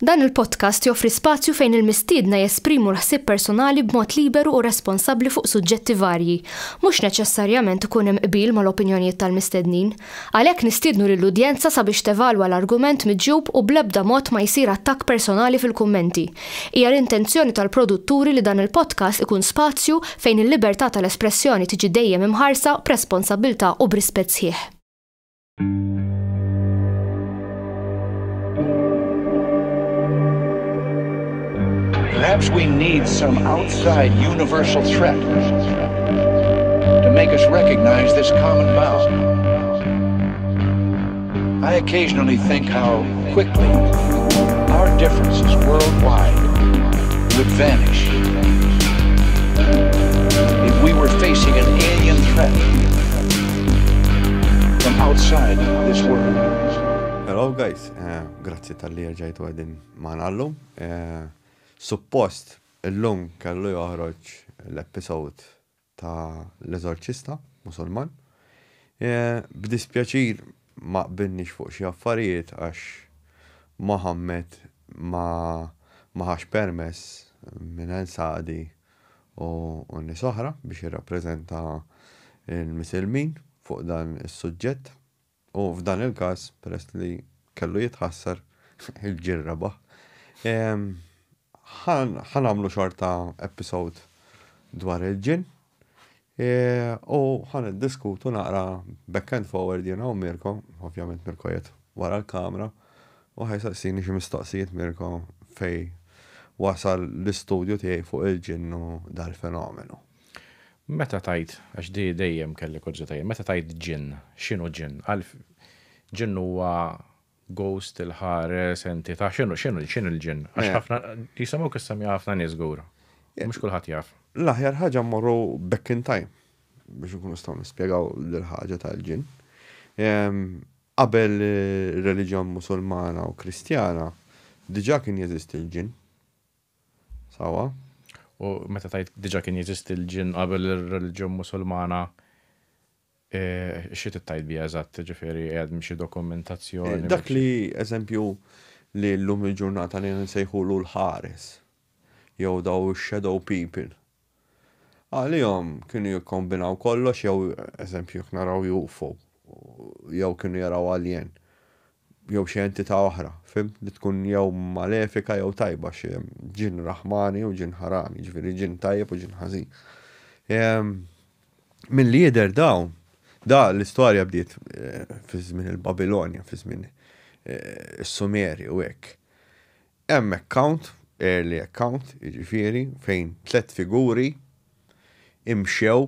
Dan il-podcast joffri spazju fejn il-mistiedna jesprimu l-ħsieb personali b'mod liberu u responsabbli fuq suġġetti varji. Mhux neċessarjament ikun hemm qbil mal-opinjonijiet tal-mistednin. Għalhekk nistiednu lill-udjenza sabiex tevalwa l-argument miġjub u bl-ebda mod ma jsir attakk personali fil-kummenti. Hija l-intenzjoni tal-produtturi li dan il-podcast ikun spazju fejn il-libertà tal-espressjoni tiġi dejjem imħarsa b'responsabbiltà u b'rispett sħiħ. Perhaps we need some outside universal threat to make us recognize this common bond. I occasionally think how quickly our differences worldwide would vanish if we were facing an alien threat from outside this world. Hello guys, eh, grazzi tal-li rġajtu għedin maħna l-lum. Eh, suppost illum kellu joħroġ l-episode ta' l-eżorċista Musulman. Eh, b'dispjaċir ma qbilniex fuq xi affarijiet għax Mohammed ma ma ħax permess minn El Saadi u nies oħra biex jirrappreżenta l-Misilmin fuq dan is-suġġett. U f'dan il-każ, peress li kellu jitħassar, il-ġir rebaħ. Ħa nagħmlu xorta episode dwar il-ġinn e, u ħa niddiskutu naqra back and forward jiena u Mirko, ovvjament Mirko qiegħed wara l-kamra, u ħa jsaqsini xi mistoqsijiet Mirko fej wasal l-istudju tiegħi fuq il-ġinn u dal-fenomenu. Meta tgħid, għax di dejjem kelli kurżità jien, meta tgħid ġinn, x'inhu ġinn? Għalf ġinn huwa ghost, il-ħares, entità, x'inhu x'inhu x'inhu l-ġinn? Għax ħafna jisimgħuk issemmiha ħafna nies żgur. Mhux kulħadd jaf. L-aħjar ħaġa mmorru back in time biex nkunu nistgħu nispjegaw dil-ħaġa tal-ġinn. Qabel ir-reliġjon Musulmana u Kristjana diġà kien jeżisti l-ġinn. Sawa. U meta tajt diġa kien jeżisti l-ġinn qabel ir-reliġjon Musulmana, e, xi tittajt bija eżatt, ġifieri qiegħed xi dokumentazzjoni. Dak li eżempju li llum il-ġurnata li nsejħulu l-ħares jew daw shadow people. Għalihom kienu jikkombinaw kollox jew eżempju jekk naraw UFO jew kienu jaraw alien jew xi entità oħra, fhimt, li tkun jew malefika jew tajba, xi ġinn raħmani u ġinn ħarami, ġifieri ġinn tajjeb u ġinn ħażin. Milli jidher dawn, da l-istorja bdiet eh, fi żmien il-Babilonja, fi żmien eh, is-Sumeri u hekk. Hemm account, early account, jiġifieri fejn tlett figuri imxew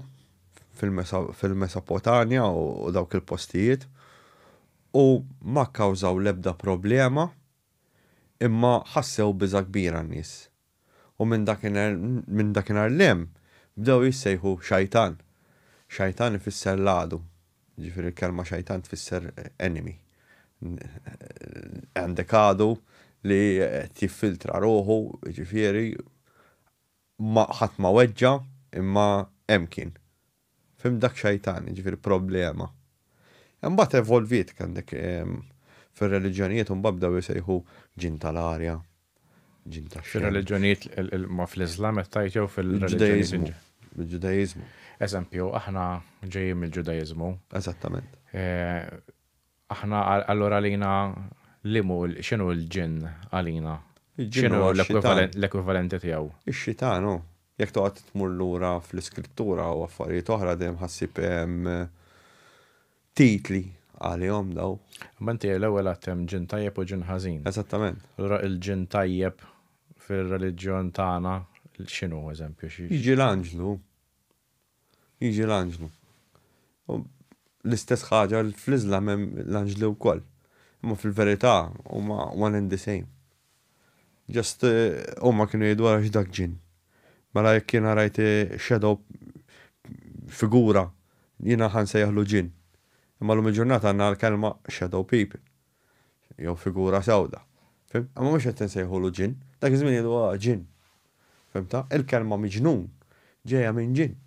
fil-Mesopotanja u dawk il-postijiet u ma kkawżaw l-ebda problema imma ħassew biża' kbira n-nies. U minn dakinhar minn dakinhar 'l hemm bdew jissejħu xajtan. Xajtan ifisser l-għadu. Jiġifieri l-kelma xajtan tfisser enemy. Għandek għadu li qed jiffiltra ruħu, jiġifieri ma ħadd ma weġġa' imma hemm kien. Fhimt dak xajtan, jiġifieri problema. Imbagħad evolviet għandek fir-reliġjonijiet imbagħad bdew isejħu ġinn tal-arja, ġinn tax-xemx. Fir-reliġjonijiet ma fl-Iżlam qed tgħid jew fil-Ġudaiżmu. Bil-Ġudaiżmu. Eżempju, aħna ġejjin mill-Ġudaiżmu. Eżattament. Aħna allura għalina liema hu x'inhu l-ġinn għalina? X'inhu l-ekwivalenti tiegħu? Ix-xitan hu. Jekk toqgħod tmur lura fl-iskrittura u affarijiet oħra dejjem ħa ssib titli għalihom daw. Imma inti l-ewwel għedt hemm ġinn tajjeb u ġinn ħażin. Eżattament. Allura il-ġinn tajjeb fir-reliġjon tagħna x'inhu eżempju? Jiġi l-anġlu. Jiġi l-anġlu. U l-istess ħaġa fl-Iżlam hemm l-anġli wkoll. Imma fil-verità huma one and the same. Just eh, huma kienu jgħidu għax dak ġinn. Mela jekk jiena rajt eh, shadow figura jiena ħa nsejjaħlu ġinn. Imma llum il-ġurnata għandna l-kelma shadow people. Jew figura sewda. Fhimt? Imma mhux qed insejħulu ġinn. Dak iż-żmien jgħidu ah ġinn. Fhimtha? Il-kelma miġnun ġejja minn ġinn.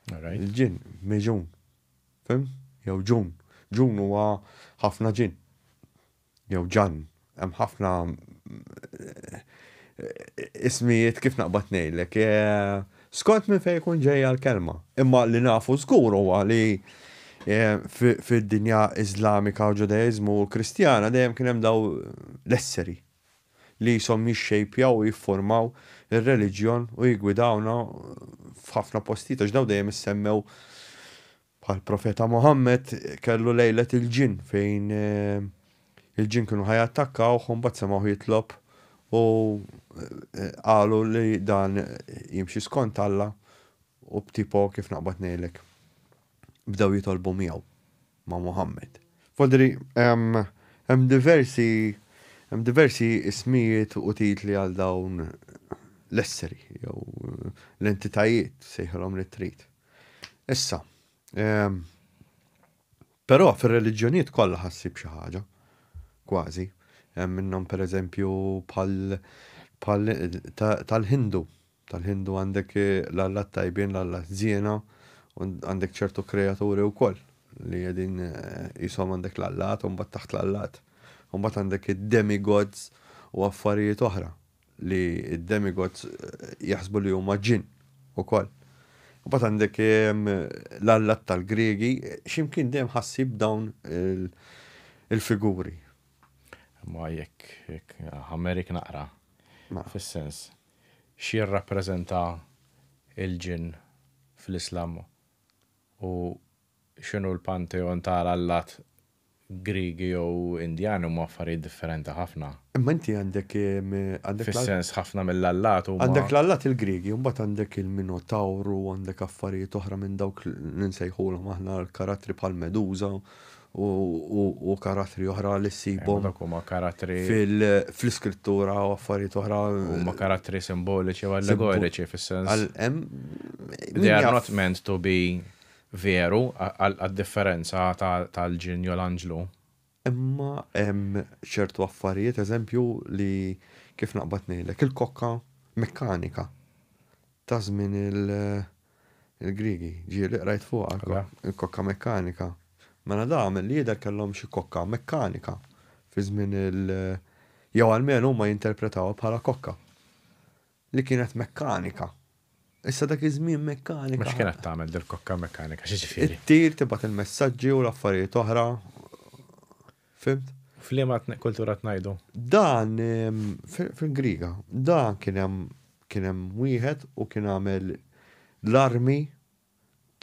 Il-ġinn, miġun. Fhimt? Jew ġun. Ġun huwa ħafna ġinn. Jew ġann. Hemm ħafna ismijiet kif naqbad ngħidlek. Skont minn fejn ikun ġejja l-kelma. Imma li nafu żgur huwa li fid-dinja Iżlamika u Ġudaiżmu u Kristjana dejjem kien hemm daw l-esseri li jisom jixxejpjaw u jiffurmaw ir-reliġjon u jiggwidawna f'ħafna postijiet għax daw dejjem issemmew. Bħal profeta Muhammad kellu lejlet il-ġinn fejn il-ġinn kienu ħa jattakkawh u mbagħad semgħuh jitlob u qalu li dan jimxi skont Alla u b'tipo kif naqbad ngħidlek bdew jitolbu miegħu ma' Muhammad. Fodri hemm diversi hemm diversi ismijiet u titli għal dawn l-esseri jew l-entitajiet sejħilhom li trid. Issa, però fir-reliġjonijiet kollha ħa ssib xi ħaġa, kważi. Hemm minnhom pereżempju bħal bħal tal-Hindu. Tal-Hindu għandek l-allat tajbin, l-allat żiena, u għandek ċertu kreaturi wkoll li qegħdin qishom għandek l-allat u mbagħad taħt l-allat. U mbagħad għandek id-demigods u affarijiet oħra. li d-demigods jaħsbu li huma ġinn ukoll. Imbagħad għandek l-allat tal-Griegi, x'imkien dejjem ħassib dawn il-figuri. Ma jekk jekk ħammerik naqra. Fis-sens, x'jirrappreżenta il-ġinn fl-Islam u x'inhu l-panteon tal-allat Griegi jew Indjani huma affarijiet differenti ħafna. Imma inti għandek għandek Fis-sens ħafna mill-allat huma. Għandek l-allat il-Griegi u mbagħad għandek il-Minotawru, għandek affarijiet oħra minn dawk li nsejħulhom aħna l-karattri bħal Medusa u karattri oħra li ssibhom. Dawk huma karattri. Fl-iskrittura u affarijiet oħra. Huma karattri simboliċi u allegoriċi fis-sens. They are not meant to be Veru, għad-differenza tal-ġinn jew l-anġlu. Imma hemm ċertu affarijiet, eżempju, li kif naqbad ngħidlek, il-kokka mekkanika ta' żmien il-Griegi, ġieli qrajt fuqha il-kokka mekkanika. Mela da milli jidher kellhom xi kokka mekkanika fi żmien il- jew almenu huma jinterpretawha bħala kokka. Li kienet mekkanika. Issa dak iż-żmien mekkanika. Ma x'kienet tagħmel dil-kokka mekkanika, x'jiġifieri? Ittir, tibgħat il-messaġġi u l-affarijiet oħra. Fhimt? F'liema kultura tnajdu? Dan fil-Griega, dan kien hemm kien hemm wieħed u kien għamel l-armi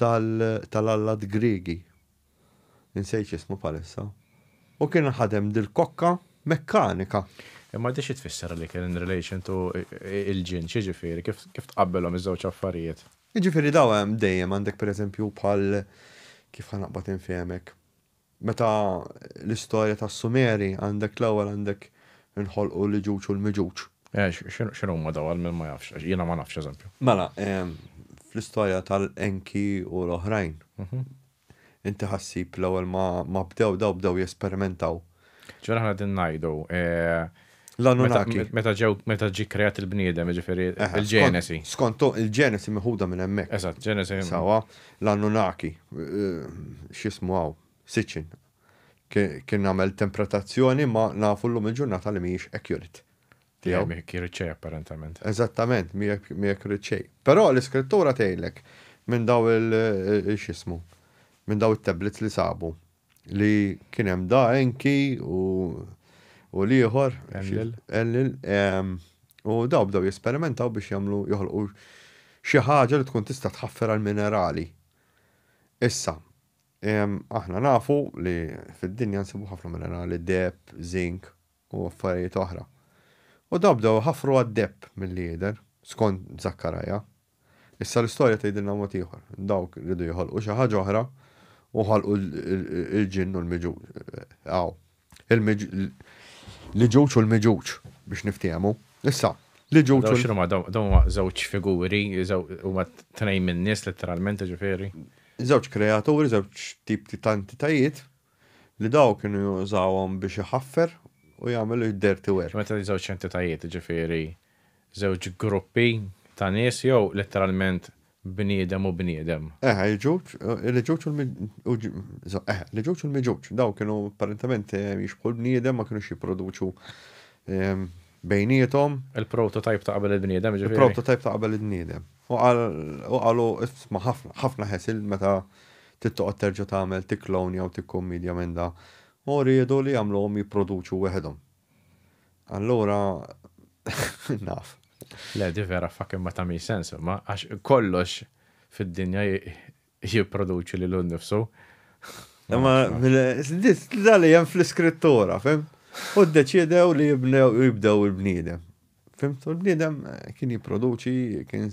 tal-allat Griegi. Insejt x'ismu bħalissa. U kien ħadem dil-kokka mekkanika. Imma di xi tfisser għalik in relation to il-ġinn, x'jiġifieri, kif tqabbelhom iż-żewġ affarijiet? Jiġifieri dawn hemm dejjem għandek pereżempju bħal kif ħa naqbad infehmek. Meta l-istorja tas-Sumeri għandek l-ewwel għandek inħolqu l-Iġuġ u l-Miġuġ. Eh, x'inhuma dawn għal min ma jafx? Għax jiena ma nafx eżempju. Mela, fl-istorja tal-Enki u l-oħrajn, inti ħa ssib l-ewwel ma bdew daw bdew jesperimentaw. Ġifieri aħna qegħdin ngħidu L-Anunnaki. Meta ġew meta ġie kreat il-bniedem, jiġifieri il-Ġenesi. Skont il-Ġenesi meħuda minn hemmhekk. Eżatt, Ġenesi. Sawa, l-Anunnaki, x'jismu hawn, Sitchin, kien għamel interpretazzjoni ma nafu llum il-ġurnata li mhijiex accurate. Tiegħu. Mhi accurate xejn apparentament. Eżattament, mhi accurate xejn. Però l-iskrittura tgħidlek minn daw il-x'jismu, minn daw it-tablets li sabu. Li kien hemm da Enki u u l-ieħor. Enlil. Enlil. U daw bdew jesperimentaw biex jagħmlu joħolqu xi ħaġa li tkun tista' tħaffer għall-minerali. Issa, aħna nafu li fid-dinja nsibu ħafna minerali, deheb, zinc u affarijiet oħra. U daw bdew iħaffru għad-deheb milli jidher, skont Zakkaraja. Issa l-istorja tgħidilna mod ieħor. Dawk riedu joħolqu xi ħaġa oħra u ħalqu l-ġinn u l-miġuġ. Aw, l-ġuġ u l-miġuġ biex niftehmu. Issa, l-ġuġ. Dawn x'inhuma dawn huma żewġ figuri, huma tnejn min-nies letteralment ġifieri. Żewġ kreaturi, żewġ tipi ta' entitajiet li daw kienu jużawhom biex iħaffer u jagħmel id-dirty work. Meta żewġ entitajiet, ġifieri żewġ gruppi ta' nies jew letteralment Bniedem u bniedem. Eh, il-ġuġ, il-ġuġ u eh, l-ġuġ u l-miġuġ, daw kienu apparentement eh, jixbħu l-bniedem ma kienux jipproduċu ehm, bejniethom. Il-prototype ta' qabel il-bniedem, ġifieri. Il-prototype ta' qabel il-bniedem. U qalu isma' ħafna, ħafna ħesil meta tittoqgħod terġa' tagħmel tikklonja u tikkummidja minn da. U riedu li jagħmluhom jipproduċu weħedhom. Allura, naf. Le, di vera fucking ma tagħmilx sens, imma għax kollox fid-dinja jipproduċi lilu nnifsu. Imma da li hemm fl-iskrittura, fim? U ddeċiedew li jibdew il-bniedem. Fimt? U l-bniedem eh, kien jipproduċi, kien.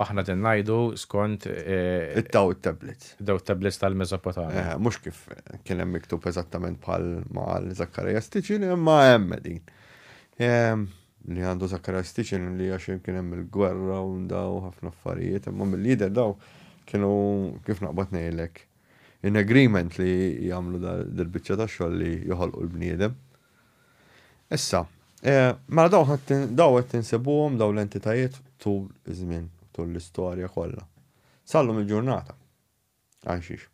Aħna din ngħidu skont. Eh, It-taw it-tablets. Daw tablets tal-Mesopotamja. Eh, mhux kif kien hemm miktub eżattament bħal ma' Zakkarija Sticin, imma hemm din. Ehm, li għandu Zakkarija Sticin li għax kien hemm il-gwerra u daw ħafna affarijiet, imma mill-lider daw kienu kif naqbad ngħidlek in agreement li jagħmlu dil-biċċa ta' xogħol li joħolqu l-bniedem. Issa, eh, mela daw daw qed tinsibuhom daw l-entitajiet tul iż-żmien, tul l-istorja kollha. Sallum il-ġurnata. Għal xiex?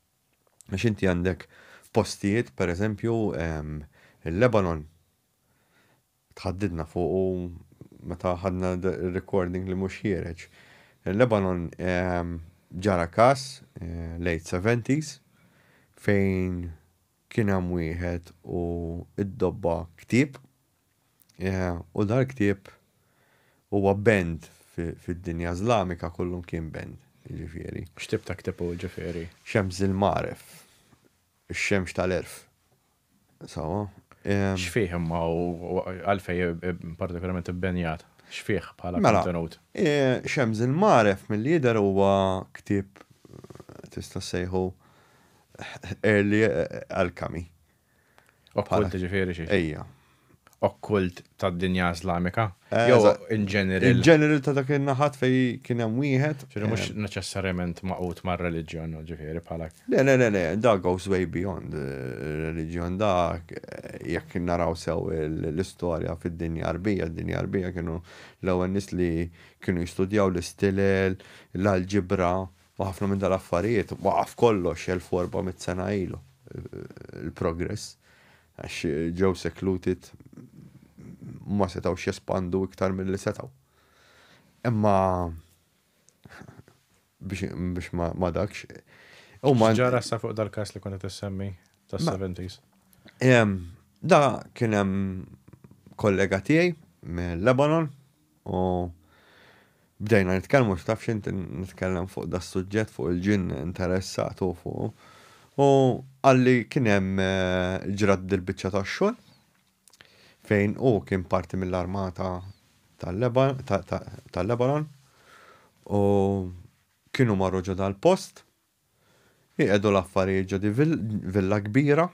Għax inti għandek postijiet, per eżempju, ehm, il-Lebanon tħaddidna fuqu meta ħadna recording li mhux ħiereġ. Il-Lebanon ehm, ġara kas eh, late 70s fejn Kien hemm wieħed u ddobba ktieb, u dal-ktieb huwa banned fid-dinja Iżlamika kullum kien banned, jiġifieri. X'tip ta' ktieb hu jiġifieri? Xems il-Magħref, ix-xemx tal-għerf. Sewwa. X'fih imma u għalfejn partikolarment ibbenjat? X'fih bħala kontenut? Mela, Xems il-Magħref milli jidher huwa ktieb tista' ssejħu Early alchemy. Okkult ġifieri xi. Ejja. Okkult tad-dinja Islamika? Eh, Jew in general. In general ta' dak in-naħat fej kien hemm wieħed. Ġifieri mhux eh, neċessarjament maqut mar-reliġjon, ġifieri bħala. Le, le, le, le, da goes way beyond eh, reliġjon da jekk naraw sew l-istorja fid-dinja Arbija, d-dinja Arbija kienu l-ewwel nies li kienu jistudjaw l-istilel, l-alġibra, U ħafna minn dal-affarijiet waqaf kollox 1400 sena ilu il-progress għax ġew secluded ma setgħux jespandu iktar milli setgħu. Imma biex ma, ma dakx. Huma Ġara sa fuq dal-każ li kont qed issemmi tas-70s. Da kien hemm kollega tiegħi mill-Lebanon U bdejna nitkellmu, x'taf x'int nitkellem fuq da suġġett fuq il-ġinn interessat u fuq. U qalli kien hemm eh, ġrat dil-biċċa tax-xogħol fejn hu kien parti mill-armata tal-Lebanon u kienu marru ġo dal-post Iqiegħdu l-affarijiet ġo di villa kbira,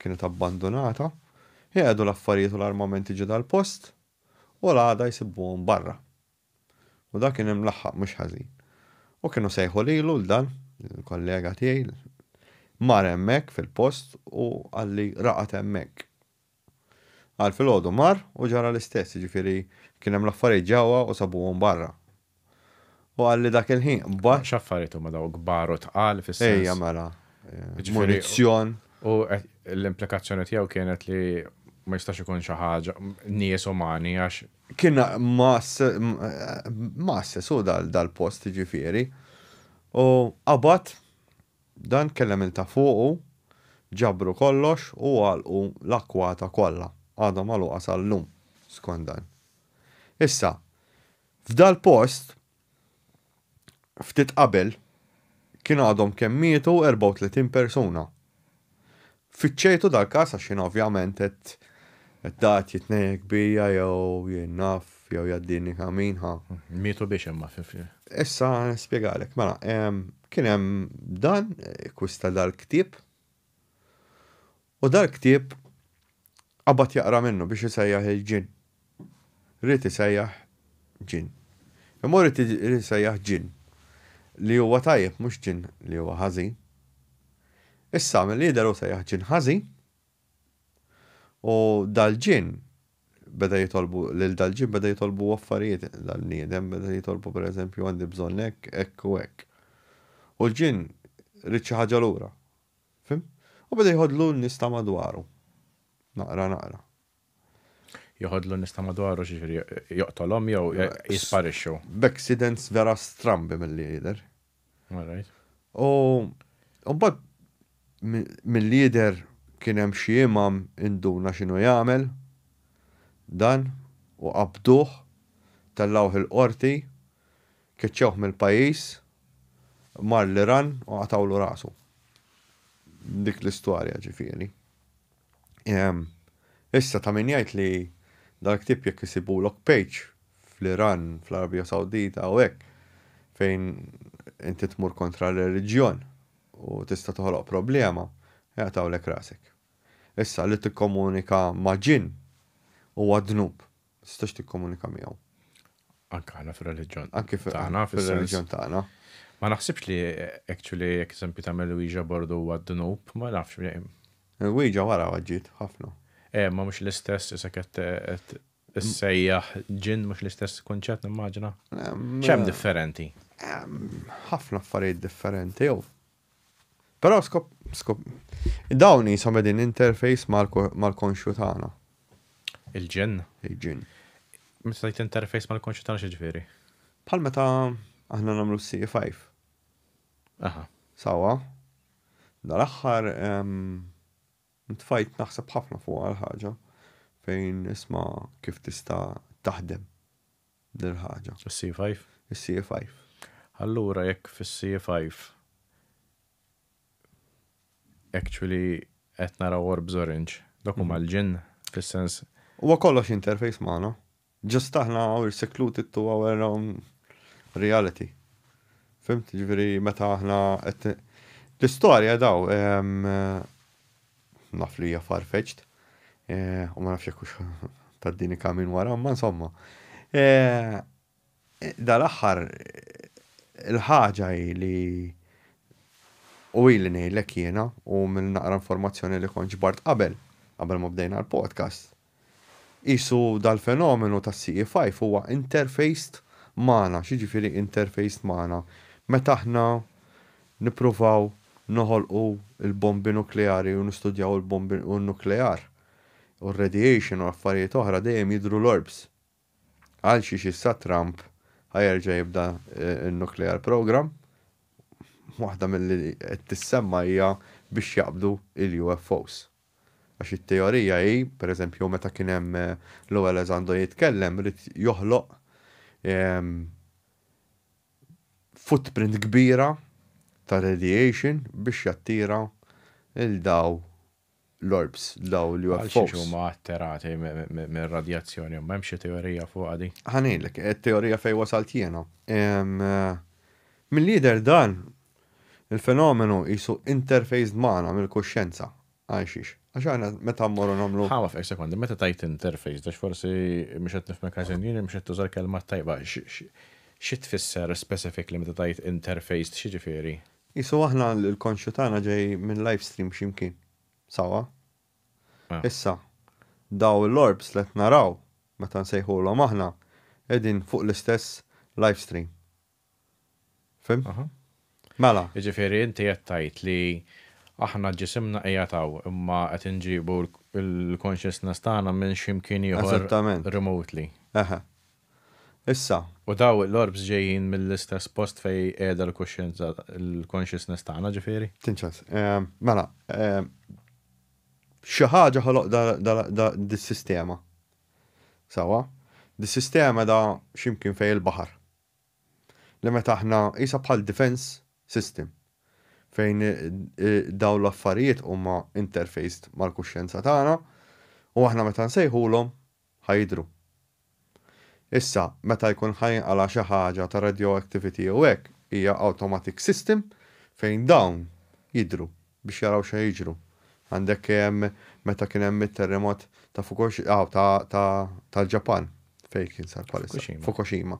kienet abbandunata, iqiegħdu l-affarijiet u l-armamenti ġo dal-post u l-għada jsibuhom barra. U dak kien imlaħħaq mhux ħażin. U kienu sejħu lilu 'l dan, il-kollega tiegħi, mar hemmhekk fil-post u qalli raqad hemmhekk. Qal filgħodu mar u ġara l-istess, jiġifieri kien hemm l-affarijiet ġewwa u sabuhom barra. U qal li dak il-ħin qbad. X'affarijiet huma dawk kbar u tqal fis-sens? Ejja mela. Munizzjon. U l-implikazzjoni tiegħu kienet li ma jistax ikun xi ħaġa nies umani għax. Kien masses u dal-post jiġifieri. U qabad Dan kellem il ta' fuqu, ġabru kollox u għalqu l-akkwata kollha. Għadha magħluqa sal-lum, skont dan. Issa, f'dal-post, ftit qabel, kien għadhom kemm mietu 34 persuna. Fittxejtu dal-każ għax jien ovvjament qed qed da qed jitnejjek bija jew jien naf jew jgħaddini kamin ħa. Mietu biex imma Issa nispjegalek, mela, kien hemm dan kwista dal-ktieb u dal-ktieb qabad jaqra minnu biex isejjaħ il-ġinn. Ried isejjaħ ġinn. Imma hu ried isejjaħ ġinn li huwa tajjeb mhux ġinn li huwa ħażin. Issa milli jidher hu sejjaħ ġinn ħażin u dal-ġinn beda jitolbu lil dal-ġinn beda jitolbu affarijiet dal-bniedem beda jitolbu pereżempju għandi bżonn hekk, hekk u hekk. U l-ġinn ried xi ħaġa lura. Fhimt? U beda jħodlu n-nies ta' madwaru. Naqra naqra. Joħodlu n-nies ta' madwaru x'jiġifieri joqtolhom jew jisparixxu? B'accidents vera strambi milli jidher. All right. U mbagħad milli jidher kien hemm xi imam induna x'inhu jagħmel dan u qabduh, tellgħuh il-qorti, keċċewh mill-pajjiż, mar l-Iran u qatgħulu rasu. Dik l-istorja ġifieri. Issa ta' min jgħid li dal-ktieb jekk isibulok page fl-Iran, fl-Arabja Sawdita u hekk fejn inti tmur kontra r-reliġjon u tista' toħloq problema, jaqtgħulek rasek. Issa li tikkomunika ma' ġinn huwa dnub. Ma tistax tikkomunika miegħu. Anke aħna fir-reliġjon. Anke tagħna fir-reliġjon tagħna. Ma naħsibx li actually jekk eżempju tagħmel Ouija board huwa dnub, ma nafx. Il-Ouija wara ġiet ħafna. Eh, ma mhux l-istess isek qed issejjaħ ġinn mhux l-istess kunċett nimmaġina. X'hemm differenti? Ħafna affarijiet differenti jew. Però skop, skop, dawn jisom qegħdin interface mal-konxju tagħna. Il-ġinn? Il-ġinn. Meta tgħid interface mal-konxju tagħna x'jiġifieri? Bħal meta aħna nagħmlu CE5. Aha. Sawa. Dal-aħħar ntfajt naħseb ħafna fuq għal ħaġa fejn isma' kif tista' taħdem dil-ħaġa. Is-C5? Is-CE5. Allura jekk fis-CE5 actually qed naraw orbs orange, dak huma l-ġinn fis-sens. Huwa kollox interface magħna. Just aħna we're secluded to our own reality. Fhimt? Ġifieri meta aħna qed l-istorja daw naf li hija far-fetched u ma nafx jekk hux tad-dini kamin wara, ma insomma. Dal-aħħar il-ħaġa hi li u ili ngħidlek jiena u minn naqra informazzjoni li kont ġbart qabel, qabel ma bdejna l-podcast, qisu dal-fenomenu tas-CE5 huwa interfaced magħna. X'jiġifieri interfaced magħna? Meta aħna nippruvaw noħolqu l-bombi nukleari u nistudjaw il-bombi u n-nuklear u r-radiation u affarijiet oħra dejjem jidhru l-orbs. Għal xiex issa Trump ħa jerġa' jibda n-nuclear program, waħda milli qed tissemma hija biex jaqbdu il-UFOs. Għax it-teorija hi, per eżempju, meta kien hemm l-ewwel Elizondo jitkellem, ried joħloq footprint kbira ta' radiation biex jattira il daw l-orbs, daw Għal l-UFOs. xiex huma attirati mir-radjazzjoni, ma hemm xi teorija fuqha di? Ħa ngħidlek, it-teorija fejn wasalt jiena. Mill-lider dan il-fenomenu qisu interfaced magħna mill-kuxjenza. Għal xiex? Għax aħna meta mmorru nagħmlu. Ħa waqfek sekondi, meta tajt interface, għax forsi mhux qed nifhmek ħażin jien mhux qed tuża l-kelma tajba. Xi tfisser specifically meta tajt interfaced, x'jiġifieri? Qisu aħna l-konxju tagħna ġej minn live stream x'imkien. Sawa? Issa, daw l-orbs li qed naraw meta nsejħulhom aħna qegħdin fuq l-istess live stream. Fhimt? Mela. Jiġifieri inti qed tgħid li aħna ġisimna qiegħed hawn imma qed inġibu l-consciousness tagħna minn xi mkien ieħor Eżattament. remotely. Eħe. Issa. U daw l-orbs ġejjin mill-istess post fejn qiegħda l-kuxjenza l-consciousness tagħna ġifieri? Tinċans. Mela, xi ħaġa ħoloq dis-sistema. Sawa? Dis-sistema da x'imkien fejn il-baħar. Li meta aħna qisha bħal defense system fejn daw l-affarijiet huma interfaced mal-kuxjenza tagħna u aħna meta nsejħulhom ħa jidhru. Issa, meta jkun ħa jinqala' xi ħaġa ta' radioactivity jew hekk, hija automatic system fejn dawn jidhru biex jaraw x'ha jiġru. Għandek meta kien hemm it-terremot ta' Fukushima, tal-Ġapan, fejn kien sar bħalissa? Fukushima. Fukushima.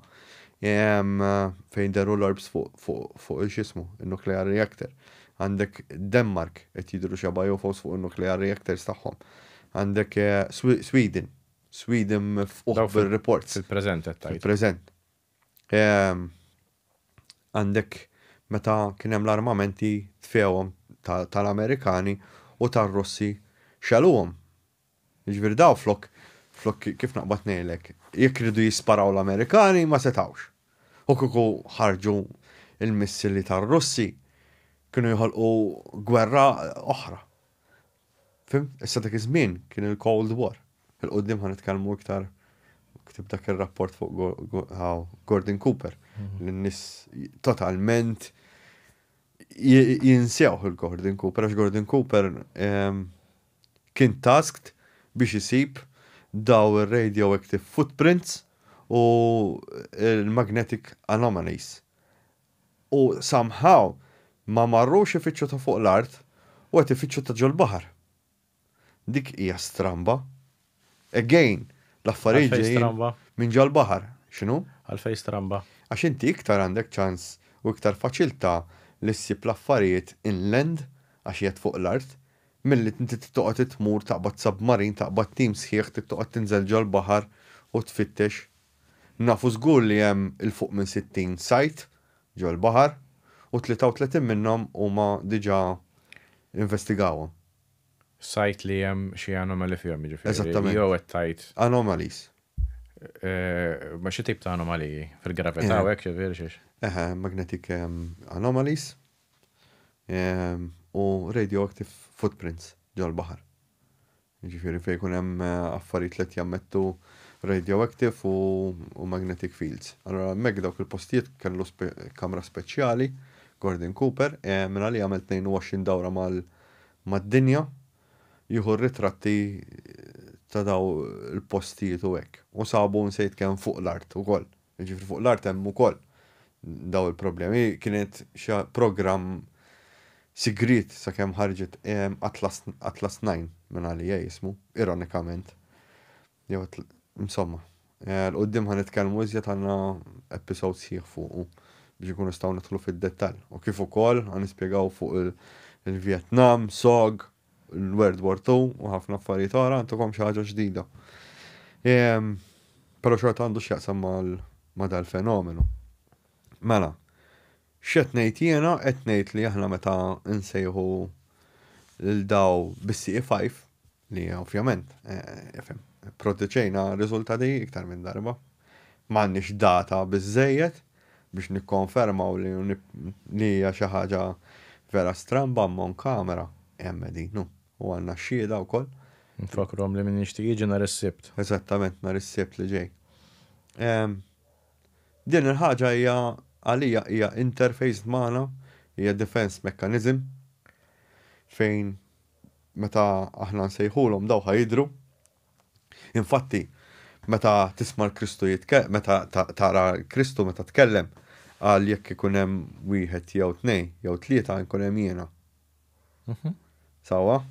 Fejn deru l-orbs fuq il-xismu, il-nuclear reactor. Għandek Denmark qed jidhru xeba UFOs fuq il-nuclear reactors tagħhom. Għandek Sweden. Sweden fuq Daw bil-reports. Fil-preżent qed tgħid. Fil-preżent. Għandek meta kien hemm l-armamenti tfewhom tal-Amerikani u tar-Russi xegħluhom. Jiġifieri daw flok flok kif naqbad ngħidlek, jekk ridu jisparaw l-Amerikani ma setgħux. U kieku ħarġu il-missili tar-Russi kienu joħolqu gwerra oħra. Fhimt? Issa dak iż-żmien kien il-Cold War. Il-qudiem ħa nitkellmu iktar ktib dak ir-rapport fuq Gordon Cooper li n-nies totalment jinsew il-Gordon Cooper għax Gordon Cooper kien tasked biex isib daw ir-radioactive footprints u il-magnetic anomalies. U somehow ma marrux ifittxu ta' fuq l-art u qed ifittxu ta' ġol-baħar. Dik hija stramba. Again, l-affarijiet Għalfejn ġejjin stramba? minn ġol-baħar. X'inhu? Għalfejn stramba. Għax inti iktar għandek ċans u iktar faċilità li ssib l-affarijiet inland għax qiegħed fuq l-art milli inti toqgħod tmur taqbad submarine, taqbad tim sħiħ, toqgħod tinżel ġol-baħar u tfittex. Nafu żgur li hemm 'il fuq minn 60 site ġol-baħar u 33 minnhom huma diġà investigawhom. Site li hemm xi anomali fihom jiġifieri. Eżattament. Jew qed tgħid Anomalies. ma xi tip ta' anomaliji fil-gravità u hekk ġifieri xiex. Eħe, magnetic anomalies u radioactive footprints ġol-baħar. Ġifieri fejn jkun hemm affarijiet li qed jammettu radioactive u magnetic fields. Allora hemmhekk dawk il-postijiet kellu kamra speċjali, Gordon Cooper, minn għalija għamel 22 dawra mad-dinja jieħu r-ritratti ta' daw il-postijiet u hekk. U sabu nsejt kemm fuq l-art ukoll. Ġifieri fuq l-art hemm ukoll daw il-problemi. Kienet xi programm sigriet sakemm ħarġet Atlas 9 minn għalija jismu, ironikament. Jew insomma, 'l quddiem ħa nitkellmu iżjed għandna episode sħiħ fuqu biex ikunu nistgħu nidħlu fid-dettall. U kif ukoll ħa nispjegaw fuq il-Vietnam, SOG, il-World War II u ħafna affarijiet oħra għandkom xi ħaġa ġdida. Però xorta għandu x'jaqsam ma' dal-fenomenu. Mela, x'qed ngħid jiena qed ngħid li aħna meta nsejħu lil daw bis-CE5 li ovvjament, ifhem, produċejna riżultati iktar minn darba. M'għandniex data biżejjed biex nikkonfermaw li hija xi ħaġa vera stramba on kamera hemm qegħdin u għandna xhieda wkoll. Nfakruhom li min jixtieq jiġi nhar is-Sibt. Eżattament, nhar is-Sibt li ġej. Din il-ħaġa hija għalija hija interface magħna, hija defense mechanism fejn meta aħna nsejħulhom daw ħa jidhru. Infatti, meta tisma' l-Kristu jitkellem, meta tara l-Kristu meta tkellem għal jekk ikun hemm wieħed jew tnejn jew tlieta nkun hemm jiena. Sewwa?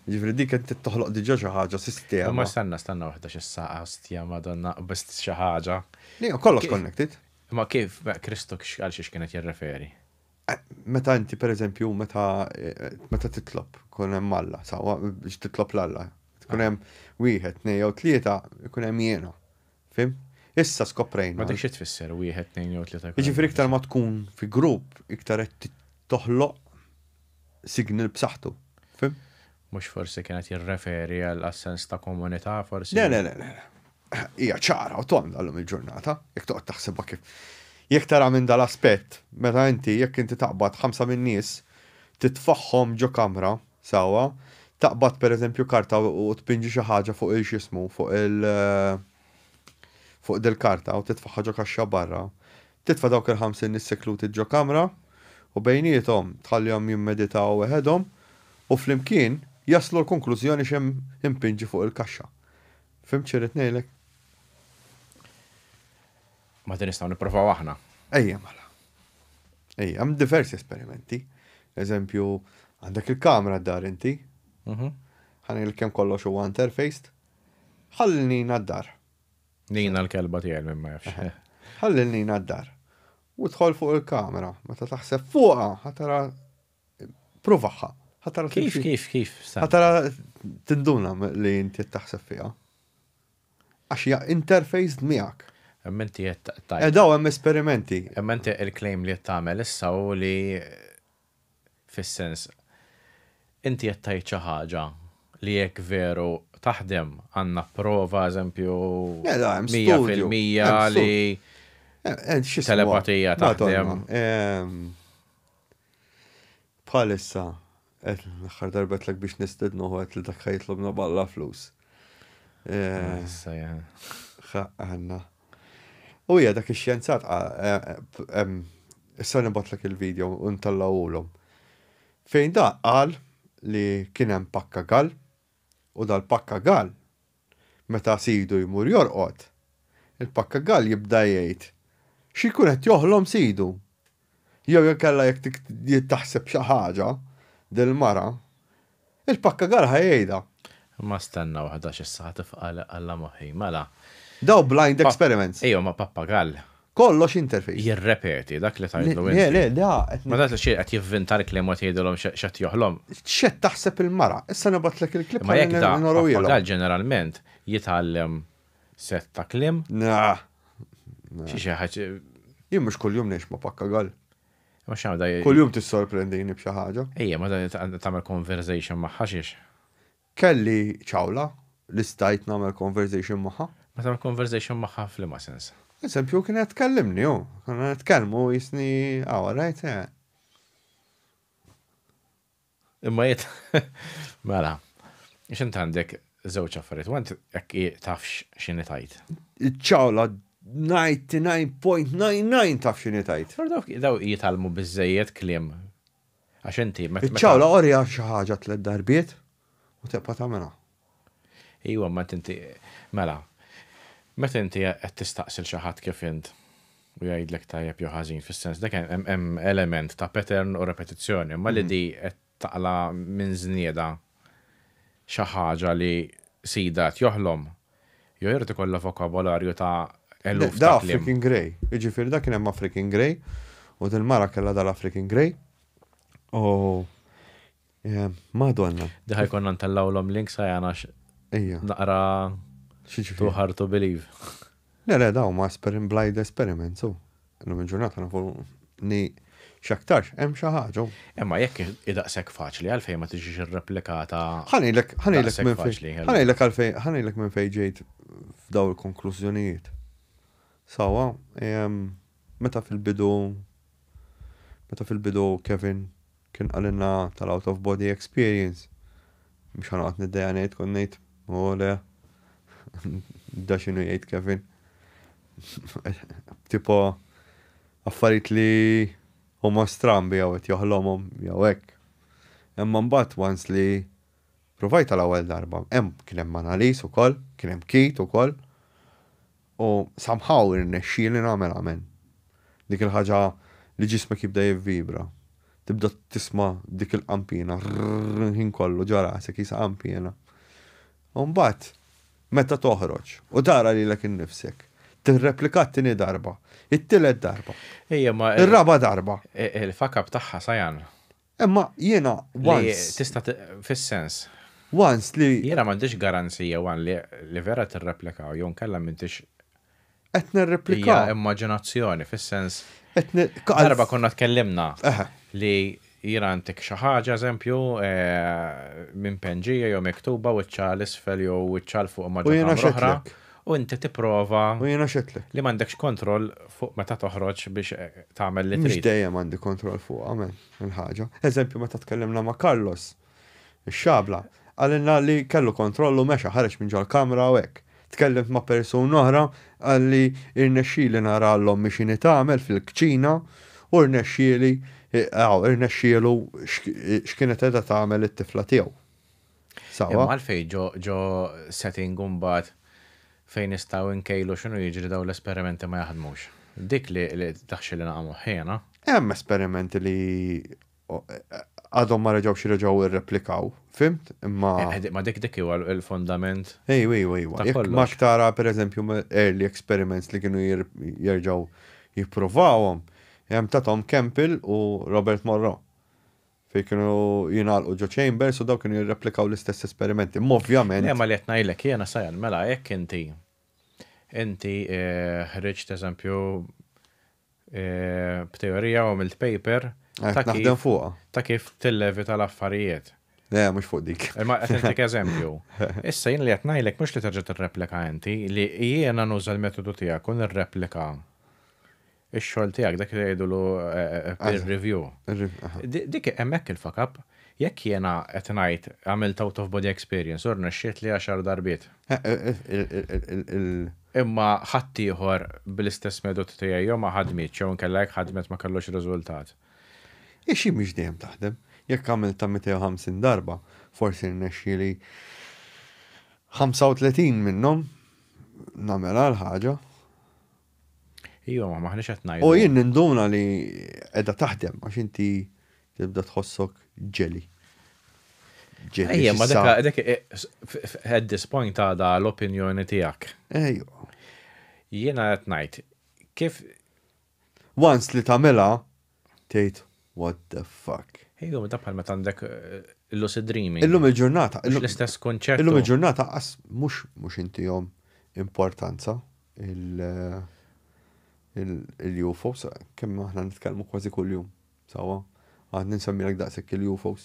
Ġifieri dik qed toħloq diġà xi ħaġa sistema. Ma stenna, stenna waħda x'issa ostja Madonna biss xi ħaġa. Li kollox connected. Ma kif Kristu għal xiex kienet jirreferi? Meta inti per eżempju meta titlob kun hemm Alla, sewwa biex titlob l-Alla. Tkun hemm wieħed, tnejn jew tlieta, ikun hemm jiena. Fhimt? Issa skoprejna. Ma dik xi tfisser wieħed, tnejn jew tlieta. Jiġifieri iktar ma tkun fi grupp, iktar qed toħloq signal b'saħħtu. Fhimt? Mhux forsi kienet jirreferi għal sens ta' komunità, forsi. Le, le, le, le. Hija ċara u tonda llum il-ġurnata, jekk toqgħod taħsebha kif. Jekk tara minn dal-aspett, meta inti jekk inti taqbad ħamsa minn nies, titfaħħom ġo kamra, sewwa, taqbad per eżempju karta u tpinġi xi ħaġa fuq il-xismu, fuq dil-karta u titfaħħa ġo kaxxa barra. Titfa' dawk il-50 nies secluded ġo kamra u bejniethom tħallihom jimmeditaw weħedhom u flimkien jaslu l-konklużjoni x'hemm impinġi fuq il-kaxxa. Fhimt x'irrid ngħidlek? Ma din nistgħu nipprovaw aħna. Ejja mela. Ejja, hemm diversi esperimenti. Eżempju, għandek il-kamra d-dar inti. Ħa ngħidlek kemm kollox huwa interfaced. Ħalli Nina d-dar. Nina l-kelba tiegħi minn ma jafx. Ħalli Nina d-dar. U tħol fuq il-kamera, meta taħseb fuqha, ħa tara provaha. Ħa tara Kif, kif, kif? Ħa tara tinduna li inti taħseb fiha. Għax hija interfaced miegħek. Imma inti qed Eh, tgħid. daw hemm esperimenti. Imma inti il-claim li qed tagħmel issa hu li fis-sens inti qed tgħid xi ħaġa li jekk veru taħdem għandna prova eżempju Le, da, hemm studju. 100% Hemm li Eh, eh, x'ismu? Telepatija taħdem. Madonna, ehm, Bħalissa, qed l-aħħar darba għedtlek biex nistednu għedt li dak ħa jitlobna balla flus. Eh, Issa, ja. Għanna. U hija dak ix-xjenzat eh, eh, issa nibgħatlek il-video u ntellgħulhom. Fejn da qal li kien hemm pakkagall u dal-pakkagall meta sidu jmur jorqod, il-pakkagall jibda jgħid xi jkun qed joħlom sidu. Jew jekk jekk taħseb xi ħaġa dil-mara, il-pakkagall ħa jgħidha. Ma stenna waħda x'issa tifqa' għalla moħħi, mela. Daw blind experiments. Ejja, ma pappagall Kollox interface. jirrepeti dak li tgħidlu Le, inti. le, da, qed Ma dak li xi qed jivvinta l-kliem u jgħidulhom x'qed joħlom. x'qed taħseb il-mara. Issa nibgħatlek il-klip Ma jekk da noruhielhom. pappagall ġeneralment jitgħallem set ta' kliem, Na, xi xi ħaġa jien mhux kuljum ngħix ma' pakkagall. ma x'hawn da Kuljum tissorprendini b'xi ħaġa. Ejja, ma da tagħmel conversation magħha xiex. Kelli ċawla li stajt nagħmel conversation magħha. Ma tagħmel conversation magħha f'liema sens. Eżempju, kienet tkellimni, ju. Konna nitkellmu jisni, ah, right, eh. Imma jiet, mela, x'int għandek żewġ affarijiet, u għand jekk tafx x'inhi tgħid. Iċ-ċawla 99.99 taf x'inhi tgħid. Però dawk daw jitgħallmu biżejjed kliem. Għax inti meta Iċ-ċawla orja xi ħaġa tliet darbiet u tibqa' tagħmilha. Iwa, ma inti mela, meta inti qed tistaqsil xi ħadd kif int u jgħidlek tajjeb jew ħażin fis-sens dak hemm hemm element ta' pattern u repetizzjoni, imma li di qed taqla minn żnieda xi ħaġa li sida qed joħlom, jew jrid ikollha vokabolarju ta' eluf Da ta' kliem. African Grey. Jiġifieri da kien hemm African Grey u dil-mara kellha dal-African Grey. U eh, Madonna. Di ħa jkollna ntellgħulhom link sa jana Ejja. naqra Xi too hard to believe. Le, le, daw ma esperim blind experiments, u. Illum il-ġurnata nafu ni x'aktarx, hemm xi ħaġa. Imma jekk idaqshekk faċli għalfejn ma tiġix irreplikata Ħa ngħidlek, ħa ngħidlek Daqshekk minn fejn, faċli, hello. ħa ngħidlek għalfejn, ħa ngħidlek minn fejn ġejt f'daw il-konklużjonijiet. Sawa, em, meta fil-bidu Kevin kien qalilna tal-out of body experience, mhux ħa noqgħod niddejja ngħid kont ngħid, u le, da x'inhu jgħid Kevin. Tipo, affarijiet li huma strambi jew qed joħlomhom jew hekk. Imma mbagħad once li provajt tal-ewwel darba, hemm kien hemm Annalise ukoll, kien hemm Keith ukoll, u somehow irnexxieli nagħmel amen. Dik il-ħaġa li ġismek jibda jivvibra. Tibda tisma' dik il-qampina, ħin kollu ġo rasek qisha qampina. U mbagħad meta toħroġ u tara lilek innifsek, tirreplika t-tieni darba, it-tielet darba, Ejja, ma ir-raba darba. il-fuck up tagħha sajan. Imma jiena Li once, tista' fis-sens. once li Jiena m'għandix garanzija wan li vera tirreplikaw jew nkella m'intix qed hija nirreplika. immaġinazzjoni fis-sens. Qed ni- Darba konna tkellimna Eħe. li jiena għandek xi ħaġa eżempju eh, minn penġija jew miktuba wiċċa l-isfel jew wiċċa l fuq ma U jiena ġo oħra xetlek. u inti tipprova U jiena xetlek. li m'għandekx kontroll fuq meta toħroġ biex eh, tagħmel li Mhux trid. dejjem għandi kontroll fuq, amen, il-ħaġa. Eżempju, meta tkellimna ma' Carlos, ix-xabla, qalilna li kellu kontrollu mexa ħareġ minn ġol-kamra u hekk. Tkellimt ma' persuna oħra qalli irnexxieli nara l-ommi x'inhi tagħmel fil-kċina u irnexxieli għaw, irnexxielu x'kienet qiegħda tagħmel it-tifla tiegħu. Sawa? Imma għalfejn ġo ġo setting mbagħad fejn nistgħu nkejlu x'inhu jiġri daw l-esperimenti ma jaħdmux. Dik li taħxi li naqa' moħħi Hemm esperimenti li għadhom ma reġgħux reġgħu irreplikaw, fhimt? Imma Eh, Ma dik huwa il-fondament. Ej, ej, ej, Ta' Jekk kollox. ma tara per eżempju early experiments li kienu jerġgħu jipprovawhom, hemm ta' Tom Campbell u Robert Monroe. Fej kienu jingħalqu ġo chambers u daw kienu jirreplikaw l-istess esperimenti. Ma ovvjament, Le ma li qed ngħidlek jiena sajan mela jekk inti. Inti ħriġt eżempju b'teorija u għamilt paper ta' kif fuqha. Ta' kif tillevita l-affarijiet. Le, mhux fuq dik. Imma qed intik eżempju. Issa jien li qed ngħidlek mhux li terġa' tirreplika inti, li jiena nuża l-metodu tiegħek u nirreplika ix-xogħol tiegħek dak li jgħidulu peer review. Dik hemmhekk il-fuck up. Jekk jiena qed ngħid għamilt out of body experience u rnexxietli għaxar darbiet. Imma ħaddieħor bl-istess metodu tiegħi jew ma ħadmitx jew inkella jekk ħadmet ma kellux riżultat. Ix hi mhix dejjem taħdem. Jekk għamiltha 250 darba, forsi rnexxieli 35 minnhom nagħmilha l-ħaġa. Iva, ma maħniex qed ngħidu. U jien ninduna li qiegħda taħdem għax inti tibda tħossok ġeli. Ġeli. Ejja, ma dak dak at this point għada l-opinjoni tiegħek. Ejja. Jiena qed ngħid kif Once li tagħmilha tgħid what the fuck. Ejja, ma bħal meta għandek lucid dreaming. Illum il-ġurnata. L-istess konċett. Illum il-ġurnata qas mhux mhux intihom importanza il-UFOs, kemm aħna nitkellmu kważi kuljum, sawa, għad nsemmilek daqshekk il-UFOs.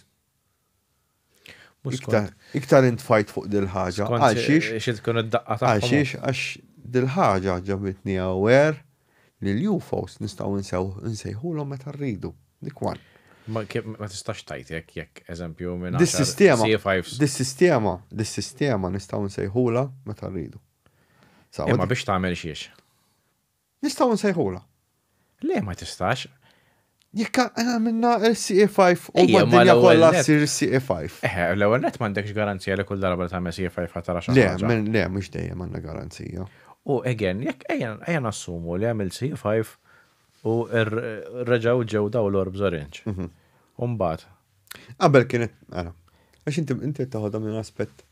Iktar intfajt fuq dil-ħaġa. Għalxiex? Xi tkun id-daqqa tagħhom. Għalxiex għax dil-ħaġa ġabitni aware li l-UFOs nistgħu nsejħulhom meta rridu. Dik one. Ma tistax tajt jekk jekk eżempju minn Dis-sistema. Dis-sistema, dis-sistema nistgħu nsejħulha meta rridu. Imma biex tagħmel xiex? Nistgħu nsejħulha. Le ma tistax. Jekk għamilna il-CE5 u ma kollha ssir il-CE5. Eħe, l-ewwel net m'għandekx garanzija li kull darba li tagħmel CE5 ħa tara xi ħaġa. Le, le, mhux dejjem għandna garanzija. U again, jekk ejja nassumu li għamil CE5 u reġgħu ġew daw l-orbs orange. U mbagħad. Qabel kienet, ara, għax inti inti taħodha minn aspett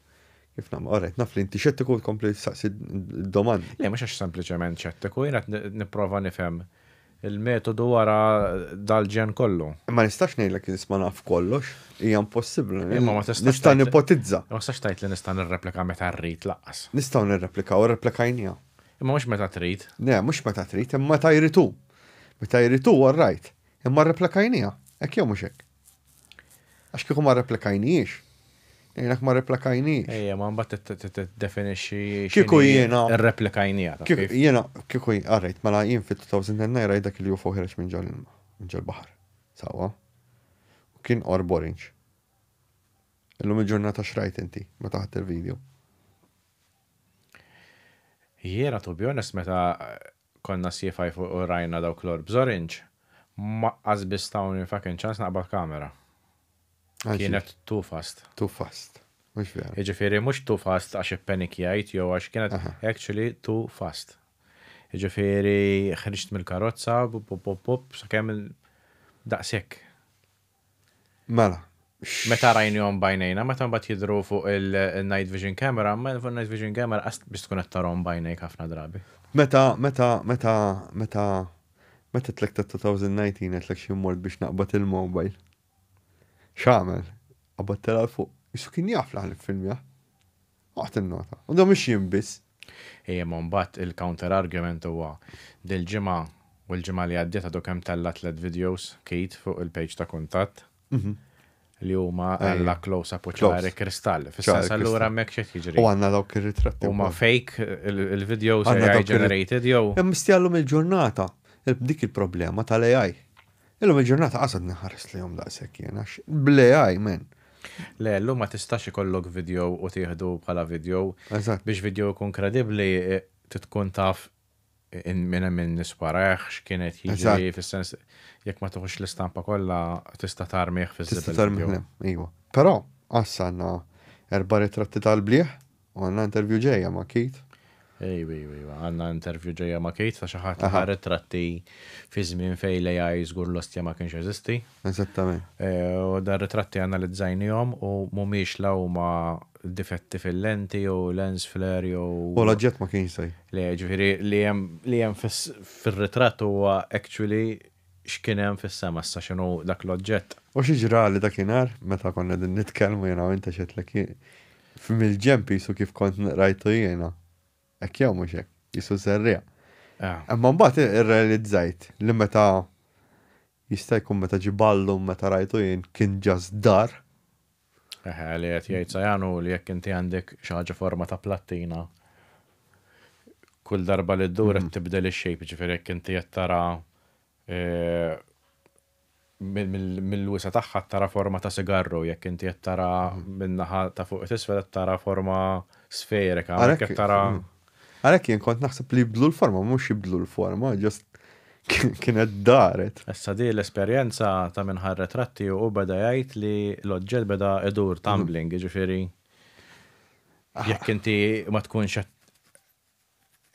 kif nagħmel, alright, naf li inti xettiku tkompli saqsi domandi. Le, mhux għax sempliċement xettiku, jiena qed nipprova nifhem il-metodu wara dal-ġen kollu. Ma nistax ngħidlek nisma' naf kollox, hija impossibbli. Imma ma tistax. Nista' nipotizza. Ma tistax tgħid li nista' nirreplika meta rrid lanqas. Nistgħu nirreplika u rreplikajniha. Imma mhux meta trid. Le, mhux meta trid, imma meta jrid hu. Meta jrid hu, all right. Imma rreplikajniha, hekk jew mhux hekk. Għax kieku ma rreplikajnihiex. Ngħidlek ma rreplikajnihiex. Ejja, ma mbagħad tiddefinixxi Kieku jiena. Irreplikajniha. Kieku jiena, kieku alright, mela jien fit-2009 rajt dak il-UFO ħireġ minn ġol minn ġol-baħar. Sawa. U kien orb orange. Illum il-ġurnata x'rajt inti meta ħadt il-video? Jiena to be honest meta konna CFI fuq u rajna dawk l-orbs orange, ma biss tawni fucking ċans naqbad kamera. Kienet too fast. Too fast. Mhux vera. Jiġifieri mhux too fast għax ippanikjajt jew għax kienet actually too fast. Jiġifieri ħriġt mill-karozza, bup bup bup bup, sakemm daqshekk. Mela. Meta rajnihom b'għajnejna, meta mbagħad jidhru fuq il-night vision camera, ma fuq il-night vision camera qas biex tkun qed tarahom b'għajnejk ħafna drabi. Meta, meta, meta, meta, meta tlek ta' 2019 għedtlek xi mort biex naqbad il-mobile. X'għamel? Qabad tela' fuq. Isu kien jaf li ħa Waqt il-nota. U da mhux jien biss. Ejja, ma mbagħad il-counter argument huwa dil-ġimgħa u l-ġimgħa li għaddiet għadu kemm tella tliet videos Kate fuq il-page ta' kuntatt li huma għalla close up u ċari kristall. Fis-sens allura hemmhekk x'qed jiġri. U għandna dawk ir-ritratti. Huma fake il-videos AI generated jew. Hemm mistjallum il-ġurnata. Dik il-problema tal-AI. Illum il-ġurnata qasad nħares li jom daqshekk jiena. Bl-AI, man. Le, llum ma tistax ikollok video u tieħdu bħala video. Eżatt. Biex video jkun kredibbli, tkun taf minn hemm in-nies warajh, x'kienet jiġri, fis-sens jekk ma tieħux l-istampa kollha tista' tarmih fiż Tista' tarmih, iva. Però, issa għandna erba' ritratti tal-bliħ u għandna interview ġejja ma' Keith. Ejwa, ejwa, ejwa, għandna interview ġejja ma' Keith ta' xi ħadd ħa ritratti fi żmien fejn l-AI żgur l-ostja ma kienx jeżisti. Eżattament. U dar ritratti analizzajnihom u mhumiex la huma difetti fil-lenti jew lens flare jew. U l-oġġett ma kienx sej. Le, ġifieri li hemm li hemm fir-ritratt huwa actually x'kien hemm fis-sema issa x'inhu dak l-oġġett. U xi ġrali dakinhar meta konna qegħdin nitkellmu jiena u inta x'għedtlek mill-ġenb qisu kif kont rajtu jiena. Hekk jew mhux hekk? Qisu żerriegħa. Imma mbagħad irrealizzajt li meta jista' jkun meta ġie ballun meta rajtu jien kien just dar. Eħe, li qed jgħid Sajan hu li jekk inti għandek xi ħaġa forma ta' plattina, kull darba li ddur qed tibdel ix-shape, ġifieri jekk inti qed tara mill-wisa' tagħha tara forma ta' sigarru, jekk inti qed tara min-naħa ta' fuq t'isfel qed tara forma sferika, jekk qed tara. Għalhekk jien kont naħseb li jibdlu l-forma, mhux jibdlu l-forma, just kienet daret. Issa di l-esperjenza ta' min ħa r-retratti u beda jgħid li l-oġġett beda idur tumbling, jiġifieri jekk inti ma tkunx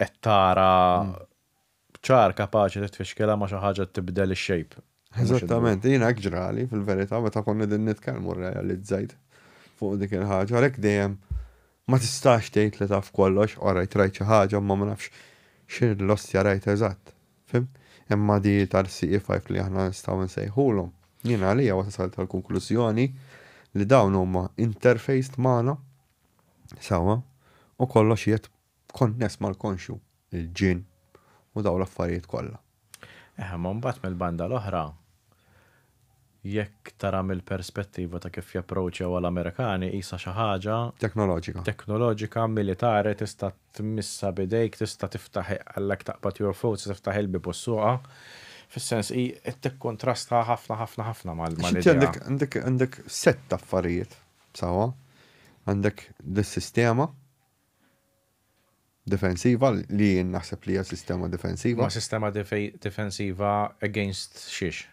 qed tara ċar kapaċi titfixkilha ma' xi ħaġa tibdel ix-shape. Eżattament, jiena hekk ġrali fil-verità meta konna qegħdin nitkellmu rrealizzajt fuq dik il-ħaġa, għalhekk dejjem ma tistax tgħid li taf kollox, alright rajt xi ħaġa imma ma nafx x'inhi l-ostja rajt eżatt. Fhimt? Imma di tal-CE5 li aħna nistgħu nsejħulhom, jiena għalija wasalt għall-konklużjoni li dawn huma interfaced magħna sewwa u kollox qiegħed konness mal-konxju, il-ġinn u dawn l-affarijiet kollha. Eħe, ma mbagħad mill-banda l-oħra, jekk tara mill-perspettiva ta' kif japproċċjawha l-Amerikani qisha xi ħaġa Teknoloġika. teknoloġika, militari, tista' tmissha b'idejk, tista' tiftaħ għallek taqbad UFO, tista' tiftaħ il-bieb u ssuqha. Fis-sens hi qed tikkontrasta ħafna ħafna ħafna mal Għax inti għandek għandek għandek sett ta' affarijiet sewwa. Għandek dis-sistema Difensiva li jien naħseb li hija sistema difensiva. Ma sistema difensiva against xiex?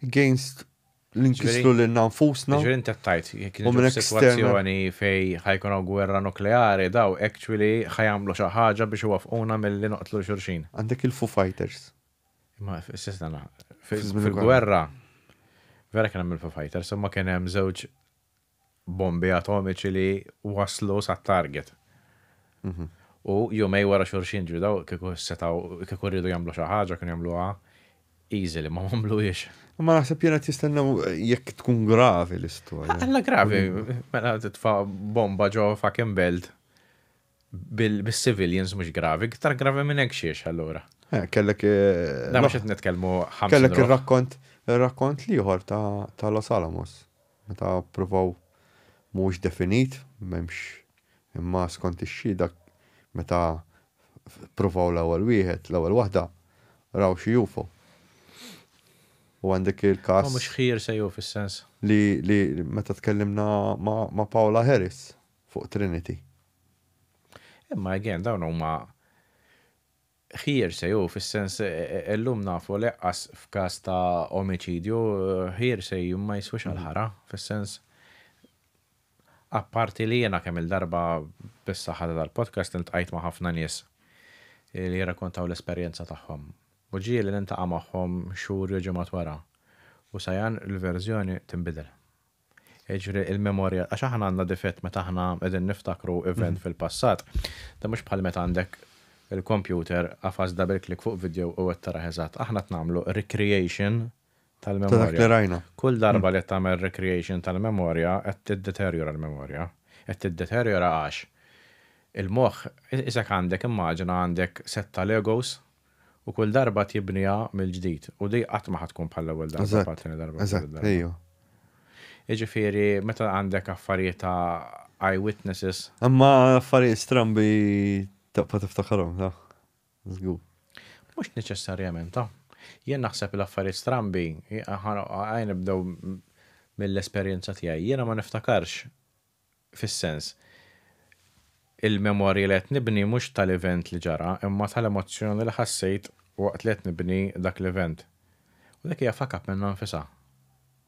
Against li nkissru lilna nfusna. Ġifieri inti qed tgħid jekk niġu f'sitwazzjoni fejn ħa jkun hawn gwerra nukleari daw actually ħa jagħmlu xi ħaġa biex iwaffquna milli noqtlu 'l xulxin. Għandek il-Foo Fighters. Imma sistana, fil-gwerra vera kien hemm il-Foo Fighters imma kien hemm żewġ bombi atomiċi li waslu sat-target. U jumej wara xulxin ġifieri daw kieku setgħu kieku riedu jagħmlu xi ħaġa kienu jagħmluha easily ma m'għamluhiex. Imma naħseb jien qed jistennew jekk tkun gravi l-istorja. Alla gravi, mela titfa' bomba ġo fucking belt bis-civilians mhux gravi, iktar gravi minn hekk xiex allura. Eh, kellek. Eh, Da mhux qed nitkellmu Kellek ir-rakkont ir-rakkont l-ieħor ta' Los Alamos. Meta ppruvaw mhuwiex definit, m'hemmx imma skont ix-xhieda meta ppruvaw l-ewwel wieħed, l-ewwel waħda, raw xi UFO. U għandek il-każ. Ma mhux hearsay hu fis-sens. Li li meta tkellimna ma' Paula Harris fuq Trinity. Imma again dawn huma Hearsay hu fis-sens illum nafu li qas f'każ ta' omiċidju hearsay ma jiswiex għal ħara, fis-sens apparti li jiena kemm-il darba bis-saħħa ta' dal-podcast iltqajt ma' ħafna nies li jirrakkontaw l-esperjenza tagħhom u ġieli niltaqa' magħhom xhur jew ġimgħat wara u sajan il-verżjoni tinbidel. Jiġifieri il-memorja, għax aħna għandna difett meta aħna qegħdin niftakru event fil-passat, da mhux bħal meta għandek il-computer għafas double click fuq video u qed tarah eżatt. Aħna qed nagħmlu recreation tal-memorja. Ta' dak li rajna. Kull darba li qed tagħmel recreation tal-memorja qed tiddeterjora l-memorja. Qed tiddeterjora għax il-moħħ, isek għandek immaġina għandek sett ta' Legos U kull darba tibniha mill-ġdid. U di qatt ma ħa tkun bħall-ewwel darba, bħal tieni darba. Eżatt, ejju. Jiġifieri meta għandek affarijiet ta' eyewitnesses. Imma affarijiet strambi tibqa' tiftakarhom, ta' żgur. Mhux neċessarjament, ta'. Jien naħseb l-affarijiet strambi, ħa nibdew mill-esperjenza tiegħi. Jiena ma niftakarx Fis-sens, il-memorji li qed nibni mhux tal-event li ġara, imma tal-emozzjoni li ħassejt waqt li qed nibni dak l-event. U dik hija fuck up minnha nfisha.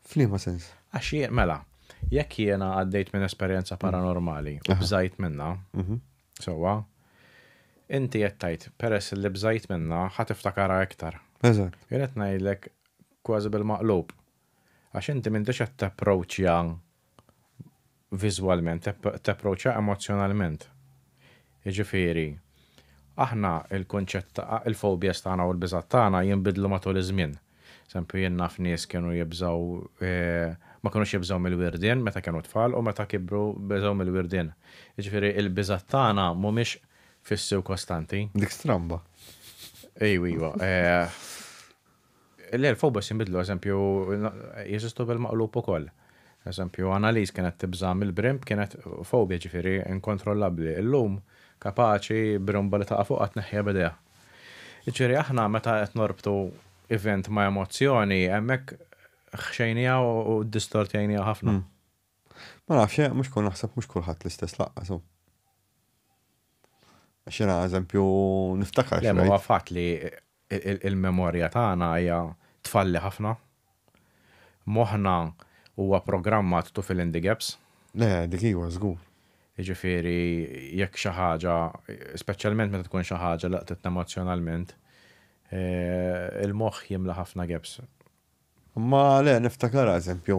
F'liema sens? Għax jien, mela, jekk jiena għaddejt minn esperjenza paranormali u bżajt minnha, sewwa, inti qed tgħid peress li bżajt minnha ħa tiftakarha iktar. Eżatt. Jien qed ngħidlek kważi bil-maqlub. Għax inti m'intix qed tapproċċja viżwalment, tapproċċja emozzjonalment. Jiġifieri, aħna il-kunċett ta' il-phobias tagħna u l-biżgħat tagħna jinbidlu matul iż-żmien. Eżempju, jien naf nies kienu jibżgħu ma kinux jibżgħu mill-wirdien meta kienu tfal u meta kibru beżgħu mill-wirdien. Jiġifieri il-biżgħat tagħna mhumiex fissi u kostanti. Dik stramba. Ejwa, iva. Le, l-fobias jinbidlu, eżempju, jeżistu bil-maqlub ukoll. Eżempju, Annalise kienet tibża' mill-brimb, kienet fobia ġifieri inkontrollabbli. Illum kapaċi brimba li taqa' fuqha tneħħiha b'idejha. Jiġifieri aħna meta qed norbtu event ma' emozzjoni, hemmhekk ħxejniha u ddistortjajniha ħafna. Ma nafx, eh, mhux kull naħseb mhux kulħadd l-istess laqqas. hu. Għax jiena eżempju niftakar Le, ma huwa fatt li il-memorja tagħna hija tfalli ħafna. Moħħna huwa programmat to fill in the gaps. Le, dik iwa żgur. Jiġifieri jekk xi ħaġa, speċjalment meta tkun xi ħaġa li laqtitna emozzjonalment, il-moħħ jimla ħafna gaps. Ma le, niftakarha eżempju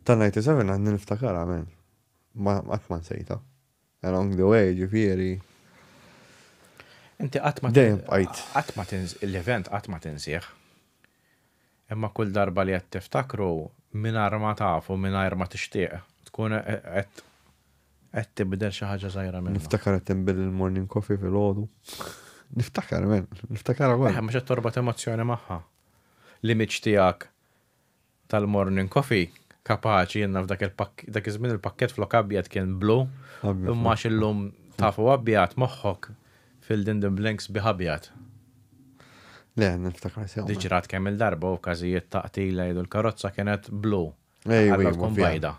ta' 97 għandi niftakarha men. Ma qatt ma nsejta. Along the way, ġifieri. Inti qatt ma Dejjem bqajt. Qatt ma tins l-event qatt ma tinsih. Imma kull darba li qed tiftakru mingħajr ma taf u mingħajr ma tixtieq tkun qed qed tibdel xi ħaġa żgħira minnu. Niftakar qed inbill il-morning coffee filgħodu. Niftakar, men, niftakar ukoll. Mhux qed torbot emozzjoni magħha. L-image tiegħek tal-morning coffee kapaċi jenna f'dak il-pakk dak iż-żmien il-pakkett flok abjad kien blu, imma għax illum tafu abjad moħħok filled in the blanks bih abjad. Le, niftakar sew. Di ġrat kemm il-darba u f'każijiet ta' qtil jgħidu l-karozza kienet blu. Alla tkun bajda.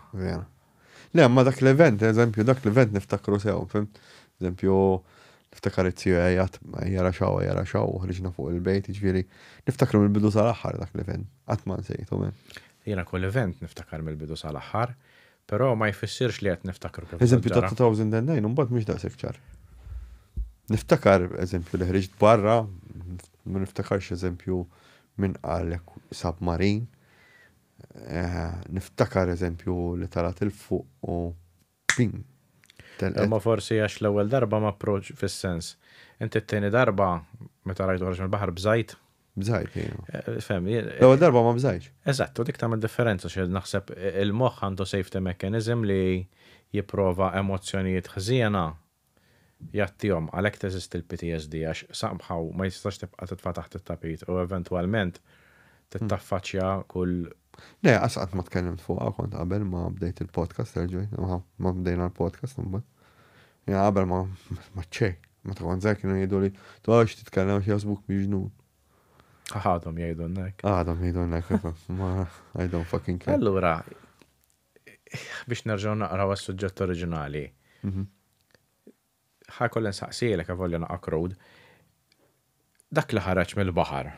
Le, ma dak l-event, eżempju, dak l-event niftakru sew, fim? Eżempju, niftakar it-tiju għajat, jara xaw, jara xaw, ħriġna fuq il-bejt, ġifieri, niftakru mill-bidu sal-aħħar dak l-event, qatt ma nsejtu men. Jiena kull event niftakar mill-bidu sal-aħħar, però ma jfissirx li qed niftakru kif Eżempju ta' 2009, mbagħad mhux daqshekk ċar. Niftakar, eżempju, li ħriġt barra, ma niftakarx eżempju minn qalek submarin, eh, niftakar eżempju li talat il-fuq u ping. Imma forsi għax l-ewwel darba ma approach fis-sens. Inti t-tieni darba meta rajtu ħarġ mill-baħar bżajt. Bżajt, iva. Eh, fem, L-ewwel darba ma bżajtx. Eżatt, u dik tagħmel differenza xi naħseb il-moħħ għandu safety mechanism li jipprova emozzjonijiet ħżiena jgħattihom, għalhekk teżisti l-PTSD għax somehow ma jistax tibqa' titfa' taħt it-tapit u eventwalment trid taffaċċja kull Le, għax qatt ma tkellimt fuqha kont qabel ma bdejt il-podcast erġajt, ma bdejna l-podcast imbagħad. Jiena qabel ma ma ċej, meta kont żgħir kienu jgħidu li toqgħodx titkellem għax jaħsbuk miġnun. Għadhom jgħidulna hekk. Għadhom jgħidulna hekk, ma I don't fucking care. Allura, biex nerġgħu naqraw għas-suġġett oriġinali. Mhm. Ħa kolli nsaqsilek avolja naqa' crowd. Dak li ħareġ mill-baħar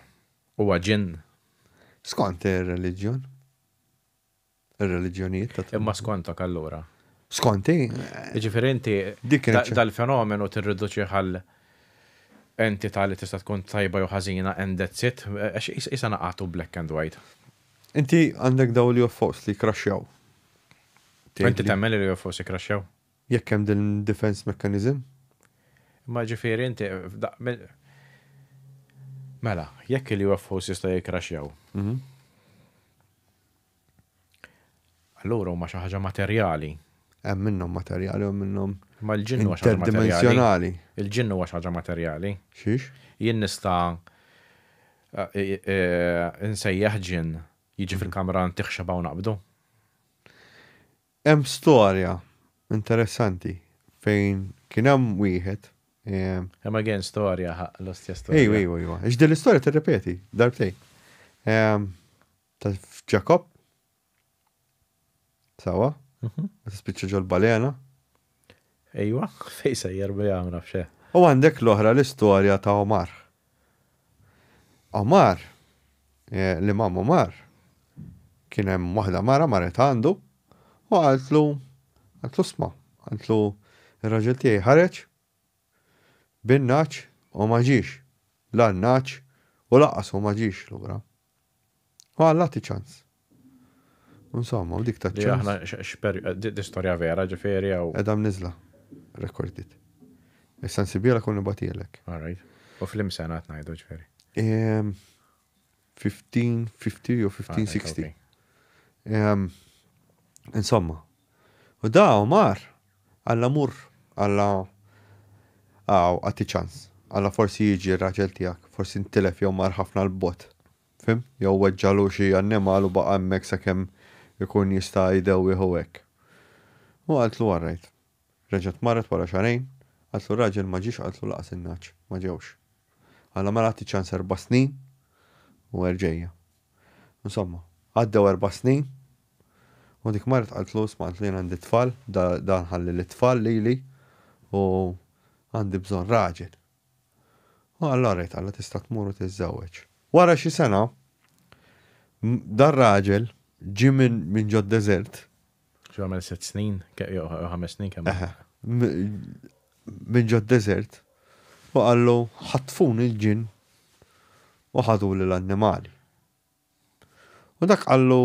huwa ġinn? Skont ir-reliġjon. Ir-reliġjonijiet ta' Imma skontok allura. Skonti? Jiġifieri inti dal-fenomenu tirriduċih għal entità li tista' tkun tajba jew ħażina and that's it, għax qisha naqgħtu black and white. Inti għandek dawn l-UFOs li jkraxxjaw. Inti temmen li l-UFOs jkraxxjaw? Jekk hemm din defense mechanism. Imma ġifieri inti Mela, jekk il-UFOs jistgħu jikkraxxjaw. Mhm. Allura huma xi ħaġa materjali. Hemm minnhom materjali u minnhom Ma l-ġinn huwa xi ħaġa materjali. Il-ġinn huwa xi ħaġa materjali. Xiex? Jien nista' eh, eh, nsejjaħ ġinn jiġi fil-kamra ntih xebgħa u naqbdu. Hemm storja interessanti fejn kien hemm wieħed. Hemm again storja, l-ostja storja. Ejwa, ejwa, ejwa. Ix din l-istorja tirrepeti darbtejn. Ta' Jacob. Sawa? Mhm. Meta spiċċa ġol balena. Ejwa, fej sejjer bija ma nafx. Eh. U għandek l-oħra l-istorja ta' Omar. Omar, eh, l-imam Omar, kien hemm waħda mara marret għandu u qaltlu qaltlu sma, qaltlu ir-raġel tiegħi ħareġ bin-nagħaġ u ma ġiex, la n-nagħaġ u lanqas hu ma ġiex lura. U Alla ti ċans. Insomma, u dik ta' ċans. Aħna xper, di storja vera ġifieri jew. Edha mniżla, recorded. Issa nsibiela kun nibgħatielek. All right. U fl-im sena qed ngħidu ġifieri. 1550 jew 1560. Insomma, u da Omar, Alla mur, Alla. Aw, agħti ċans. Alla forsi jiġi r-raġel tiegħek, forsi ntilef jew mar ħafna 'l bogħod. Fhimt? Jew weġġagħlu xi annimal u baqa' hemmhekk sakemm ikun jista' jdewwih u hekk. U qaltlu all right. Reġgħet marret wara xahrejn, qaltlu r-raġel ma ġiex qaltlu lanqas in-nagħaġ ma ġewx. Alla mela agħti ċans 4 snin u erġa' ejja. Insomma, għaddew 4 snin u dik marret qaltlu isma' qaltlu jien għandi tfal, dan ħalli lit-tfal lili u għandi bżonn raġel. U qallu all right, alla tista' tmur u tiżżewweġ. Wara xi sena, dar raġel ġie minn ġod deżert. Xi għamel 6 snin, jew 5 snin kemm. Eħe, minn ġod deżert u qallu ħatfuni l-ġin u ħadu l-annimali. U dak qallu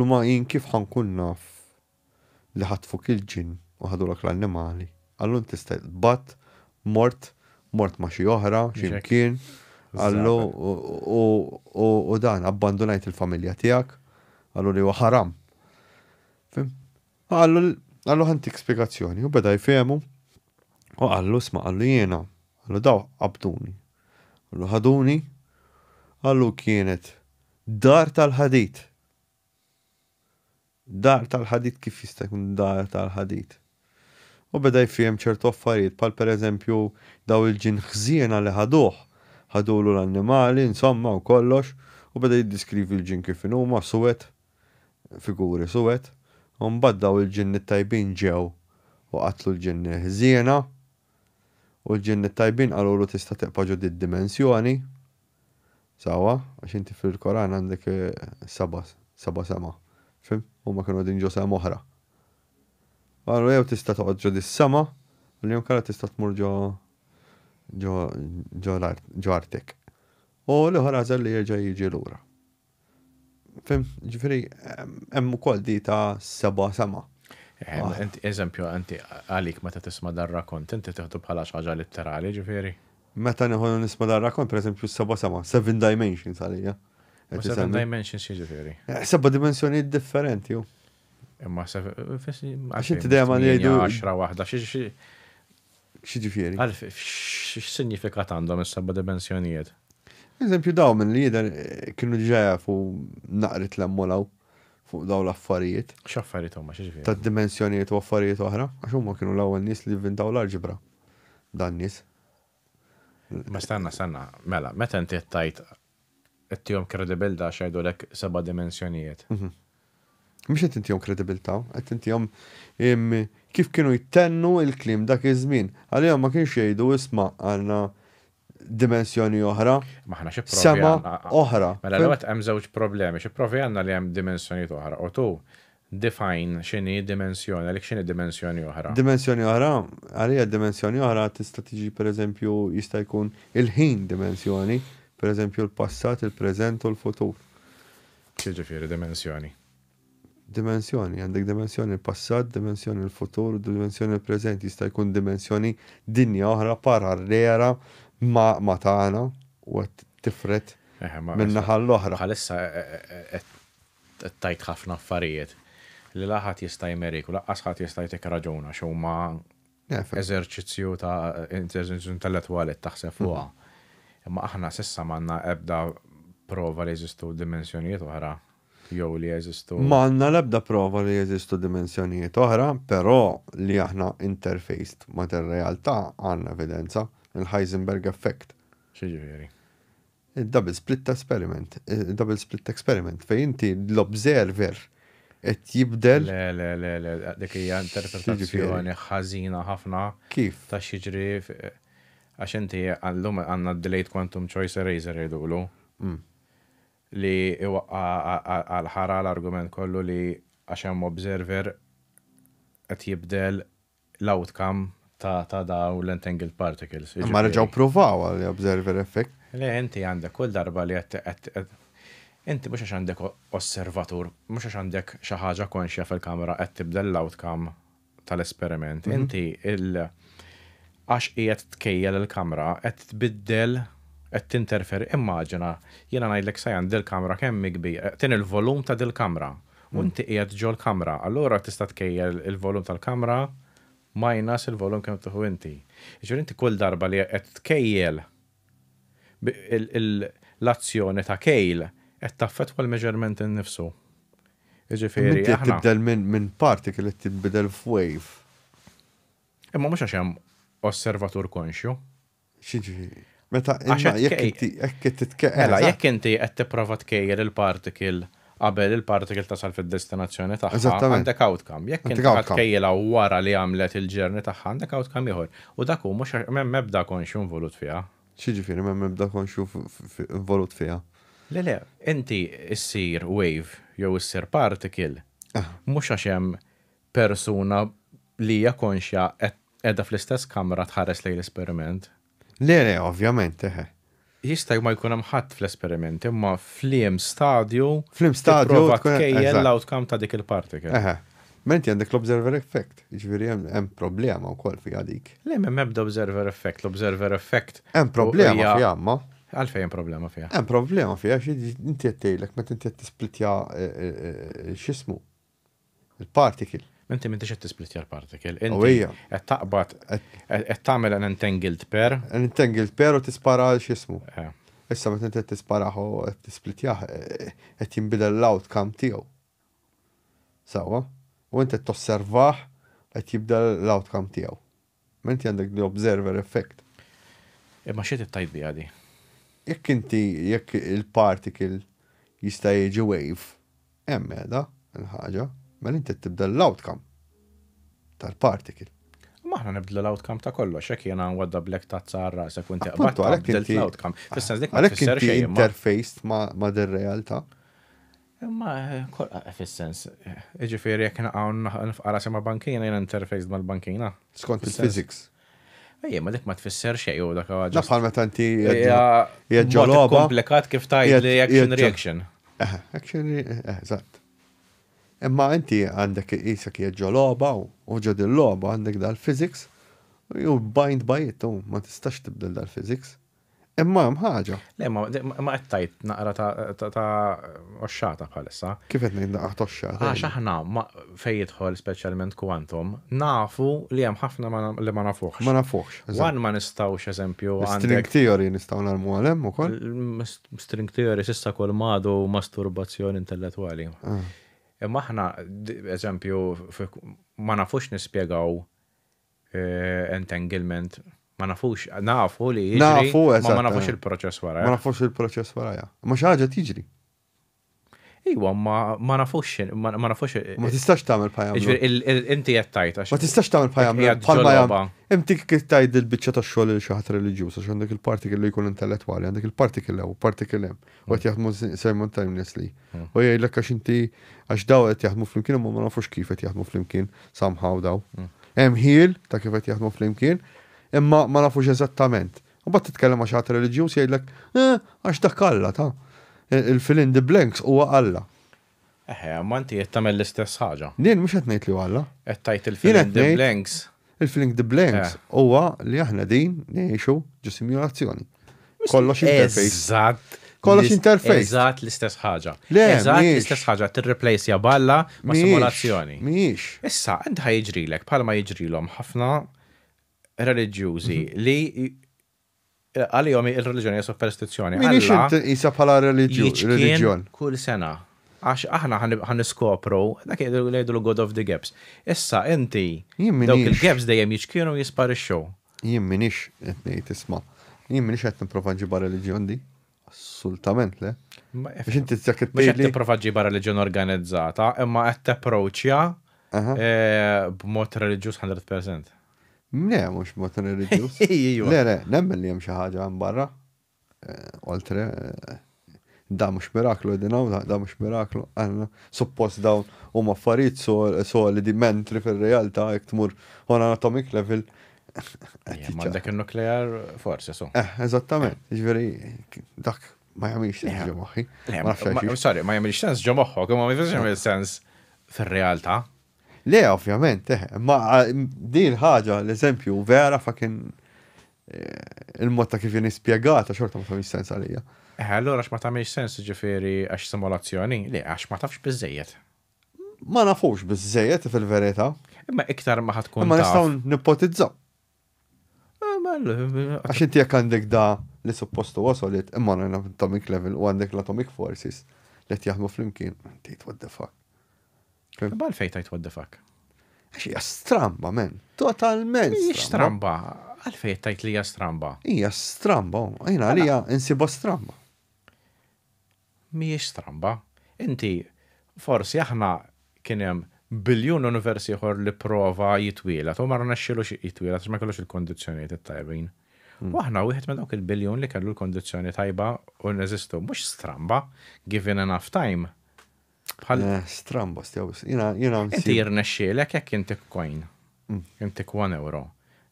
ma jien kif ħa nkun naf li ħatfuk il-ġin u ħadulek l-annimali? Qallu inti bat, mort ma xi oħra, xi mkien, qallu u dan abbandonajt il-familja tiegħek, qallu li huwa ħaram. Fhimt? Qallu ħa ntik spjegazzjoni u beda jfehmu u qallu isma' qallu jiena, qallu daw qabduni. Qallu ħaduni, qallu kienet dar tal-ħadid. Dar tal-ħadid, kif jista' jkun dar tal-ħadid? U beda jfhem ċertu affarijiet, bħal per eżempju daw il-ġin ħżiena li ħaduh, ħadulu l-annimali, insomma, u kollox, u beda jiddiskrivi l-ġin kif huma suwed, figuri suwed, u mbagħad daw il-ġinni tajbin ġew u qatlu l-ġinni ħżiena, u l-ġinni tajbin qalulu tista' tibqa' ġo dimensjoni. Sewwa, għax inti fil-Koran għandek seba' sema. Fhimt? Huma kienu qegħdin ġo sema oħra. Qallu jew tista' toqgħod ġo dis-sema, u jew inkella tista' tmur ġo artek. U l-ieħor għażel li jerġa' jiġi lura. Fhimt? Ġifieri hemm ukoll di ta' seba' sema. Inti, eżempju, inti għalik meta tisma' dar rakont, inti teħdu bħala xi ħaġa litterali, ġifieri. Meta nieħu nisma' dar rakont, per eżempju, seba' sema, seven dimensions għalija. Ma seven dimensions x'jiġifieri? Seba' dimensjonijiet differenti, ju. Imma seven. Għax inti dejjem għal jgħidu- 10 waħda, xi X'jiġifieri? Għalf, x'sinjifikat għandhom is-seba' dimensjonijiet? Eżempju, daw minn li jidher kienu diġà jafu naqrit l-emmolaw fuq daw l-affarijiet. X'affarijiet huma, x'jiġifieri? Ta' dimensjonijiet u affarijiet oħra, għax huma kienu l-ewwel nies li inventaw l-alġebra. Dan nies. Ma stanna, stanna, mela, meta inti qed tgħid ittihom kredibilità għax jgħidulek seba' dimensjonijiet. Mhux qed intihom kredibilità, qed intihom kif kienu jtennu il-kliem dak iż-żmien. Għalihom ma kienx jgħidu isma' għandna dimensjoni oħra, Ma aħna xi provi sema għandna- oħra. Mela l hemm żewġ problemi, xi provi għandna li hemm dimensjonijiet oħra u tu define x'inhi dimensjoni, għalik x'inhi dimensjoni oħra. Dimensjoni oħra, għalija dimensjoni oħra tista' tiġi per eżempju jista' jkun il-ħin dimensjoni, per eżempju l-passat, il-preżent u l-futur. X'jiġifieri dimensjoni? Dimensjoni, għandek dimensjoni l-passat, dimensjoni l-futur, dimensjoni l-preżent, jista' jkun dimensjoni dinja oħra parallela ma tagħna u qed tifret Eħe, ma minn naħa l-oħra. Bħalissa qed tgħid ħafna affarijiet li la ħadd jista' jmerik u lanqas ħadd jista' jtik raġun għax huma Nefhem. eżerċizzju ta' eżerċizzju intellettwali taħseb fuqha. Imma aħna s'issa m'għandna ebda prova li jeżistu dimensjonijiet oħra jew li jeżistu. M'għandna l-ebda prova li jeżistu dimensjonijiet oħra, però li aħna interfaced ma' realtà għandna evidenza, il-Heisenberg effect. X'jiġifieri? Il-double split experiment, il-double split experiment, fejn inti l-observer qed jibdel Le, le, le, le, dik hija interpretazzjoni ħażina ħafna kif? ta' x'jiġri għax inti għallum għandna delayed quantum choice eraser jgħidulu li iwaqqa' għal-ħara l-argument kollu li għax hemm observer qed jibdel l-outcome ta' daw l-entangled particles. Ma reġgħu provaw għal observer effect. Le, inti għandek kull darba li qed inti mhux għax għandek osservatur, mhux għax għandek xi ħaġa konxja fil-kamera qed tibdel l-outcome tal-esperiment. Inti il għax qiegħed tkejjel il-kamra qed tbiddel, qed tinterferi. Immaġina, jiena ngħidlek sajan dil-kamra kemm hi kbira, tin il-volum ta' dil-kamra. U inti qiegħed ġol kamra, allura tista' tkejjel il-volum tal-kamra. minus il-volum kemm tieħu inti. Jiġifieri inti kull darba li qed tkejjel l-azzjoni ta' kejl qed taffettwa l-measurement innifsu. Jiġifieri Inti qed tibdel minn particle qed tinbidel f'wave. Imma mhux għax hemm osservatur konxju. X'jiġifieri? Meta imma jekk inti jekk qed titke. Mela, jekk inti qed tipprova tkejjel il-particle qabel il-particle tasal fid-destinazzjoni tagħha, għandek outcome. Jekk inti qed tkejjilha wara li għamlet il-journey tagħha, għandek outcome ieħor. U dak hu mhux m'hemm ebda konxju involut fiha. X'jiġifieri m'hemm ebda konxju involut fiha? Le, le, inti ssir wave jew issir particle mhux għax hemm persuna li hija konxja qiegħda fl-istess kamra tħares lejn l-esperiment. Le, le, ovvjament, eħe. Jista' ma jkun hemm ħadd fl-esperiment, imma f'liem stadju F'liem stadju tipprova tkejjel l-outcome ta' dik il-particle. Eħe. Ma inti għandek l-observer effect, jiġifieri hemm problema wkoll fiha dik. Le, m'hemm ebda observer effect, l-observer effect. Hemm problema fiha imma. Għalfejn hemm problema fiha? Hemm problema fiha għax inti qed tgħidlek meta inti qed tisplitja x'ismu. Il-particle. Inti m'intix qed tisplitja l-particle. Inti qed taqbad qed tagħmel an entangled pair. An entangled pair u tispara għal x'ismu. Eh. Issa meta inti qed tisparah u qed tisplitjah eh, qed jinbidel l-outcome tiegħu. Sewwa? U inti qed tosservah qed jibdel l-outcome tiegħu. Ma inti għandek the observer effect. Imma xi trid tgħid biha di? Jekk inti jekk il-particle jista' jiġi wave, hemm qiegħda l-ħaġa, mela inti qed tibdel l-outcome tal-particle. Imma aħna nibdlu l-outcome ta' kollox, jekk jiena nwaddablek tazza għal rasek u inti qbadtha bdilt l-outcome. Fis-sens dik ma tfisser xejn. Għalhekk inti interfaced ma' dir-realtà. Imma fis-sens, jiġifieri jekk naqgħu nifqa' rasi ma' bankina jiena interfaced mal-bankina. Skont il-physics. Ejja, ma dik ma tfisser xejn u dak huwa ġust. Bħal meta inti qiegħed ġo logħba. Komplikat kif tgħid li action reaction. Action eżatt. Imma inti għandek qisek qiegħed ġo logħba u ġo din logħba għandek dal-physics you bind by it u ma tistax tibdel dal-physics. Imma hemm ħaġa. Le, ma qed tgħid naqra ta' oxxata bħalissa. Kif qed ngħid naqra ta' oxxata? Għax aħna fejn jidħol speċjalment quantum, nafu li hemm ħafna li ma nafuhx. Ma nafuhx. One ma nistgħux eżempju. String theory nistgħu narmu għal hemm ukoll. String theory s'issa kull m'għadu masturbazzjoni intellettwali. Ah. Imma aħna eżempju ma nafux nispjegaw Entanglement, ma nafux, nafu li jiġri, Nafu, ma ma nafux il-proċess wara. Ma nafux il-proċess wara, Ma xi ħaġa tiġri. Iwa, ma nafux, ma nafux. Ma tistax tagħmel bħal jagħmlu. Inti qed tgħid għax. Ma tistax tagħmel bħal jagħmlu. Bħal jagħmlu. Inti kif tgħid il-biċċa tax-xogħol lil xi ħadd reliġjuż għax għandek il-particle li jkun intellettwali, għandek il-particle hawn, particle hemm. U qed jaħdmu simultaneously. U jgħidlek għax inti għax daw qed jaħdmu flimkien imma ma nafux kif qed jaħdmu flimkien somehow daw. Hemm ħiel ta' kif qed jaħdmu flimkien, imma ma nafux eżattament. U mbagħad titkellem ma' xi ħadd reliġjuż jgħidlek, eh, għax dak Alla ta' il-fill in the blanks huwa Alla. Eħe, imma inti qed tagħmel l-istess ħaġa. Jien mhux qed ngħid li huwa Alla. Qed tgħid il-fill in the blanks. Il-fill in the blanks eh. huwa li aħna din ngħixu ġo simulazzjoni. Kollox interface. Eżatt. Kollox interface. Eżatt l-istess ħaġa. Eżatt l-istess ħaġa, tirreplace balla ma' simulazzjoni. Mhijiex. Issa, inti ħa jiġrilek bħalma jiġrilhom ħafna reliġjużi mhm. li għalihom il-reliġjoni hija superstizzjoni. Mhijiex inti bħala reliġjon. Kull sena. Għax aħna ħan niskopru, dak jgħidu God of the Gaps. Issa inti, dawk il-gaps dejjem jiċkienu jisparixxu. Jien m'iniex qed ngħid isma'. Jien m'iniex qed nipprova nġibha reliġjon di. Assolutament le. Biex inti qed Mhux qed tipprova ġġibha reliġjon organizzata, imma qed tapproachja eh, b'mod reliġjuż 100%. Le, mhux b'mod reliġjuż. Le, le, nemmen li hemm xi ħaġa hemm barra. Eh, oltre, eh, da mhux miraklu qegħdin hawn, da mhux miraklu. Għandna suppost dawn huma affarijiet solidi mentri fir-realtà jekk tmur on an atomic level. Għandek il-nuklear forsi, so. Eh, eżattament, ġifieri dak ma jagħmilx sens ġo moħħi. Sorry, ma jagħmilx sens ġo moħħok, ma jagħmilx sens fir-realtà. Le, ovvjament, eh, ma din ħaġa, l-eżempju, vera fucking eh, il-mod ta' kif jien ispjegata xorta ma tagħmilx sens għalija. Eh, allura għax ma tagħmilx sens ġifieri għax simulazzjoni, le għax ma tafx biżejjed. Ma nafux biżejjed fil-verità. Imma iktar ma ħa tkun Imma taf. nistgħu nipotizzaw. Eh, Għax inti jekk għandek da li suppost huwa solid imma on atomic level u għandek l-atomic forces li qed jaħdmu flimkien, tgħid what the fuck. Bal fejn tajt what the fuck. Għax hija stramba, men. Totalment. Mhijiex stramba. Għalfejn tajt li hija stramba. Hija stramba, jiena għalija insiba stramba. Mhijiex stramba. Inti forsi aħna kien hemm biljun univers ieħor li prova jitwieled u ma rnexxielux jitwieled għax ma kellux il-kondizzjonijiet it-tajbin. U aħna wieħed minn dawk il-biljun li kellu l-kondizzjoni tajba u neżistu. Mhux stramba, given enough time. Bħal Eh, Stramba, stjaw. Jiena jiena Inti nsib. jirnexxielek jekk intik coin. Intik 1 euro.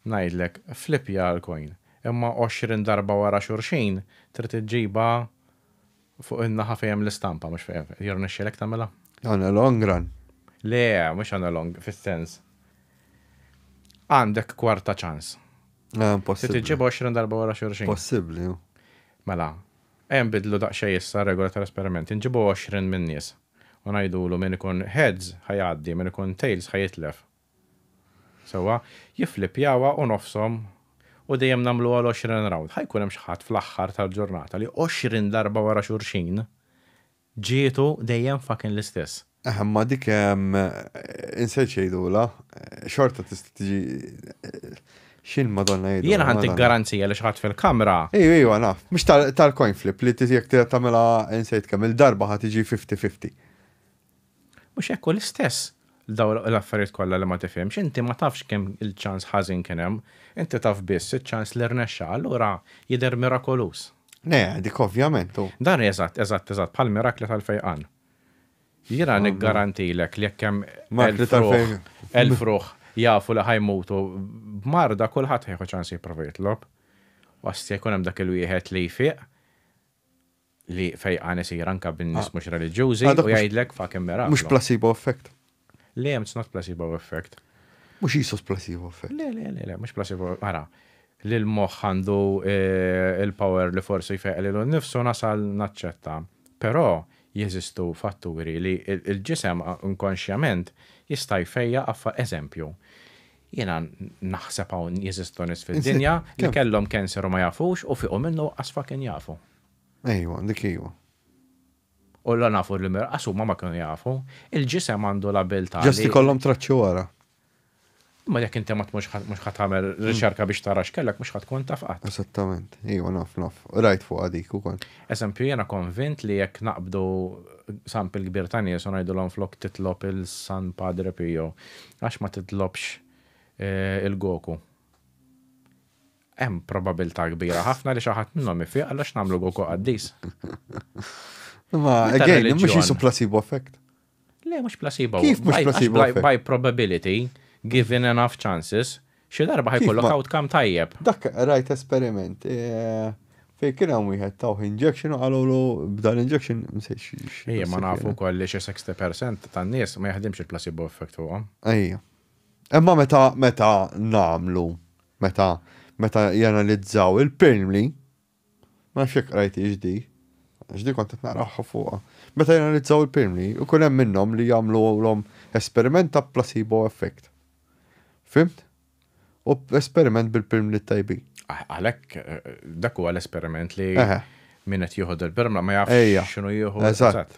Ngħidlek flipja l-coin. Imma 20 darba wara xulxin trid iġġiba fuq in-naħa fejn hemm l-istampa mhux fejn jirnexxielek tagħmilha. On a long run. Le, mhux għandha long, fis-sens. Għandek kwarta ċans. Eh, Trid Possibbli. iġġiba 20 darba wara xulxin. Possibbli. ju. Mela, hemm bidlu daqsxejn issa regola tal-esperiment. Inġibu 20 minn nies. U ngħidulu min ikun heads ħa jgħaddi, min ikun tails ħa jitlef. Sewwa, jiflipjawa u nofshom u dejjem nagħmlu għal 20 round. Ħa jkun hemm xi ħadd fl-aħħar tal-ġurnata li 20 darba wara xulxin ġietu dejjem fucking l-istess. Eh, ma dik insejt xejdula, xorta tista' tiġi xin madonna jgħidu. Jiena ħantik garanzija li xi ħadd fil-kamra Ejju, ejju, naf. Mhux tal-coin flip li jekk tagħmilha insejt kemm il-darba ħa tiġi 50-50. Mhux hekk hu l-istess daw l-affarijiet kollha li ma tifhimx, inti ma tafx kemm il-ċans ħażin kien hemm, inti taf biss iċ-ċans li rnexxa, allura jidher mirakoluż. Ne, dik ovvjament. u. Dan eżatt, eżatt, eżatt, bħal mirakli tal-fejqan. Jiena niggarantilek li jekk hemm Mirakli tal-fejqan. 1000 ruħ jafu li ħa jmutu b'marda kulħadd ħa jieħu ċans jipprova jitlob. Wasti jkun hemm dak il-wieħed li jfiq li fejqan isir anka bin-nies mhux reliġjużi Ah, dak u mhux- jgħidlek fucking miraklu. Mhux placebo effect. Le, it's not placebo effect. Mhux jisus placebo effect. Le, le, le, le, mhux placebo. Ara, li l-moħħ għandu il-power li forsi jfejjaq lilu nnifsu nasal naċċetta. Però jeżistu fatturi li il-ġisem inkonxjament jista' jfejjaq affa eżempju. Jiena naħseb hawn jeżistu nies fid-dinja li Kemm? kellhom cancer u ma jafux u fiqu minnu għax fucking jafu. Ejwa, dik ejwa. U la nafu li mir huma ma kienu jafu. Il-ġisem għandu l-abilità. Ġast li- ikollhom traċċi wara. Ma jekk inti ma mhux ħa tagħmel riċerka biex tara x'kellek mhux ħa tkun taf qatt. Esattament. Ejwa, naf, naf. Rajt fuq għadik ukoll. Eżempju, jiena konvint li jekk naqbdu sample kbir ta' nies u ngħidulhom flok titlob il-San Padre Pio, għax ma titlobx il-Goku. Hemm probabilità kbira ħafna li xi ħadd minnhom ifiq għaliex nagħmlu Goku qaddis. Ma, Meta again, mhux reliġjon. jisu placebo effect. Le, mhux placebo. Kif mhux By- għax placebo effect? By probability, given enough chances, xi darba Kif ħa jkollok ma- outcome tajjeb. Dak rajt esperiment. Fej kien hawn wieħed tawh injection u qalulu b'dan injection msejx. Ejja, ma nafu wkoll li xi 60% tan-nies ma jaħdimx il-placebo effect fuqhom. Ejja. Imma meta meta namlu, meta meta janalizzaw il-pirmli, ma nafx jekk rajt iġdi, ġdi kont qed naqraħħa fuqha. Meta janalizzaw il-pirmli, ikun hemm minnhom li jagħmlu esperiment ta' placebo effect. Fhimt? U esperiment bil-pirmli tajbin. Għalhekk dak huwa l-esperiment li Eħe. min qed jieħu il-pirmla ma Ejja. jafx x'inhu jieħu. Eżatt.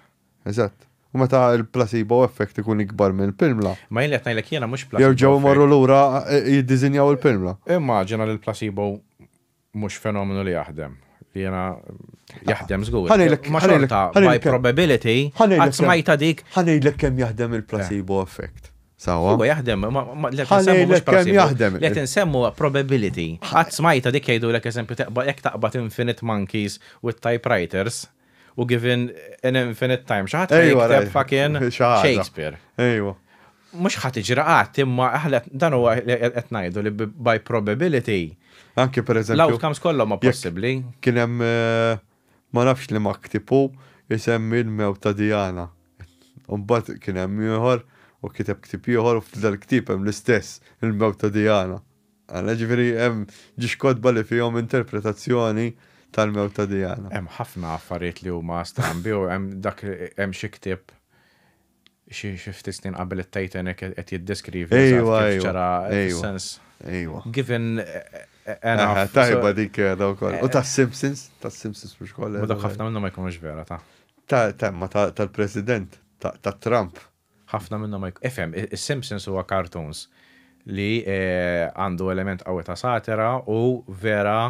Eżatt. U meta il-placebo effect ikun ikbar minn il-pirmla, Ma jien li qed ngħidlek jiena mhux placebo. jerġgħu effect. marru lura jiddiżinjaw il-pirmla. Immaġina li l-placebo mhux fenomenu li jaħdem. Li jiena jaħdem żgur. Ħa ngħidlek- Ma ħa ngħidlek- xorta ħa by ngħidlek kemm- probability ħa ngħidlek qatt smajta dik Ħa ngħidlek kemm jaħdem il-placebo effect. Sewwa. Huwa jaħdem, ma li qed Ħa insemmu mhux ngħidlek kemm placebo. jaħdem. Li qed insemmu probability. Qatt smajta dik jgħidulek eżempju teqba jekk taqbad infinite monkeys with typewriters u given an infinite time. Xi ħadd Ejwa, jikteb rajt. fucking Xi ħaġa. Shakespeare. Ejwa. Mhux ħadd iġra qatt, imma aħna dan huwa li qed ngħidu li by probability Anke per eżempju. l-outcomes kollha ma jekk possibbli. Kien hemm ma nafx li ma ktipu jisemmi l-mewt ta' Diana. Umbagħad kien hemm ieħor u kiteb ktib ieħor u f'dal-ktib hemm l-istess il-mewt ta' Diana. Għala ġifieri hemm ġiex kotba li fihom interpretazzjoni tal-mewt ta' Diana. Hemm ħafna affarijiet li huma strambi u hemm dak hemm xi ktieb. Xi ftit snin qabel it-Titanic qed jiddeskrivi eżatt kif ġara fis-sens. Given enough. Tajba dik qiegħda wkoll. U tas-Simpsons, tas-Simpsons mhux kollha. Ma dak ħafna minnhom ma jkunux vera ta'. Ta' ma tal-President, ta' Trump. Ħafna minnhom ma jkunux. Ifhem, is-Simpsons huwa cartoons li għandu element qawwi ta' satira u vera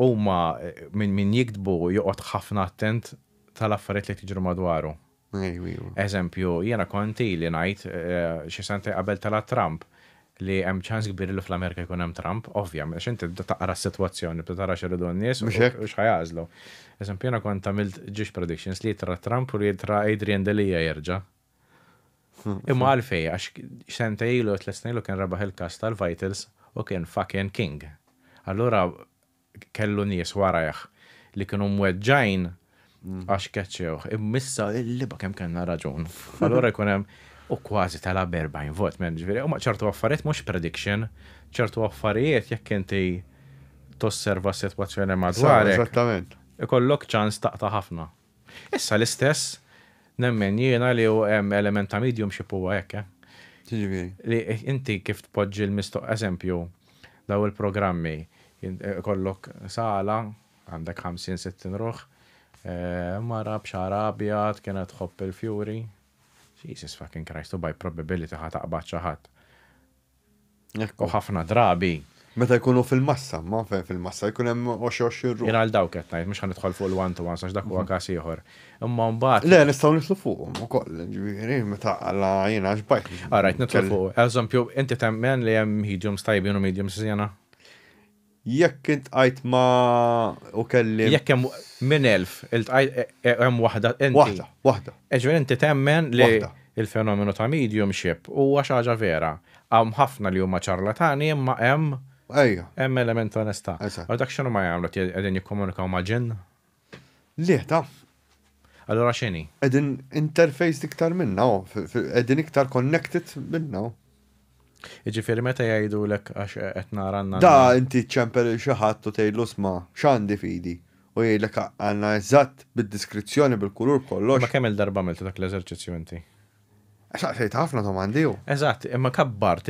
huma min jiktbu joqgħod ħafna attent tal-affarijiet li qed jiġru madwaru. Eżempju, jiena kont ili ngħid xi sentejn qabel tela' Trump li hemm ċans kbir li fl-Amerika jkun hemm Trump, ovvja, għax inti tibda taqra s-sitwazzjoni, tibda tara x'iridu n-nies u x'ħa jagħżlu. Eżempju, jiena kont għamilt ġiex predictions li jitra' Trump u li jitra' Adrian Delia jerġa'. Imma għalfejn, għax sentejn ilu jew tlett snin ilu kien rebaħ il-każ tal-Vitals u kien fucking king. Allura kellu nies warajh li kienu mweġġgħin għax keċċewh. Imma issa il-liba kemm kellna raġun. Allura jkun hemm u kważi tela' b'40 vot, men, ġifieri huma ċertu affarijiet mhux prediction, ċertu affarijiet jekk inti tosserva s-sitwazzjoni madwarek. Eżattament. Ikollok ċans taqta' ħafna. Issa l-istess nemmen jiena li hemm element ta' mediumship huwa hekk, eh. Ġifieri. Li inti kif tpoġġi l-mistoq eżempju daw il-programmi ikollok sala għandek 50-60 ruħ, eh, mara b'xagħar abjad kienet tħobb il-fjuri. Jesus fucking Christ, u by probability ħa taqbad xi ħadd. U ħafna drabi. Meta jkunu fil-massa, ma fil-massa jkun hemm 20 ruħ. Jien għal dawk qed ngħid, mhux ħa nidħol fuq il-one to ones għax dak huwa każ ieħor. Imma mbagħad. Le, nistgħu nidħlu fuqhom ukoll, ġifieri meta għala jiena għax bajt. All right, nidħlu fuq. Eżempju, inti temmen li hemm mediums tajbin u mediums ħżiena? Jekk iltqajt ma' u kelli. Jekk hemm minn 1000 iltqajt hemm waħda inti. Waħda, waħda. Ġifieri inti temmen li il-fenomenu ta' mediumship huwa xi ħaġa vera. Hawn ħafna li huma ċarlatani imma hemm Ejja. Hemm element ta' onestà. Eżatt. Allura dak x'inhu ma jagħmlu qegħdin jikkomunikaw ma' ġinn? Le, ta. Allura x'inhi? Qegħdin interfaced iktar minna, qegħdin iktar connected minna. Jiġifieri meta jgħidulek għax qed nara n-nanna. Da inti ċċempel lil xi ħadd u tgħidlu isma' x'għandi f'idi u jgħidlek għandna eżatt bid-diskrizzjoni bil-kulur b'kollox. Imma kemm-il darba għamiltu dak l-eżerċizzju inti? Saqsejt ħafna domandi u. Eżatt, imma kabbart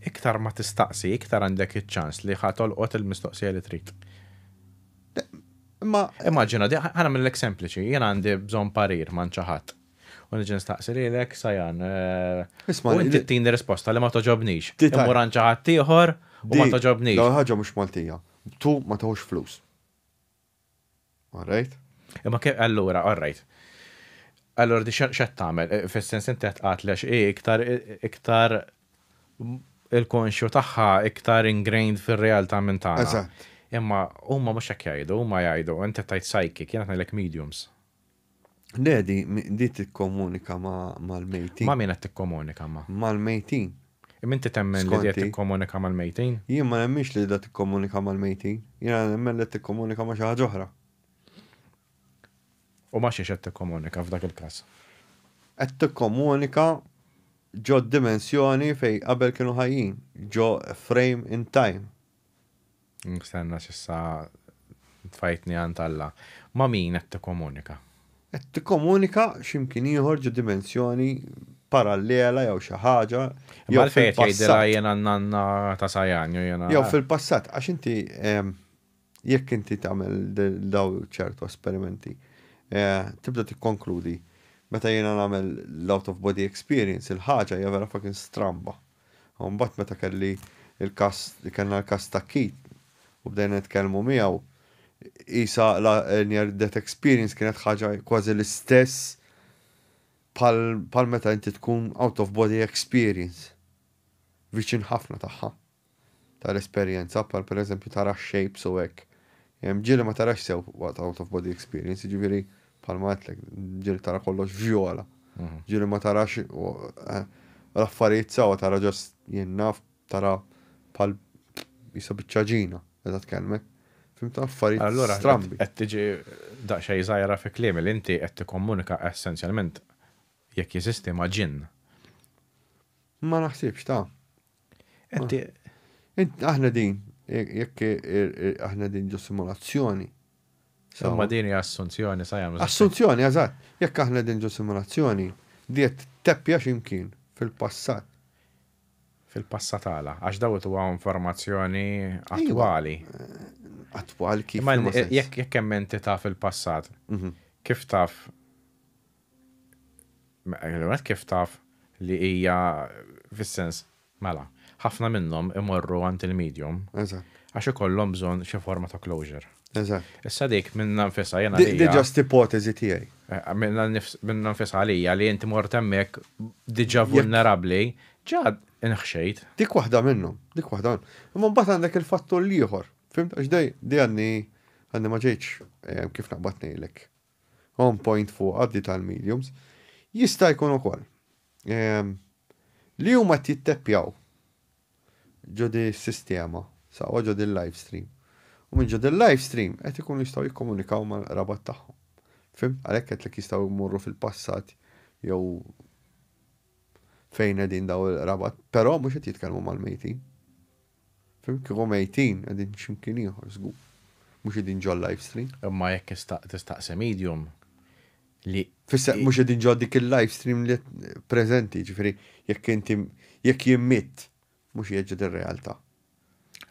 iktar ma tistaqsi, iktar għandek iċ-ċans li ħa tolqot il-mistoqsija li trid. Imma. Immaġina, ħa nagħmillek sempliċi, jien għandi bżonn parir m'għand xi ħadd. U niġi nistaqsi lilek, Sajan, Isma' u inti ttini risposta li ma toġobnix. Immur għand xi ħadd ieħor u ma toġobnix. L-ewwel ħaġa mhux Maltija. Tu ma tieħux flus. All right? Imma kif allura, all right. Allura di x'qed tagħmel? Fis-sens inti qed tqatli għax hi iktar iktar il-konxju tagħha iktar ingrained fir-realtà minn tagħna. Eżatt. Imma huma mhux hekk jgħidu, huma jgħidu, inti qed tgħid psychic, jien qed ngħidlek mediums. Le, di, di tikkomunika mal-mejtin. Ma' min qed tikkomunika ma'? Mal-mejtin. Imma inti temmen li qed tikkomunika mal-mejtin? Jien ma nemminx li da tikkomunika mal-mejtin. Jiena nemmen li tikkomunika ma' xi ħaġa oħra. U ma' xiex qed tikkomunika f'dak il-każ? Qed tikkomunika ġo dimensjoni fejn qabel kienu ħajjin, ġo frame in time. Stenna x'issa tfajtni għand Alla. Ma' min qed tikkomunika? Qed tikkomunika x'imkien ieħor ġo dimensjoni parallela jew xi ħaġa. Imma għalfejn qed jgħidilha jiena n-nanna ta' Sajan jew jiena. Jew fil-passat, għax inti jekk inti tagħmel daw ċertu esperimenti, tibda tikkonkludi meta jiena nagħmel l-out of body experience il-ħaġa hija vera fucking stramba. U mbagħad meta kelli l-każ, kellna l-każ ta' Keith u bdejna nitkellmu miegħu, qisha near death experience kienet ħaġa kważi l-istess bħal meta inti tkun out of body experience. Viċin ħafna tagħha. Tal-esperjenza, bħal pereżempju tara shapes u hekk. Ġieli ma tarax sew waqt out of body experience, jiġifieri bħalma għedtlek, ġieli tara kollox vjola. Mhm. Ġieli ma tarax eh, l-affarijiet sewa tara ġast jien naf tara bħal jisa biċċa ġina meta tkellmek. Fimt affarijiet Allura, strambi. qed tiġi daqsxejn żgħira fi kliem li inti qed tikkomunika essenzjalment jekk jeżisti ma' ġinn. Ma naħsibx ta' Inti. Aħna din, jekk aħna din ġo simulazzjoni. Imma din hija assunzjoni sa jagħmlu. Assunzjoni, eżatt. Jekk aħna din ġo simulazzjoni, Di qed tteppja xi mkien fil-passat. Fil-passat għala? Għax daw huwa informazzjoni attwali. Attwali kif? Imma jekk hemm entità fil-passat, kif taf kif taf li hija fis-sens mela, ħafna minnhom imorru għand il-medium. Għax ikollhom bżonn xi forma ta' closure. Eżatt. Issa dik minnha nfisha jiena Di just ipotezi tiegħi. Minnha nfisha għalija li inti mort hemmhekk diġà vulnerabbli, ġa inħxejt. Dik waħda minnhom, dik waħda minnhom. Imma mbagħad għandek il-fattur l-ieħor, fhimt? Għax dej, di għadni għadni ma ġejtx kif naqbad ngħidlek. On point fuq għaddi tal-mediums. Jista' jkun ukoll li huma qed jitteppjaw ġo di s-sistema, sewwa ġo di l-live stream. U minn ġo di l-live stream qed ikunu jistgħu jikkomunikaw mal-qrabat tagħhom. Fhimt? Għalhekk għedtlek jistgħu jmorru fil-passat jew fejn qegħdin daw il-qrabat, però mhux qed jitkellmu mal-mejtin. Fhimt? Kieku mejtin qegħdin x'imkien ieħor żgur. Mhux qegħdin ġo live stream. Imma jekk tistaqsi medium li. Fissa mhux qegħdin ġo dik il-live stream li preżenti, ġifieri jekk inti jekk jien mitt mhux qiegħed ġo dir-realtà.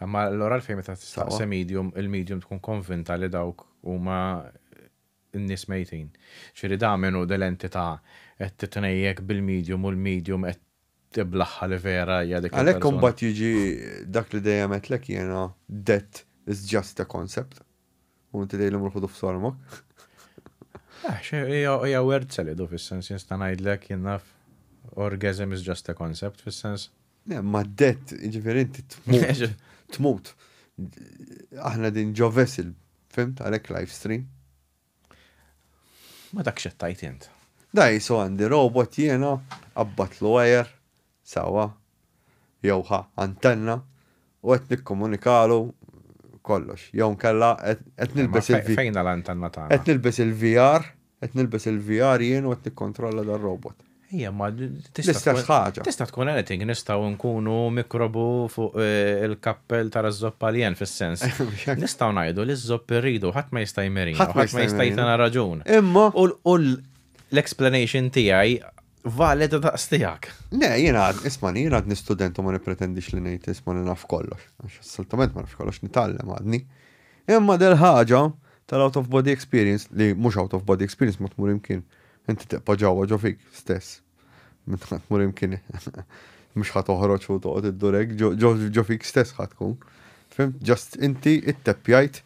Imma allura għalfejn meta tistaqsi medium, il-medium tkun konvinta li dawk huma n-nies mejtin. Ġifieri da min hu dil-entità qed titnejjek bil-medium u l-medium qed tiblaħħa li vera hija dik il-persuna. Għalhekk imbagħad jiġi dak li dejjem għedtlek jiena death is just a concept. U inti dejjem mur ħudu f'sormok. Eh, hija word salad fis-sens jien sta ngħidlek jien naf orgasm is just a concept fis-sens. Le, ma death, jiġifieri inti tmut. Tmut. Aħna din ġo vessel, fhimt għalhekk live stream. Ma dak x'qed tgħid int. Da jisu għandi robot jiena, qabbatlu wire, sewwa, jew ħa antenna u qed nikkomunikalu kollox. Jew nkella qed nilbes il Fejn l-antenna tagħna? Qed nilbes il-VR, qed nilbes il-VR jien u qed nikkontrolla dar-robot. Ija, ma tista' ħaġa. Tista' tkun anything, nistgħu nkunu mikrobu fuq eh, il-kappell ta' zopp alien fis-sens. Nistgħu ngħidu li z-zopp irridu, ħadd ma jista' jmerina, ħadd ma jista' jtana raġun. Imma u l-explanation tiegħi valida daqs tiegħek. Le, jiena għad, isma' jiena għadni student u ma nippretendix li ngħid isma' li naf kollox. Għax assolutament ma nafx kollox, nitgħallem għadni. Imma del ħaġa tal-out of body experience li mhux out of body experience ma tmur imkien. Inti tibqa' ġewwa ġo fik stess. Meta tmur imkien mhux ħa toħroġ u toqgħod iddur hekk, ġo fik stess ħa tkun. Fhimt? Just inti itteppjajt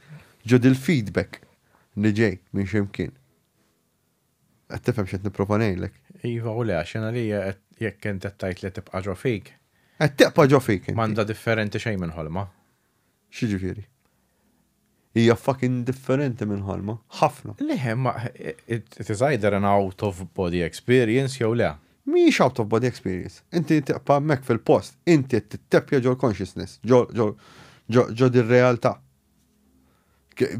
ġo dil-feedback li ġej minn xi mkien. Qed tifhem x'qed nipprova ngħidlek? Iva u le, għax jien għalija jekk int qed tgħid li tibqa' ġo fik. Qed tibqa' ġo fik inti. M'għandha differenti xejn minn ħolma. X'jiġifieri? Hija fucking differenti minn ħolma. Ħafna. Le, ma it is either an out of body experience jew le. Mhijiex out of body experience. Inti tibqa' hemmhekk fil-post, inti qed titteppja ġol-consciousness, ġo ġo ġo ġo dir-realtà.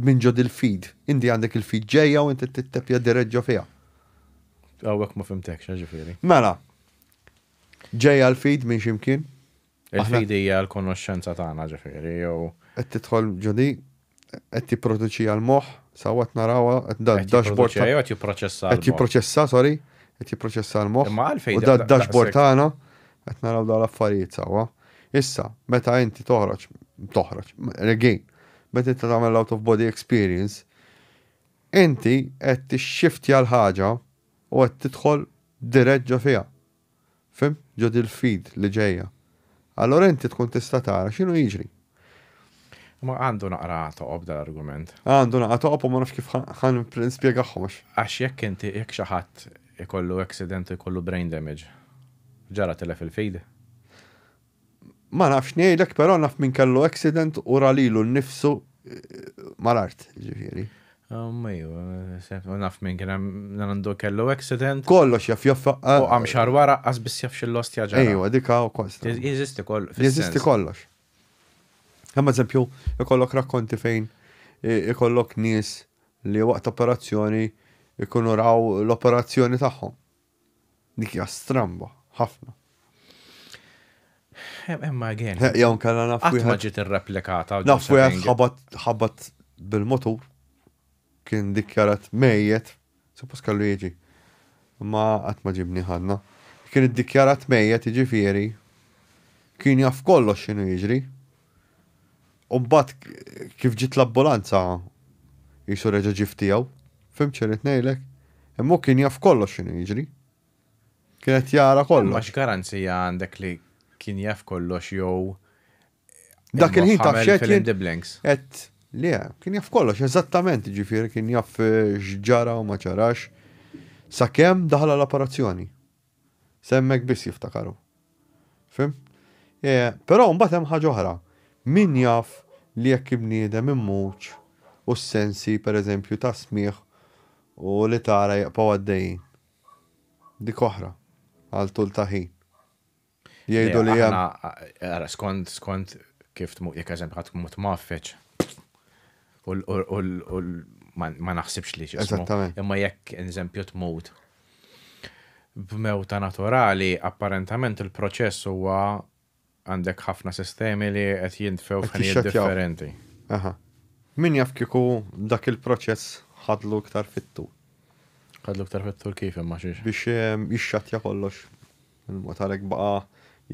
Minn ġo dil-feed. Inti għandek il-feed ġejja u inti titteppja dirett ġo fiha. Hawnhekk ma fhimtekx, ġifieri. Mela, ġejja l-feed minn x'imkien? Il-fidi hija l-konoxxenza tagħna ġifieri jew. Qed tidħol ġo di, qed jipproduċiha l-moħħ, sewwa qed narawha, qed da dashboard. Qed jew qed jipproċessa. Qed jipproċessa, sorry, qed jipproċessa l-moħħ. Imma għalfejn. U da dashboard tagħna qed naraw dawn l-affarijiet sewwa. Issa, meta inti toħroġ, toħroġ, again, meta inti tagħmel out of body experience, inti qed tixxiftja l-ħaġa u qed tidħol dirett ġo fiha. Fhimt? Ġo dil-feed li ġejja. Allura inti tkun tista' tara x'inhu jiġri. Ma għandu naqra toqob dal-argument. Għandu naqra toqob u ma nafx kif ħa nispjegahom għax. Għax jekk inti jekk xi ħadd ikollu accident u jkollu brain damage, ġara tilef il-feed? Ma nafx ngħidlek però naf min kellu accident u ra lilu nnifsu mal-art, ġifieri. Ejju, naf min kien hemm għandu kellu accident. Kollox jaf jaf. U qam xahar wara qas biss jaf x'il-lostja ġara. Ejwa, dika wkoll. Jeżisti kollox. Jeżisti kollox. Hemm eżempju, ikollok rakkonti fejn ikollok nies li waqt operazzjoni ikunu raw l-operazzjoni tagħhom. Dik hija stramba ħafna. Imma again. Jew nkella naf. Qatt ma ġiet irreplikata. Naf wieħed ħabat ħabat bil-motur kien dikjarat mejjet, suppost kellu jiġi. Imma qatt ma ġibni ħadna. Kien iddikjarat mejjet jiġifieri kien jaf kollox x'inhu jiġri. U mbagħad kif ġiet l-ambulanza qisu reġa' ġie f'tiegħu. Fhimt x'irrid ngħidlek? Imma hu kien jaf kollox x'inhu jiġri. Kien qed jara Imma kollox. x'garanzija għandek li kien jaf kollox jew Dak il-ħin il-moħħ taf għamel x'għedt fill in jien? the blanks? Għedt le, kien jaf kollox, eżattament, jiġifieri kien jaf x'ġara u ma ġarax. Sakemm daħal għall-operazzjoni. Sa hemmhekk biss jiftakaru. Fhimt? Però mbagħad hemm ħaġa oħra. Min jaf li jekk bniedem imut u s-sensi pereżempju ta' smigħ u li tara jibqgħu għaddejjin. Dik oħra, għal tul ta' ħin. Jgħidu li hemm. Ara, skont skont kif tmut, jekk eżempju ħadd tmut mgħaffeġ. U ma naħsibx li x'ismu. Eżattament. Imma jekk eżempju tmut b'mewta naturali, apparentament il-proċess huwa għandek ħafna sistemi li qed jintfew Qed f'ħinijiet jixxettjaw. differenti. Aha. Min jaf kieku dak il-proċess ħadlu iktar fit-tul. Ħadlu iktar fit-tul kif imma xiex? Biex jixxattja kollox. Il-mod għalhekk baqa'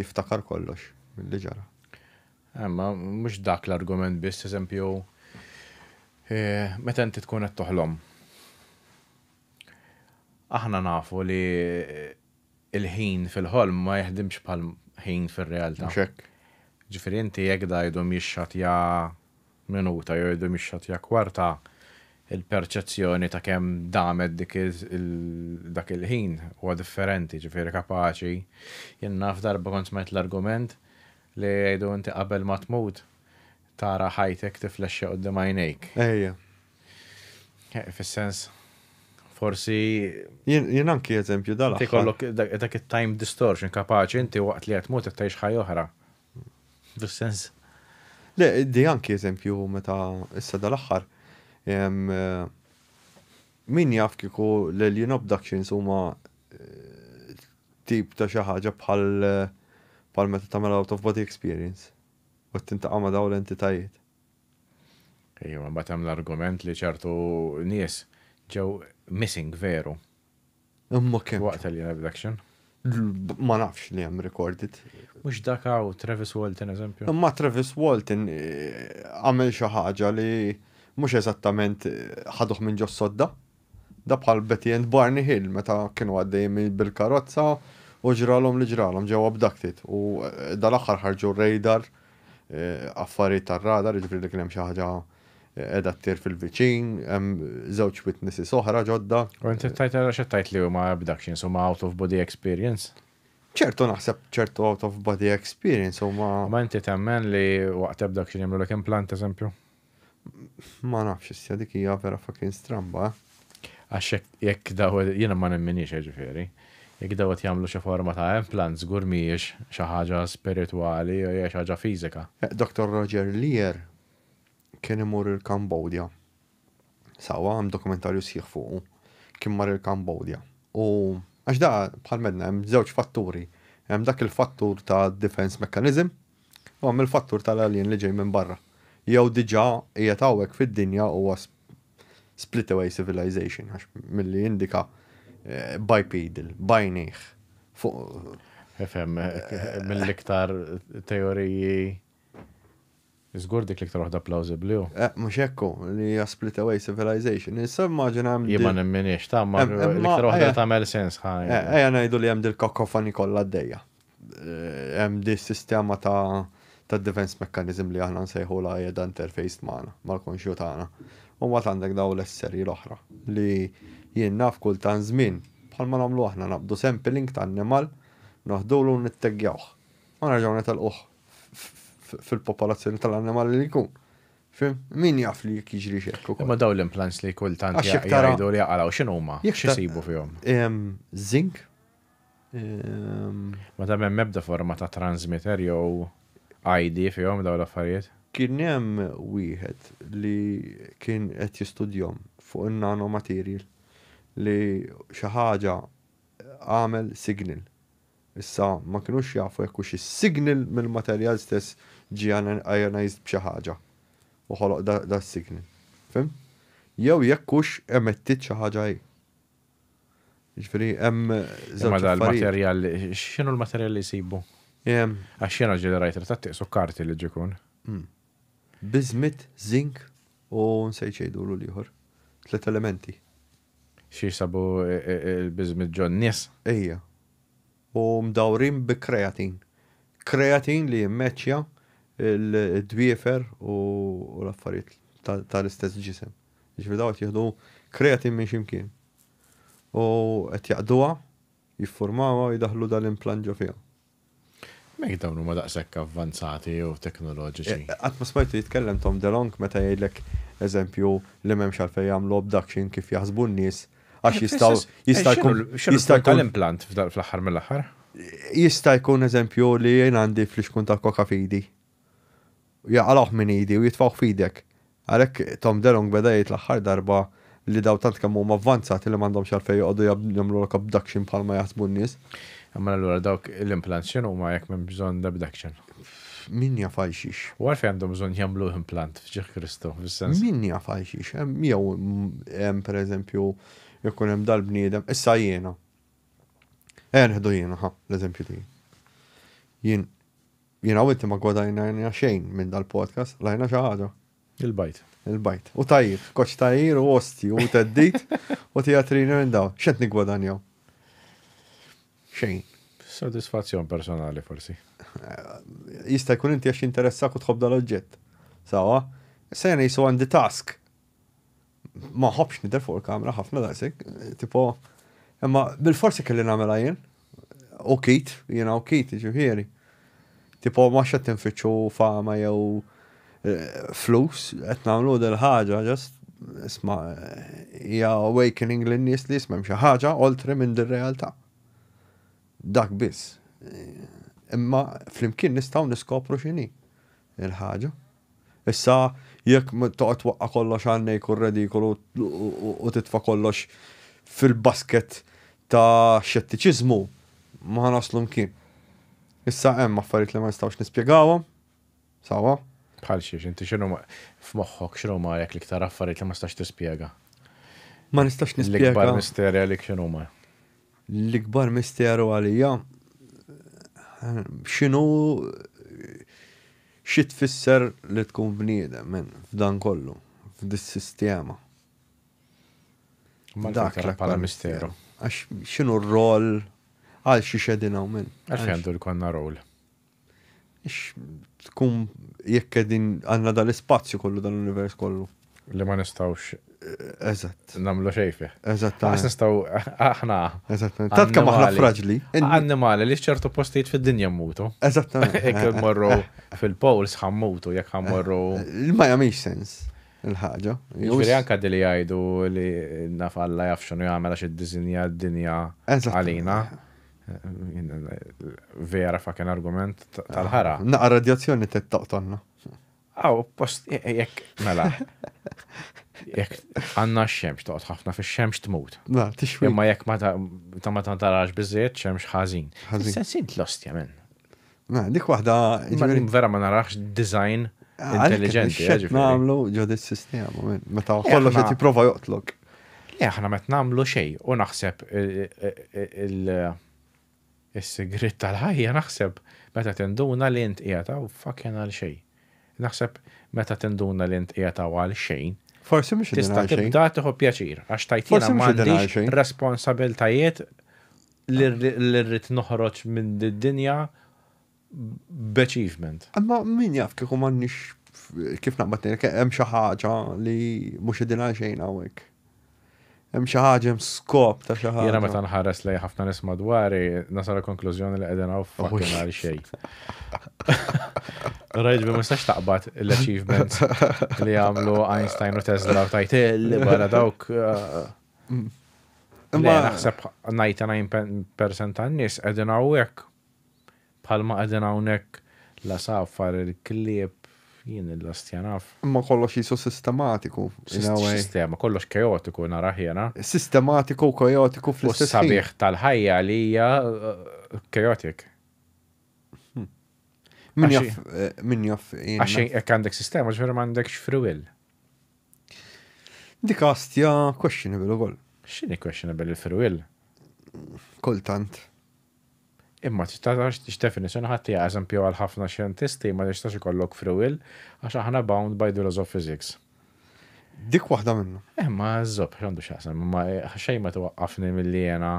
jiftakar kollox milli ġara. Imma mhux dak l-argument biss, eżempju, meta inti tkun qed toħlom. Aħna nafu li il-ħin fil-ħolm ma jaħdimx bħal ħin fir-realtà. Mhux hekk. Ġifieri inti jekk da jdum jixxatja minuta jew jdum jixxatja kwarta, il-perċezzjoni ta' kemm damet dik dak il-ħin huwa differenti, ġifieri kapaċi. Jien naf darba kont smajt l-argument li jgħidu inti qabel ma tmut tara ħajtek tiflexxa quddiem għajnejk. Ejja. Fis-sens, forsi. Jien anki eżempju dal Inti kollok dak it-time distortion kapaċi inti waqt li qed tmut qed tgħix ħajja oħra. Fis-sens. Le, di anki eżempju meta issa dal-aħħar min jaf kieku l-alien abductions huma tip ta' xi ħaġa bħal bħal meta tagħmel out of body experience u tintaqa' ma' dawn l-entitajiet. Ejwa, mbagħad hemm l-argument li ċertu nies ġew missing veru. Imma kemm? Waqt alien abduction. Ma nafx li hemm recorded. Mhux dak hawn Travis Walton eżempju. Imma Travis Walton għamel xi ħaġa li mhux eżattament ħaduh minn ġos-sodda. Da bħal Betty and Barney Hill meta kienu għaddejjin bil-karozza u ġralhom li ġralhom ġew abducted u dal-aħħar ħarġu r-radar affarijiet tar-radar, jiġifieri li kien hemm xi ħaġa qiegħda ttir fil-viċin, hemm żewġ witnesses oħra ġodda. U inti tajt għala x'qed tgħid li huma abductions, huma out of body experience? Ċertu naħseb ċertu out of body experience huma. Ma inti temmen li waqt abduction jagħmlulek implant eżempju? Ma nafx issa dik hija vera fucking stramba. Eh? Għax jekk daw jiena ma nemminix ġifieri. Jekk daw qed jagħmlu xi forma ta' implant żgur mhijiex xi ħaġa spiritwali jew hija xi ħaġa fiżika. Eh, Dr. Roger Lear kien imur il-Kambodja. Sawa, hemm dokumentarju sħiħ fuqu. Kien mar il-Kambodja. U għax da bħal medna hemm żewġ fatturi. Hemm dak il-fattur ta' defense mechanism u hemm il-fattur tal-alien li ġej minn barra. Jew diġà qiegħed hawnhekk fid-dinja huwa split away civilization għax milli jindika eh, bipedal, bajnejh. Fuq Ifhem, mill-iktar teoriji Żgur dik l-iktar waħda plawsibbli hu. Eh, mhux hekk hu, li hija split away civilization. Issa immaġina hemm Jien ma nemminix, ta' ma l-iktar waħda tagħmel sens ħa. Eh, ejja ngħidu li hemm dil-kakofani kollha għaddejja. Eh, hemm di sistema ta' ta' defense mechanism li aħna nsejħulha qiegħda interfaced magħna, mal-konxju tagħna. U mbagħad għandek dawn l-esseri l-oħra li jien naf kultant żmien bħalma nagħmlu aħna naqbdu sampling ta' annimal, noħdulu u nitteggjawh. U nerġgħu nitelquh fil-popolazzjoni tal-annimali li jkun. Fim? Min jaf li jekk jiġri xekk ukoll. Imma dawn l-implants li kultant jgħidu li jaqalgħu x'inhuma? X'isibu fihom? Zinc. Ma ta' hemm ebda forma ta' transmitter jew ID fihom dawn l-affarijiet? Kien hemm wieħed li kien qed jistudjhom fuq in-nanomaterial li xi ħaġa għamel signal Issa ma kinux jafu jekk hux is-signal mill-materjal stess ġie ionized b'xi ħaġa u ħoloq das-signal. Fhimt? Jew jekk hux emettiet xi ħaġa hi. Ġifieri hemm żewġ Imma dal-materjal, x'inhu l-materjal li jsibu? Għax jiena ġieli rajt ritratti qisu karti li ġikun. Hmm. Bismit, zinc u nsejt xejdulu l-ieħor. Tlet elementi. Xi sabu il-bismit ġon nies? Ejja. U mdawrin bi kreatin. Kreatin li jimmeċċja il-dwiefer u l-affarijiet tal-istess ġisem. Ġifieri daw qed jieħdu kreatin minn x'imkien. U qed jaqduha, jiffurmawha u jdaħħlu dal-implant ġo fiha. Mek dawn huma daqshekk avvanzati u teknoloġiċi. Eh, qatt ma smajtu jitkellem Tom DeLonge meta jgħidlek eżempju li m'hemmx għalfejn jagħmlu abduction kif jaħsbu n-nies għax eh, jistgħu jista' jkun jista' jkun l-implant fl-aħħar mill-aħħar. Jista' jkun eżempju li jien għandi flixkun ta' koka fidi. Jaqalgħuh minn idi u jitfgħuh f'idek. Għalhekk Tom DeLonge beda jgħid l-aħħar darba li dawn tant kemm huma avvanzati li m'għandhomx għalfejn joqogħdu jagħmlulek abduction bħalma jaħsbu n-nies. Imma allura dawk l-implants x'inhuma jekk m'hemm bżonn l-abduction? Min jaf għal xiex. U għalfejn għandhom bżonn jagħmlu implant f'ġieħ Kristu, fis-sens. Min jaf għal xiex. Jew hemm pereżempju jkun hemm dal-bniedem, issa jiena. Ejja nieħdu jiena, ħa, l-eżempju tiegħi. Jien Jiena u inti ma gwadajnajna xejn minn dal-podcast, lajna xi ħaġa. Il-bajt. Il-bajt. U tajjeb, koċ tajjir u osti u teddit u teatrini minn dawn. X'qed niggwadanjaw? Xejn. Sodisfazzjon personali forsi. Jista' jkun inti għax jinteressak u tħobb dal-oġġett. Sawa? Issa jena jisu għandi task. Ma ħobx nidher fuq il-kamra ħafna daqshekk, tipo, imma bil-forsi kelli nagħmilha jien. U kit, jiena u kit, ġifieri. Tipo ma xed tinfittxu fama jew eh, flus, qed nagħmlu del ħaġa just isma' hija awakening lin-nies li jisma' xi ħaġa oltre minn dir-realtà. Dak biss. Imma flimkien nistgħu niskopru x'inhi il-ħaġa. Issa jekk toqgħod twaqqa' kollox għan-nejk u r-redikolu u titfa' kollox fil-basket ta' xettiċiżmu, ma ħa naslu mkien. Issa hemm affarijiet li ma nistgħux nispjegawhom, sewwa? Bħal xiex, inti x'inhu f'moħħok x'inhuma għalek l-iktar affarijiet li ma tistax tispjega? Ma nistax nispjega. L-ikbar misteri għalik x'inhuma? L-ikbar misteru għalija x'inhu xi tfisser li tkun bniedem men f'dan kollu, f'dis-sistema. Dak l-akbar misteru. Għax x'inhu r-rol għal xi xedin hawn men. Għalfejn għandu jkollna rol? Tkun jekk qegħdin għandna dal-ispazju kollu dal-univers kollu. Li ma nistgħux Eżatt. Namlu xejn fih. Eżatt. Għax nistgħu aħna. Eżatt. Tant kemm aħna fraġli. Annimali li f'ċertu postijiet fid-dinja mmutu. Eżattament. Jekk immorru fil-poles ħammutu, jekk ħammorru. Ma jagħmilx sens il-ħaġa. Ġifieri anke li jgħidu li naf Alla jaf x'inhu jagħmel għax iddisinja d-dinja għalina. Vera fucking argument tal-ħara. Naqa radjazzjoni toqtolna. Aw, post, jekk, mela, jekk għanna x-xemx, toqgħod ħafna fix-xemx tmut. Na, tixwi. Imma jekk ma ta' ma tarax biżejjed xemx ħażin. Sensin t-lost jamen. Na, dik waħda. Vera ma narax design intelligenti. Eh, nagħmlu ġo dis-sistema, meta kollox qed jipprova joqtlok. Le, aħna ma nagħmlu xejn u naħseb il-sigriet tal-ħajja naħseb meta tinduna li int qiegħed hawn fucking għal xejn. Naħseb meta tinduna li int qiegħed hawn għal xejn. Forsi mhux tista' tibda tieħu pjaċir għax tajt jiena m'għandix responsabiltajiet li rrid noħroġ minn d-dinja b'achievement. Imma min jaf kieku m'għandniex kif naqbad ngħidlek hemm xi ħaġa li mhux qegħdin għal xejn hawnhekk. Hemm xi ħaġa hemm skop ta' xi ħaġa. Jiena meta nħares lejn ħafna nies madwari nasal konklużjoni li qegħdin hawn fucking għal xejn. Rajt bi ma nistax taqbad l-achievements li għamlu Einstein u Tesla u tajt li barra dawk. Eh, Imma naħseb 99% tan-nies qegħdin hawnhekk Bħalma qegħdin hawnhekk l-għasafar, il-klieb, jien il-lastja naf. Imma kollox qisu sistematiku. Sistema, kollox kaotiku narah jiena. Sistematiku u kaotiku fl-istess ħin. U s-sabiħ tal-ħajja li hija chaotic. Hmm. Min jaf, eh, min jaf. Għax jekk għandek sistema, ġifieri m'għandekx free will. Dik astja questionable ukoll. X'inhi questionable il-free will? Kultant. Imma tista' x'definizzjoni ħadd hija eżempju għal ħafna xjentisti ma tistax ikollok free will għax aħna bound by the laws of physics. Dik waħda minnhom. Imma żobb x'għandu x'jaqsam, imma xejn ma twaqqafni milli jiena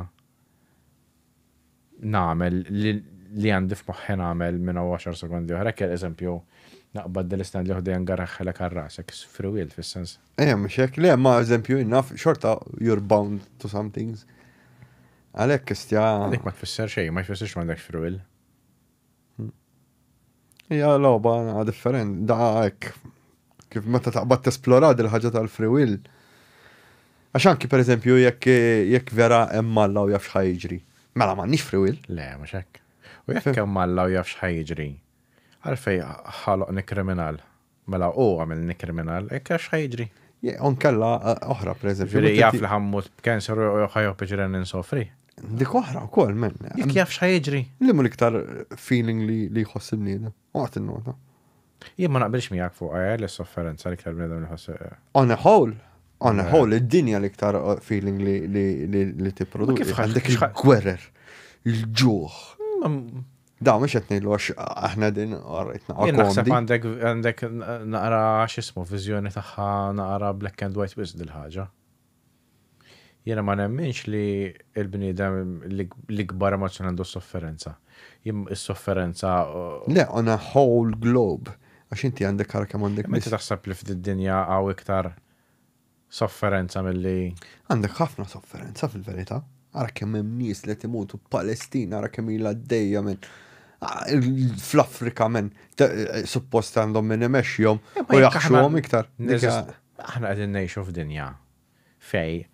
nagħmel li għandi f'moħħi nagħmel minn hawn għaxar sekondi oħra. Hekk eżempju naqbad din l-istand li ħdejja ngarraħħilek għal rasek, free will fis-sens. Ejja mhux hekk, le ma eżempju naf xorta you're bound to some things. Għalhekk istja. Dik ma tfisser xejn, ma jfissirx m'għandekx free will. Hija logħba differenti, da hekk kif meta taqbad tesplora dil-ħaġa tal-free will. Għax anki pereżempju jekk jekk vera hemm Alla u jaf x'ħa jiġri. Mela m'għandniex free will. Le, mhux hekk. U jekk hemm Alla u jaf x'ħa jiġri, għalfejn ħaloqni kriminal? Mela hu għamilni kriminal, hekk jaf x'ħa jiġri. U nkella oħra pereżempju. Ġifieri jaf li ħa mmut b'cancer u ħa jieħu pjaċir għalli nsofri. Dik oħra wkoll men. Jekk jaf x'ħa jiġri. Liema l-iktar feeling li jħoss il-bniedem? Oqgħod innota. Jien ma naqbilx miegħek fuq eh, li s-sofferenza l-iktar bniedem li ħoss. Eh. On a whole, on a whole, id-dinja l-iktar eh, feeling li li li li tipproduċi. Kif għandek il-gwerer, il-ġuħ. Da, mhux qed ngħidlu għax aħna din għarajtna. Jien naħseb għandek għandek naqra x'ismu viżjoni tagħha naqra black and white wisq dil-ħaġa. Jiena ma nemminx li l-bniedem l-ikbar emozzjoni għandu s-sofferenza. Jien is-sofferenza. Le, on a whole globe. Għax inti għandek ara kemm għandek. Inti taħseb li f'did-dinja hawn iktar sofferenza milli. Għandek ħafna sofferenza fil-verità. Ara kemm hemm nies li qed imutu Palestina, ara kemm ilha għaddejja minn fl-Afrika minn suppost għandhom min imexxihom u jaħxuhom iktar. Aħna qegħdin ngħixu f'dinja fej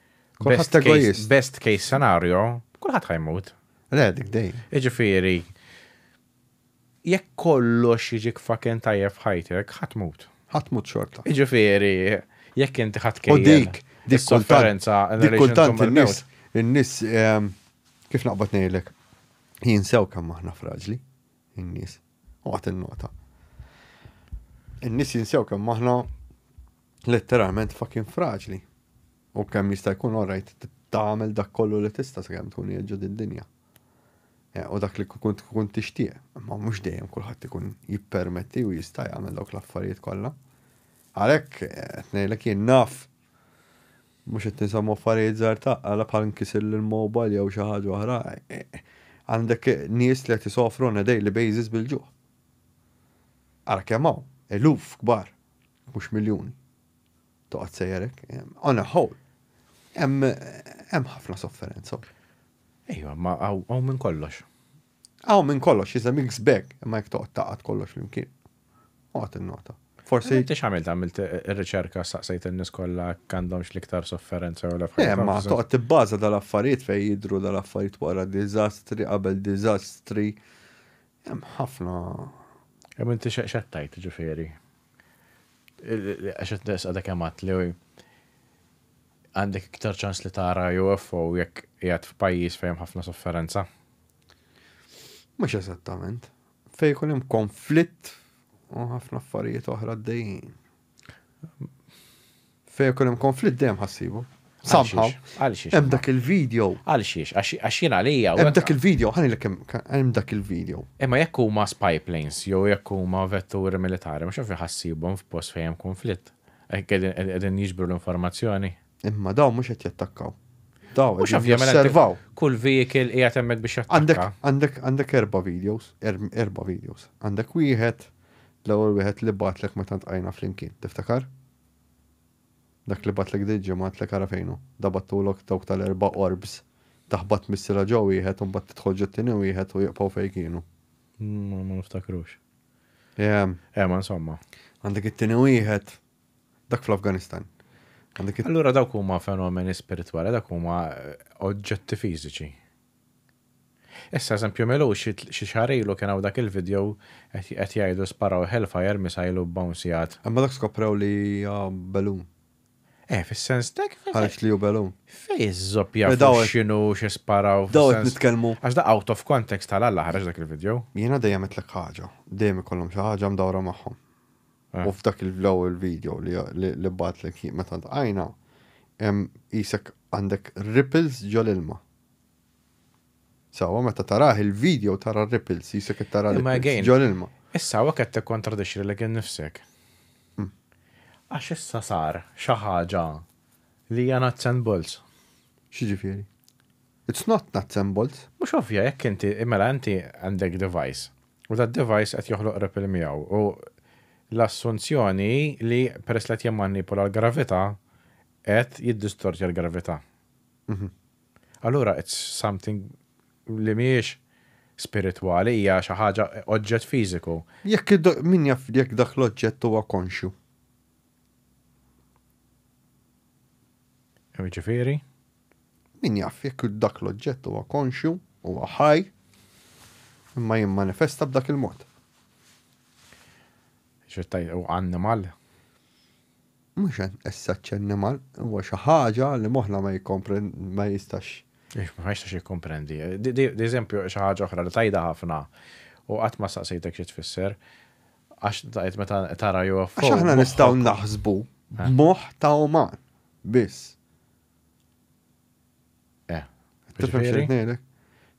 best case, best case scenario, kulħadd ħajmut. Le, dik dejjem. Jiġifieri, jekk kollox jiġik fucking tajjeb f'ħajtek, ħa tmut. Ħa tmut xorta. Jiġifieri, jekk inti ħadd U dik, dik sofferenza dik kultant in-nies, in-nies ehm, kif naqbad ngħidlek, jinsew kemm aħna fraġli, in-nies. U għat il-nota. In-nies jinsew kemm aħna letteralment fucking fraġli. U kemm jista' jkun alright tagħmel dak kollu li tista' sakemm tkun qiegħed ġo din-dinja. Eh, u dak li kont tkun tixtieq, imma mhux dejjem kulħadd ikun jippermetti u jista' jagħmel dawk l-affarijiet kollha. Għalhekk eh, qed ngħidlek jien naf mhux qed nisemmu affarijiet żgħar ta' għala bħal nkisir l-mobile jew xi ħaġa oħra. Eh, għandek nies li qed isofru on a daily basis bil-ġuħ. Ara kemm hawn, eluf kbar, mhux miljuni. Toqgħod sejjer hekk, on a whole. Hemm ħafna sofferenza. Ejwa, ma hawn minn kollox. Hawn minn kollox, is a mixed bag, imma jekk toqgħod taqgħod kollox flimkien. Oqgħod innota. Forsi. Inti x'għamilt? Għamilt ir-riċerka staqsejt in-nies kollha għandhomx l-iktar sofferenza jew le f'ħajjithom? Le, ma toqgħod tibbaża dal-affarijiet fejn jidhru dal-affarijiet wara diżastri, qabel diżastri. Hemm ħafna. Hemm inti x'qed tgħid, ġifieri? Għax qed għadha kemm għedt li għandek iktar ċans li tara UFO jekk qiegħed f'pajjiż fejn hemm ħafna sofferenza. Mhux eżattament. Fejn jkun hemm konflitt u ħafna affarijiet oħra għaddejjin. Fejn ikun hemm konflitt dejjem ħassibu. Somehow. Għal xiex? Hemm dak il-video. Għal xiex? Għax jien għalija. Hemm dak il-video, ħanilek hemm dak il-video. Imma jekk huma spy planes jew jekk huma vetturi militari, mhux għalfejn ħassibhom f'post fejn hemm konflitt. Qegħdin jiġbru l-informazzjoni. Imma dawn mhux qed jattakkaw. Dawn Mhux qegħdin ovvjament josservaw. Kull vehicle qiegħed hemmhekk biex Għandek jattakka. għandek għandek erba' videos, erba' videos. Għandek wieħed l-ewwel wieħed li bagħtlek meta ntqajna flimkien, tiftakar? Dak li bagħtlek dil-ġimgħa għedtlek ara fejn hu. Da bagħtulok dawk tal-erba' orbs. Taħbat missila ġo wieħed u mbagħad tidħol ġot-tieni wieħed u jibqgħu fejn kienu. Ma niftakrux. Ehm. Eh, ma insomma. Għandek it-tieni wieħed dak fl-Afganistan. Għandek Allura dawk huma fenomeni spiritwali, dawk huma eh, oġġetti fiżiċi. Issa eżempju m'ilux xi xahar ilu kien hawn dak il-video qed jgħidu sparaw Hellfire missile u bouncjat. Imma dak skoprew li hija balloon. Eh, fis-sens dak. Ħareġ li hu balloon. Fej iż-żobb jafu x'inhu xi sparaw. Daw qed nitkellmu. Għax da out of context tal-Alla ħareġ dak il-video. Jiena dejjem għedtlek ħaġa, dejjem ikollhom xi ħaġa mdawra magħhom. Eh. U f'dak il-ewwel video li li bagħtlek meta ltqajna, hemm qisek għandek ripples ġol-ilma. Sewwa meta tarah il-video tara r-ripples, jisek qed tara ripples ġol-ilma. Issa hawnhekk qed tikkontradixxi lilek innifsek. Għax issa sar xi ħaġa li hija nuts and bolts. X'jiġifieri? It's not nuts and bolts. Mhux ovvja jekk inti, mela inti għandek device u dat device qed joħloq ripple miegħu u l-assunzjoni hi li peress li qed jimmanipula l-gravità qed jiddistortja l-gravità. Allura it's something li mhijiex spiritwali, hija xi ħaġa oġġett fiżiku. Jekk min jaf jekk dak l-oġġett huwa konxju. Jiġifieri? Min jaf jekk dak l-oġġett huwa konxju, huwa ħaj, imma jimmanifesta b'dak il-mod. Xi u annimal? Mhux as such annimal, huwa xi ħaġa li moħħna ma jikkompren ma jistax. Ma jistax jikkomprendi. Di eżempju xi ħaġa oħra li tajda ħafna u qatt ma saqsejtek xi tfisser. Għax tajt meta tara UFO. Għax aħna nistgħu naħsbu b'moħħ ta' uman biss. Eh. Tifhem xi ngħidlek?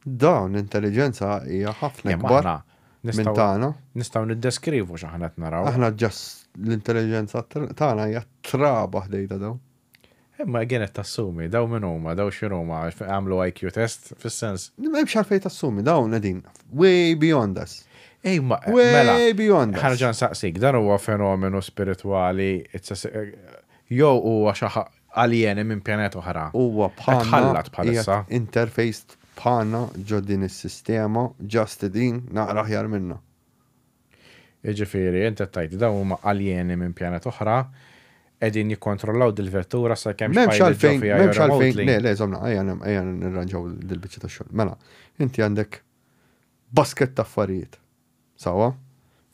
Dawn l-intelliġenza hija ħafna ikbar minn tagħna. Nistgħu niddeskrivu x'aħna qed naraw. Aħna ġast l-intelliġenza tagħna hija traba ħdejta dawn. Imma again qed tassumi, daw min huma, daw x'inhuma, għamlu IQ test fis-sens. M'hemmx għalfejn tassumi, dawn qegħdin way beyond us. Ej, ma Way mela, beyond us. Ħa nerġa' nsaqsik, dan huwa fenomenu spiritwali, jew huwa xi aljeni minn pjaneta oħra. Huwa Qed bħalna tħallat bħalissa. qiegħed interfaced bħalna ġo din is-sistema, just din naqra aħjar minna. Jiġifieri, inti qed tgħid dawn huma aljeni minn pjaneta oħra, qegħdin jikkontrollaw dil-vettura sakemm M'hemmx pilot ġo għalfejn, fiha jew m'hemmx għalfejn, remotely. le, le, żomna, ejja ejja nirranġaw dil-biċċa tax-xogħol. Mela, inti għandek basket ta' affarijiet. Sewwa?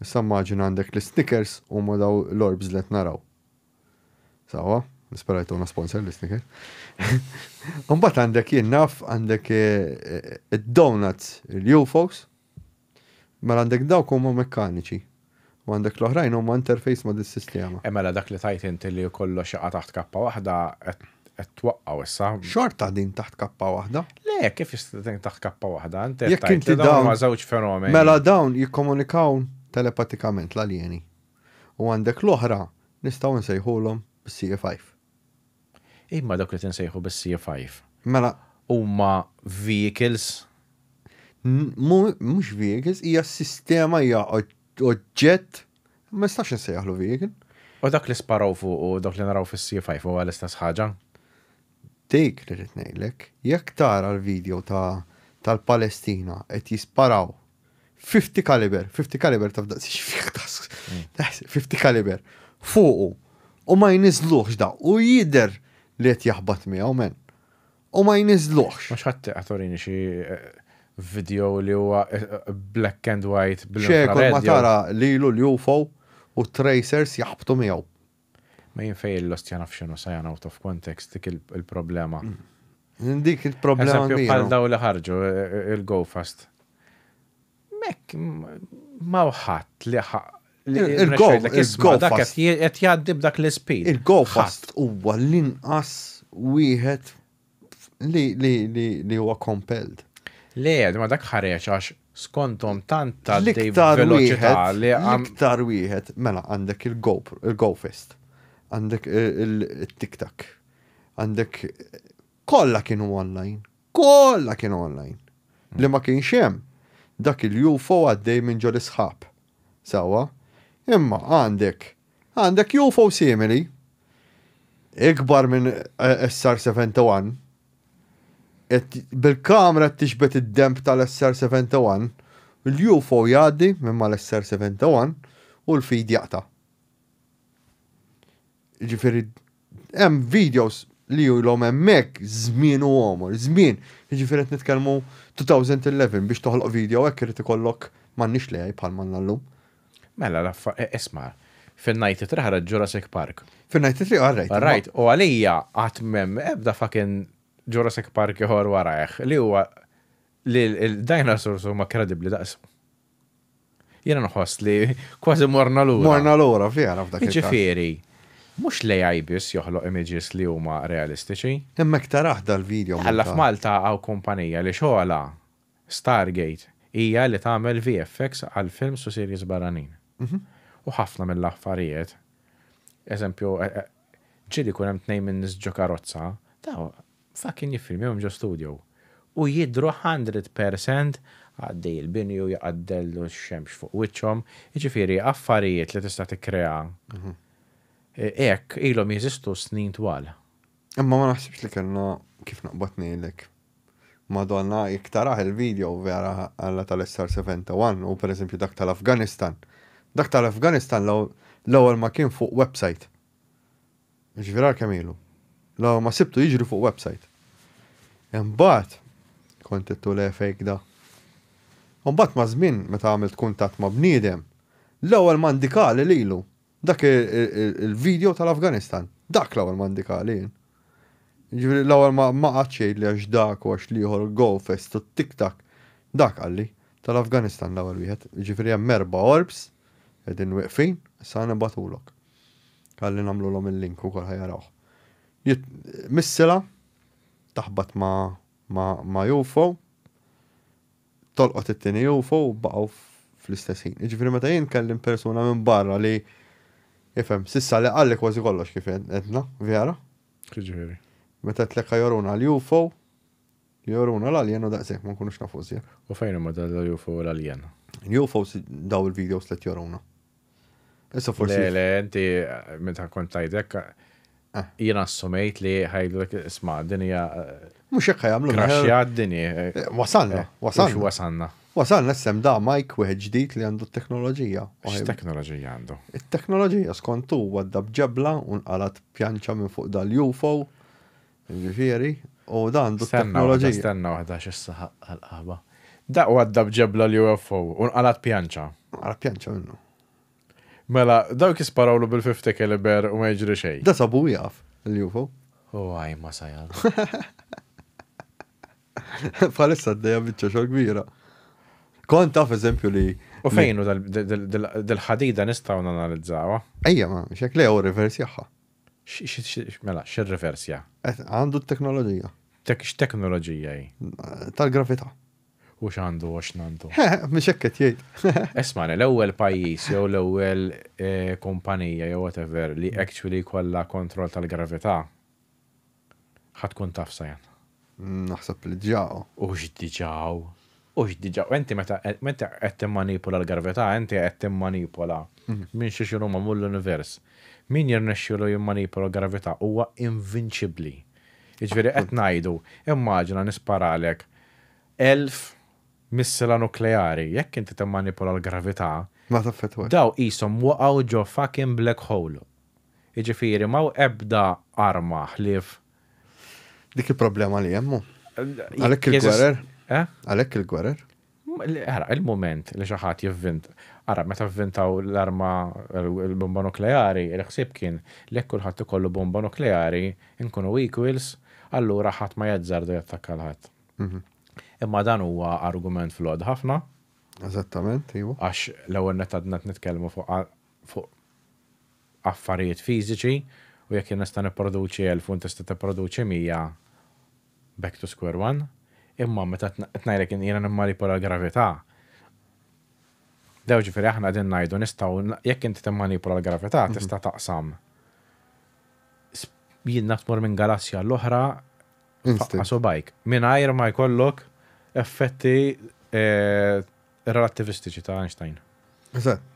Issa immaġina għandek l-Snickers huma daw l-orbs li qed naraw. Sewwa? Nispera jtuna sponsor l-Snickers. Imbagħad għandek jien naf għandek id-donuts, il-UFOs. Mela għandek dawk huma mekkaniċi. U għandek l-oħrajn huma interface ma' dis-sistema. E mela dak li tajt inti li kollox jaqa' taħt kappa waħda qed twaqqgħu issa. Xorta din taħt kappa waħda. Le, kif jista' taħt kappa waħda? Inti qed Jekk tgħid inti li dawn dawn huma żewġ fenomeni. Mela dawn jikkomunikaw telepatikament l-aljeni. U għandek l-oħra nistgħu nsejħulhom bis-CE5. Imma dawk li tinsejħu bis-CE5. Mela Huma vehicles? Mhux vehicles, hija sistema hija oġġett, ma nistax nsejjaħlu vehicle. U dak li sparaw fuq u dak li naraw fis-CE5 huwa l-istess ħaġa? Dik li rrid ngħidlek, jekk tara l-video ta' tal-Palestina qed jisparaw 50 caliber, 50 caliber taf daqs x'fih daqs 50 caliber fuqu u ma jniżluhx da u jidher li qed jaħbat miegħu men. U ma jniżluhx. Mhux ħadd qed xi video li huwa black and white Xejn kull ma bil-infrared. tara lilu l-UFO u tracers jaħbtu miegħu. Ma jien fej il-lost jana f'xinu sajan out of context dik il-problema. Dik il-problema Eżempju bħal kbira. daw li ħarġu il-Go Fast. Mek, ma ħadd li Il-Go- il-Go dak Fast. qed jgħaddi b'dak l-speed. Il-Go Fast huwa l-inqas wieħed li li li li huwa compelled. Le, ma dak ħareġ għax skontom tant tgħaddi L-iktar veloċità wieħed, li għam l-iktar wieħed, mela għandek il-Go il-Go Fest, għandek il-Tic Tac, għandek kollha kienu online, kollha kienu online. Li ma kienx hemm dak il-UFO għaddej minn ġol isħab. Sewwa, imma għandek għandek UFO simili ikbar minn SR-71 bil-kamera tixbet id-demp tal-SR-71, l-UFO jgħaddi minn mal-SR-71 u l-feed jaqta. Ġifieri, hemm videos li ilhom hemmhekk żmien u għomor, żmien. Ġifieri qed nitkellmu 2011 biex toħloq video hekk irid ikollok m'għandniex l-AI bħal m'għandna llum. Mela, l-affa, isma, fin-93 ħareġ Jurassic Park. Fin-93 għarrejt. Right, u għalija qatt m'hemm ebda fucking Jurassic Park ieħor warajh li huwa li l-dinosaurs huma kredibbli daqs. Jiena nħoss li kważi morna lura. Morna lura vera f'dak il-każ. Jiġifieri, mhux l-AI biss joħloq images li huma realistiċi. Hemmhekk tarah dal-video. Alla f'Malta hawn kumpanija li xogħla Stargate hija li tagħmel VFX għal films u series barranin. U ħafna mill-affarijiet, eżempju, ġieli jkun hemm tnejn min-nies ġo karozza, daw fucking jiffilmjahom ġo studio. U jidhru 100% għaddej il-bini u jaqaddellu x-xemx fuq wiċċhom. Jiġifieri affarijiet li tista' tikkrea hekk ilhom jeżistu snin twal. Imma ma naħsibx li kellna kif naqbad ngħidlek. Madonna, jekk tarah il-video vera għalla tal-SR-71 u pereżempju dak tal-Afganistan. Dak tal-Afganistan l-ewwel ma kien fuq website. Jiġifieri ara kemm ilu. L-ewwel ma sibtu jiġri fuq website. Imbagħad kont għedtu le fake da. Imbagħad maż-żmien meta għamilt kuntatt ma' bniedem, l-ewwel ma indikali lilu dak il-video tal-Afganistan. Dak l-ewwel ma indikali jien. Jiġifieri l-ewwel ma ma qagħadx jgħidli għax dak u għax l-ieħor u go fest u tik tak. Dak qalli tal-Afganistan l-ewwel wieħed. Jiġifieri hemm erba' orbs qegħdin wieqfin, issa nibgħatulok. Qalli nagħmlulhom il-link ukoll ħa jarawh. Missila taħbat ma' ma' ma' UFO, tolqot it-tieni UFO u baqgħu fl-istess ħin. Jiġifieri meta jien kellim persuna minn barra li ifhem, sissa li qalli kważi kollox kif għedna, vera? Jiġifieri. Meta għedtlek ħa joruna l-UFO, joruna l-alien u daqshekk ma nkunux nafu iżjed. U fejn huma dal-UFO u l-alien? L-UFO daw il-videos li qed joruna. Issa forsi. Le, le, inti meta kont tgħidek eh. jiena assumejt li ħajdlek isma' din hija. Eh, Mhux hekk ħajamlu. Kraxja d-dinja. Eh, wasalna, wasalna. Wasalna. Wasalna sem da Mike wieħed ġdid li għandu t-teknoloġija. X'teknoloġija għandu? It-teknoloġija skont hu għadda b'ġebla u nqalat pjanċa minn fuq dal-UFO. Ġifieri, u da għandu t-teknoloġija. Stenna waħda x'issa għal-qahba. Da għadda b'ġebla l-UFO u nqalat pjanċa. Nqalat pjanċa minnu. Mela, dawk jisparawlu bil-50 caliber u ma jiġri xejn. Da sabu jaf l-UFO. U għaj ma sajal. Bħalissa għaddejja biċċa xogħol kbira. Kont taf eżempju li. U fejn hu dil-ħadida nistgħu nanalizzawha? Ejja ma, xek le u reverse jaħħa. Mela, x'irriversja? Għandu t-teknoloġija. X'teknoloġija hi? Tal-gravità. U x'għandu u x'nandu? Mhux hekk qed jgħid. Ismagħni, l-ewwel pajjiż jew l-ewwel eh, kumpanija jew whatever li actually jkollha kontroll tal-gravità ħa tkun taf sajan. Naħseb li ġaw. U x'diġaw. U x'diġaw. Inti meta meta qed timmanipula l-gravità, inti qed timmanipola mhm. minn xi xinu magħmul l-univers. Min jirnexxielu jimmanipula l-gravità huwa invinċibbli. Jiġifieri qed ngħidu, immaġina nisparalek 1000 missila nukleari, jekk inti timmanipula l-gravità, Ma taffettwax. daw qishom waqgħu ġo fucking black hole. Jiġifieri m'hawn ebda arma ħlief. Dik il-problema li hemm hu. Għalhekk il-gwerer. Eh? Għalhekk il-gwerer. Ara, il-mument li xi ħadd jivvint, ara, meta vvintaw l-arma l-bomba nukleari, il-ħsieb kien li jekk kulħadd ikollu bomba nukleari, inkunu equals, allura ħadd ma jazzarda jattakka 'l ħadd. Mhm. Imma dan huwa argument flawed ħafna. Eżattament, iva. Għax l-ewwel nett għadna qed nitkellmu fuq fuq affarijiet fiżiċi u jekk jien nista' nipproduċi 1000 u inti tista' tipproduċi 100 back to square one. Imma meta qed ngħidlek jiena nimmanipula l-gravità, daw ġifieri aħna qegħdin ngħidu nistgħu jekk inti timmanipula l-gravità mhm. tista' taqsam jien naf tmur minn galassja l-oħra faqqa bajk mingħajr ma jkollok effetti eh, relattivistiċi ta' Einstein. Eżatt.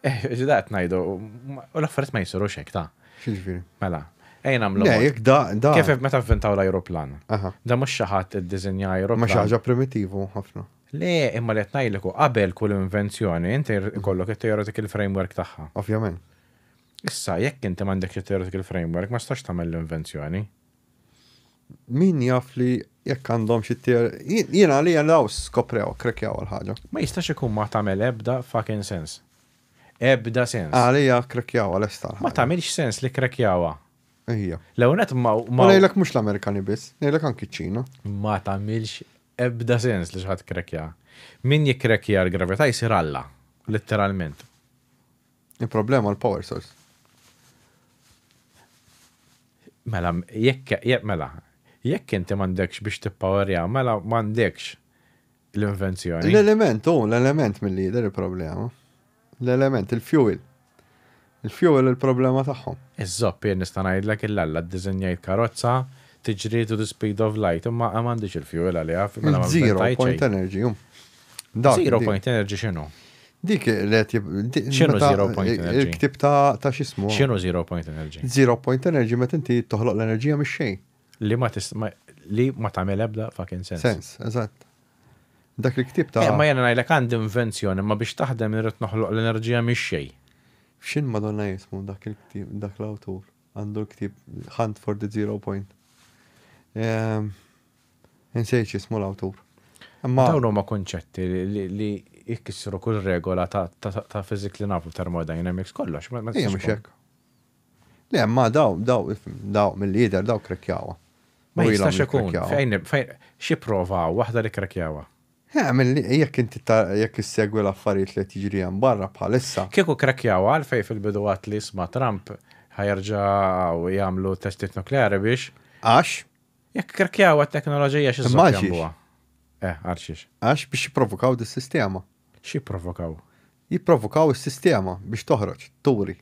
Eh, da qed ngħidu, u l-affarijiet ma jsirux hekk ta'. X'jiġifieri? Mela, ejja nagħmlu. Le, jekk da da. Kif meta vvintaw l-ajruplan? Da mhux xi ħadd iddiżinja ajruplan. Ma xi ħaġa primitivu ħafna. Le, imma li qed ngħidlek hu qabel kull invenzjoni inti jkollok it-theoretical framework tagħha. Ovvjament. Issa, jekk inti m'għandekx it-theoretical framework ma tistax tagħmel l-invenzjoni. Min jaf li jekk għandhom xi jiena li daw skoprew, krekjaw għal-ħaġa. Ma jistax ikun ma tagħmel ebda fucking sens. Ebda sens. Għalija krekjaw għal-esta. Ma tagħmilx sens li krekjawha. Ija. L-ewwel nett ma. Ma ngħidlek mhux l-Amerikani biss, ngħidlek anki ċ-Ċina. Ma tagħmilx ebda sens li xi ħadd krekja. Min jikkrekja l-gravità jsir Alla, letteralment. Il-problema l-power source. Mela, jekk, mela, jekk inti m'għandekx biex tippowerja, mela m'għandekx. L-invenzjoni. L-element, u l-element mill-lider il-problema. L-element, il-fuel. Il-fuel il-problema tagħhom. Iż-żopp jien nista' ngħidlek il-alla ddiżinjajt karozza tiġri to the speed of light, imma m'għandix il-fuel għaliha. Mela ma Zero inventajt point xejn. energy. um. Dak, Zero dik- point energy x'inhu? Dik li qed X'inhu zero point energy? Il-ktib ta' x'ismu. X'inhu zero point energy? Zero point energy meta inti toħloq l-enerġija mix-xejn. Li ma tis li ma tagħmel ebda fucking sens. Sens, eżatt. Dak il-ktib ta' Eh, Ma jena ngħidlek għandi invenzjoni, ma biex taħdem irrid noħloq l-enerġija mix xejn. X'in Madonna jismu dak il-ktib, dak l-awtur. Għandu l-ktib Hunt for the Zero Point. Insejt jismu l-awtur. Imma Dawn huma konċetti li jkissru kull regola ta' fizik li nafu thermodynamics kollox. Ma Ejja tistax mhux tkun. hekk. Le, ma daw, daw, daw, mill-lider, daw krekjawa. Ma U ilhom jistax ikun. jikkrekkjawa. Fejn xi prova waħda li krekjawa. Eh, mill jekk inti jekk issegwi l-affarijiet li qed jiġri hemm barra bħalissa. Kieku krekjawa għalfej fil-bidu għat li isma' Trump ħa jerġa' jagħmlu testijiet nukleari biex Għax, jekk krekjawa t-teknoloġija xi Imma għalxiex? jagħmluha. Eh, għalxiex. għax biex jipprovokaw dis-sistema. Xi provokaw? Jipprovokaw is-sistema biex toħroġ, turi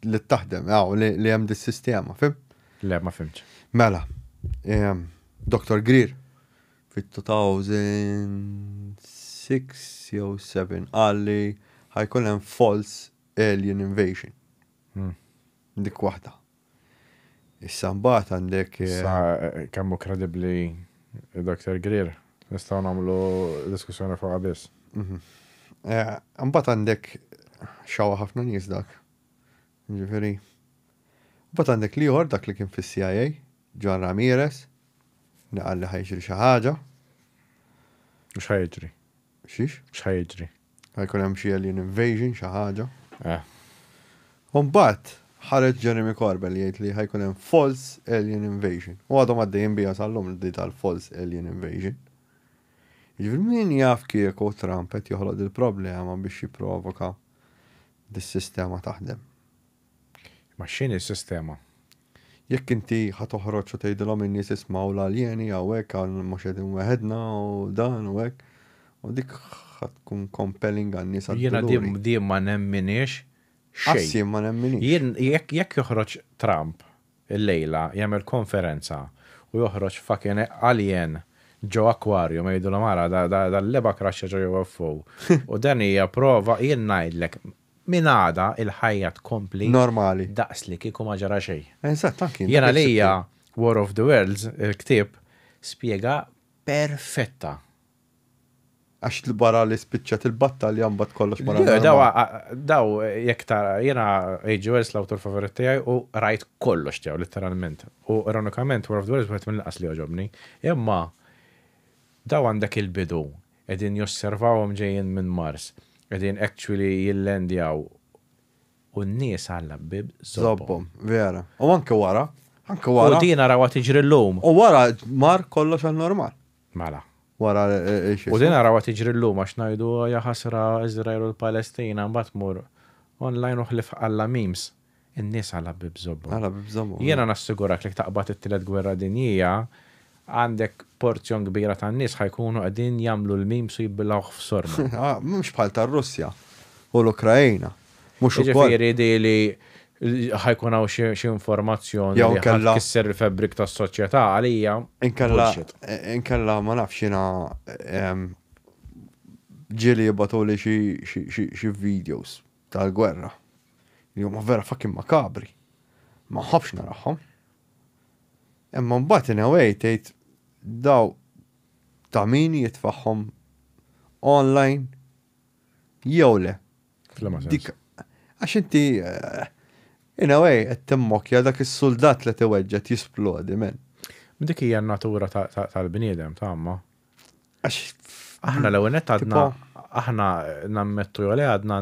li taħdem, għaw, li hemm dis-sistema, fim? Le, ma fimx. Mela, Dr. Greer fit-2006 jew 7 qal li ħa jkun hemm false alien invasion. Dik waħda. Issa mbagħad għandek Sa kemm hu kredibbli Dr. Greer. Nistgħu nagħmlu diskussjoni fuqha biss. Mbagħad għandek xawa ħafna nies dak. Ġifieri. Mbagħad għandek l-ieħor dak li kien fis-CIA, John Ramirez, li qal li ħa jiġri xi ħaġa. Mhux ħa jiġri. Xiex? X'ħa jiġri? Ħa jkun hemm xi alien invasion, xi ħaġa. U mbagħad ħareġ Jeremy Corbell jgħid li ħa jkun hemm false alien invasion. U għadhom għaddejjin bija sal-lum di tal-false alien invasion. Jiġifieri min jaf kieku Trump qed joħloq dil-problema biex jipprovoka dis-sistema taħdem. Ma x'inhi s-sistema? Jekk inti ħa toħroġ u tgħidilhom in-nies ismgħu l-aljeni hawnhekk għal mhux qegħdin weħedna u dan u hekk. U dik ħa tkun compelling għan-nies Jiena għad-duluri. di ma nemminix xejn. Assi ma nemminix. Jien jekk joħroġ Trump il-lejla jagħmel konferenza u joħroġ fucking alien ġo akwarju ma jgħidu mara dal-leba kraxxa ġo UFO. U dan hija prova jien ngħidlek minn għada il-ħajja tkompli Normali. daqs li kieku ma ġara xejn. Eżatt, anki. Jiena lija War of the Worlds, il-ktieb, spjega perfetta. Għax l-barra li spiċċat il-battalja mbagħad kollox mara. Le, Daw, normali. daw, jekk tara, jiena H.G. Wells l-awtur favorit tiegħi u rajt kollox tiegħu letteralment. U ironikament War of the Worlds wieħed mill-inqas li għoġobni. Imma daw għandek il-bidu, qegħdin josservawhom ġejjin minn Mars, qegħdin actually jillendjaw u n-nies għalla bib zobbom. Zobbom, vera. U anke wara, anke U wara. din narawha tiġri llum. U wara mar kollox għal normal. Mela. Wara eh, U din narawha tiġri llum għax ngħidu ja ħasra Izrael u l-Palestina mbagħad tmur online u ħlif alla memes. In-nies għalla bib zobbom. Għala bib zobbom. Jiena nassigurak li taqbad it-tielet gwerra dinjija għandek porzjon kbira tan nies ħa jkunu qegħdin jagħmlu l-memes u jibbilgħuh f'sorma. Ah, Mhux bħal tar-Russja u l-Ukrajna. Mhux ukoll. Ġifieri di li ħa jkun hawn xi informazzjoni Jew li inkella- tkisser il-fabric tas-soċjetà għalija. Inkella, bullshit. inkella ma nafx jiena ġieli jibagħtuli xi videos tal-gwerra. Li huma vera fucking makabri. Ma nħobbx narahom. Imma mbagħad in a way tgħid daw ta' min jitfagħhom online jew le. F'liema sens. Dik għax inti in a way qed timmokja dak is-soldat li tiweġġet jisplodi men. Dik hija n-natura tal-bniedem ta' amma. Għax Aħna l-ewwel nett għadna Tipo- aħna nammettu jew le għadna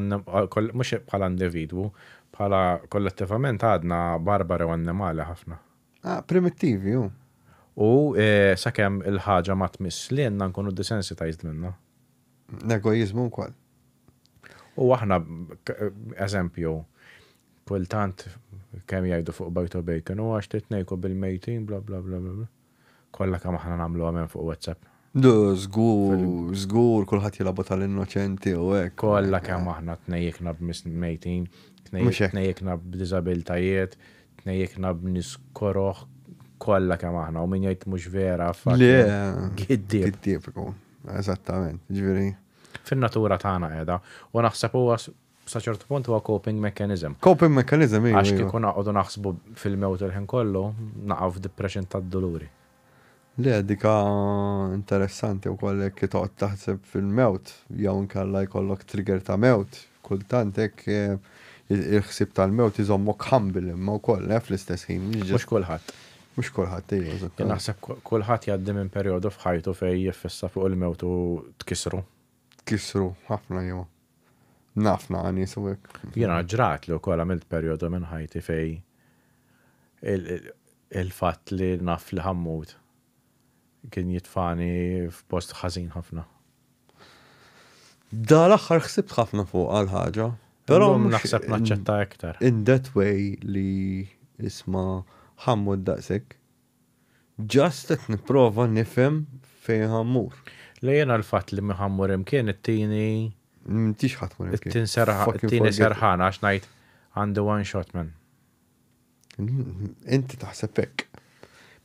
mhux bħala individwu, bħala kollettivament għadna barbari u annimali ħafna. Ah, primittivi, ju. U sakemm il-ħaġa ma tmiss lilna nkunu desensitized minna. L-egoizmu wkoll. U aħna, eżempju, kultant kemm jgħidu fuq Bajto Bacon, u għax titnejku bil-mejtin, bla bla bla bla. bla. Kollha kemm aħna nagħmlu għamen fuq WhatsApp. Du, żgur, żgur, kulħadd jilagħbu tal-innoċenti u hekk. Kollha kemm aħna tnejjekna b'nies mejtin, tnejjekna b'diżabiltajiet, tnejjekna b'nies koroh, kollha kemm aħna u min jgħid mhux vera Le, giddieb. Giddieb ikun, eżattament, ġifieri. Fin-natura tagħna qiegħda u naħseb huwa sa ċertu punt huwa coping mechanism. Coping mechanism, iva. Għax kieku naqogħdu naħsbu fil-mewt il-ħin kollu, naqgħu f'depression tad-duluri. Le, dika interessanti wkoll jekk toqgħod taħseb fil-mewt jew inkella jkollok trigger ta' mewt, kultant hekk eh, il-ħsieb tal-mewt iżommok humble imma wkoll eh, fl-istess ħin. Mhux kulħadd. Mhux kulħadd ejja, eżatt. Naħseb kulħadd jgħaddi minn perjodu f'ħajtu fejn jiffissa fuq il-mewt u tkissru. Tkissru ħafna jew. Naf naqa' nies u hekk. Jiena ġrat li wkoll għamilt perjodu minn ħajti fej il-fatt li naf li ħammut kien jitfani f'post ħażin ħafna. Da l-aħħar ħsibt ħafna fuq għal ħaġa. Però naħseb naċċetta iktar. In that way li isma' ħammut daqshekk. Just qed nipprova nifhem fejn ħa mmur. Le jiena l-fatt li mhi ħa mmur imkien ittini. M'intix ħa tmur imkien. Ittini serħan għax ngħid għandi one shot man. Inti taħseb hekk.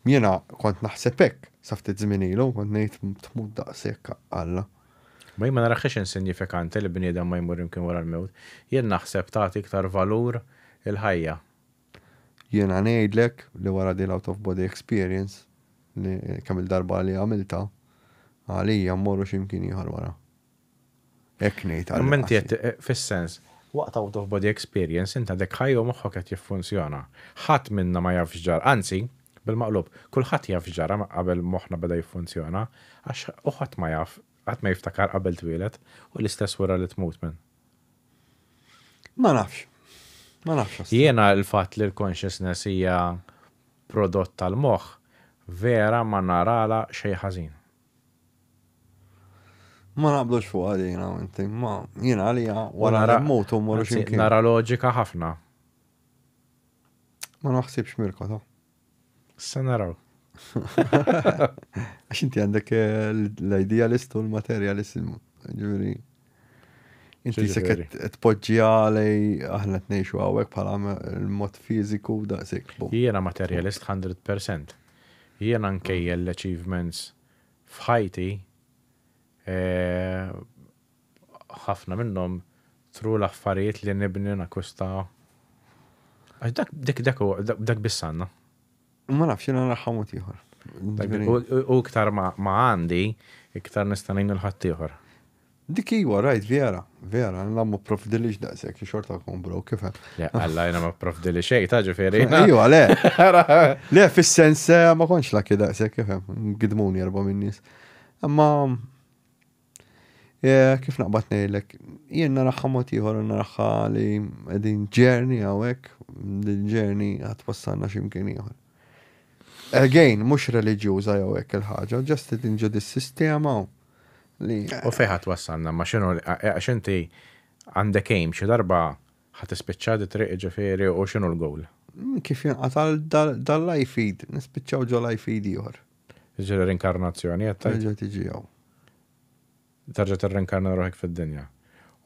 Jiena kont naħseb hekk sa ftit żmien ilu, kont ngħid tmut daqshekk Alla. Ma jien ma naraħiex insinjifikanti li bniedem ma jmur imkien wara l-mewt. Jien naħseb tagħti iktar valur il-ħajja. Jiena ngħidlek li wara din l-out of body experience li kemm il-darba li għamiltha, għalija mmorru xi mkien ieħor wara. Hekk ngħid għal. Imma inti qed fis-sens, waqt out of body experience int għadek ħaj u moħħok qed jiffunzjona. Ħadd minna ma jaf x'ġara, anzi, bil-maqlub, kulħadd jaf x'ġara qabel moħħna beda jiffunzjona, għax u ħadd ma jaf, ħadd ma jiftakar qabel twieled, u l-istess wara li tmut minn. Ma nafx. Ma nafx. Jiena l-fatt li l-consciousness hija prodott tal-moħħ vera ma naralha xejn ħażin. Ma naqblux fuqha din jiena u inti, ma jiena għalija wara li mmutu mmorru xi mkien. Nara loġika ħafna. Ma naħsibx Mirko ta. Sa naraw. Għax inti għandek eh, l-idealist u l-materialist, ġifieri. Inti se tpoġġi għalej aħna tnejxu hawnhekk bħala l-mod fiżiku daqshekk. Jiena materialist 100%. Jiena nkejjel l-achievements f'ħajti eh, ħafna minnhom through l-affarijiet li nibni nakwista. Għax dak dik dak dak biss għandna. Ma nafx jiena naraħħa mod ieħor. U iktar ma għandi, iktar nista' ngħin lil ħaddieħor. Dik iwa, rajt, vera, vera, la ma provdilix daqshekk, xorta kun bro, kif hemm. Le, alla jiena ma provdili xejn, ta' ġifieri. Iwa, le. Le, fis-sens eh, ma kontx lucky daqshekk, kif hemm, gidmuni erba' minn nies. Imma Kif naqbad ngħidlek, jien naraħħa mod ieħor u naraħħa li qegħdin journey hawnhekk, din journey ħa twassalna xi mkien ieħor. Again, mhux reliġjuża jew hekk il-ħaġa, just qegħdin ġo dis-sistema li. U fejn ħa twassalna, ma x'inhu għax inti għandek aim xi darba ħa tispiċċa di triq jiġifieri u x'inhu l-goal? Kif jinqata' dal-life feed, nispiċċaw ġo life feed ieħor. Jiġifieri rinkarnazzjoni qed tgħid? Terġa' tiġi hawn. Terġa' tirrinkarna ruħek fid-dinja.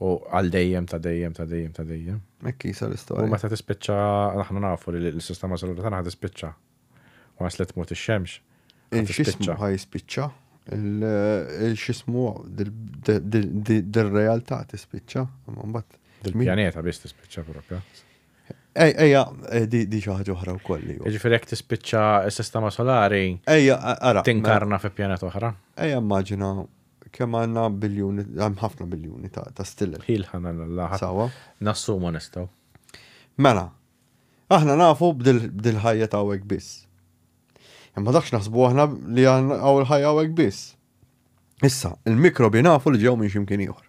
U għal dejjem ta' dejjem ta' dejjem ta' dejjem. Hekk qisha l-istorja. U meta tispiċċa, aħna nafu li l-sistema solari tagħna ħa tispiċċa. Once li tmut ix-xemx. Il-xismu ħa jispiċċa, il-xismu dil-realtà tispiċċa, mbagħad. Dil-pjaneta biss tispiċċa propja. Ejja, eh, di xi ħaġa oħra wkoll li. Jiġifieri jekk tispiċċa s-sistema solari. Ejja, ara. Tinkarna fi pjaneta oħra. Ejja, immaġina kemm għandna biljuni, hemm ħafna biljuni ta' stillel. Ħilħana l Sawa. Nassumu nistgħu. Mela, aħna nafu b'dil-ħajja ta' hawnhekk biss. Imma dakx naħsbu aħna li għaw il-ħajja hawnhekk biss. Issa, il-mikrobi nafu li ġew minn x'imkien ieħor.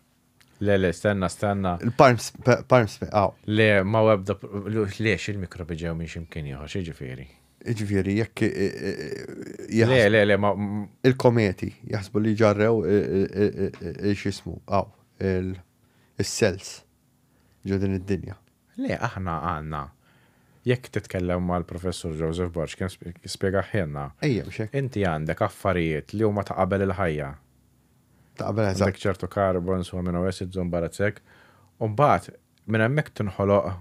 Le, le, stenna, stenna. Il-parms, parms, għaw. Le, ma webda, lex il-mikrobi ġew minn ximkien ieħor, x'jiġifieri? Jiġifieri, jekk. Le, le, le, ma. Il-kometi, jaħsbu li ġarrew il-xismu, għaw, il-cells ġo din id-dinja. Le, aħna għandna. Jekk titkellem mal-Professur Joseph Borg, kien spjegahielna. Ejja, mhux hekk. Inti għandek affarijiet li huma ta' qabel il-ħajja. Ta' qabel, eżatt. Għandek ċertu carbons u amino acids u mbagħad hekk. U mbagħad minn hemmhekk tinħoloq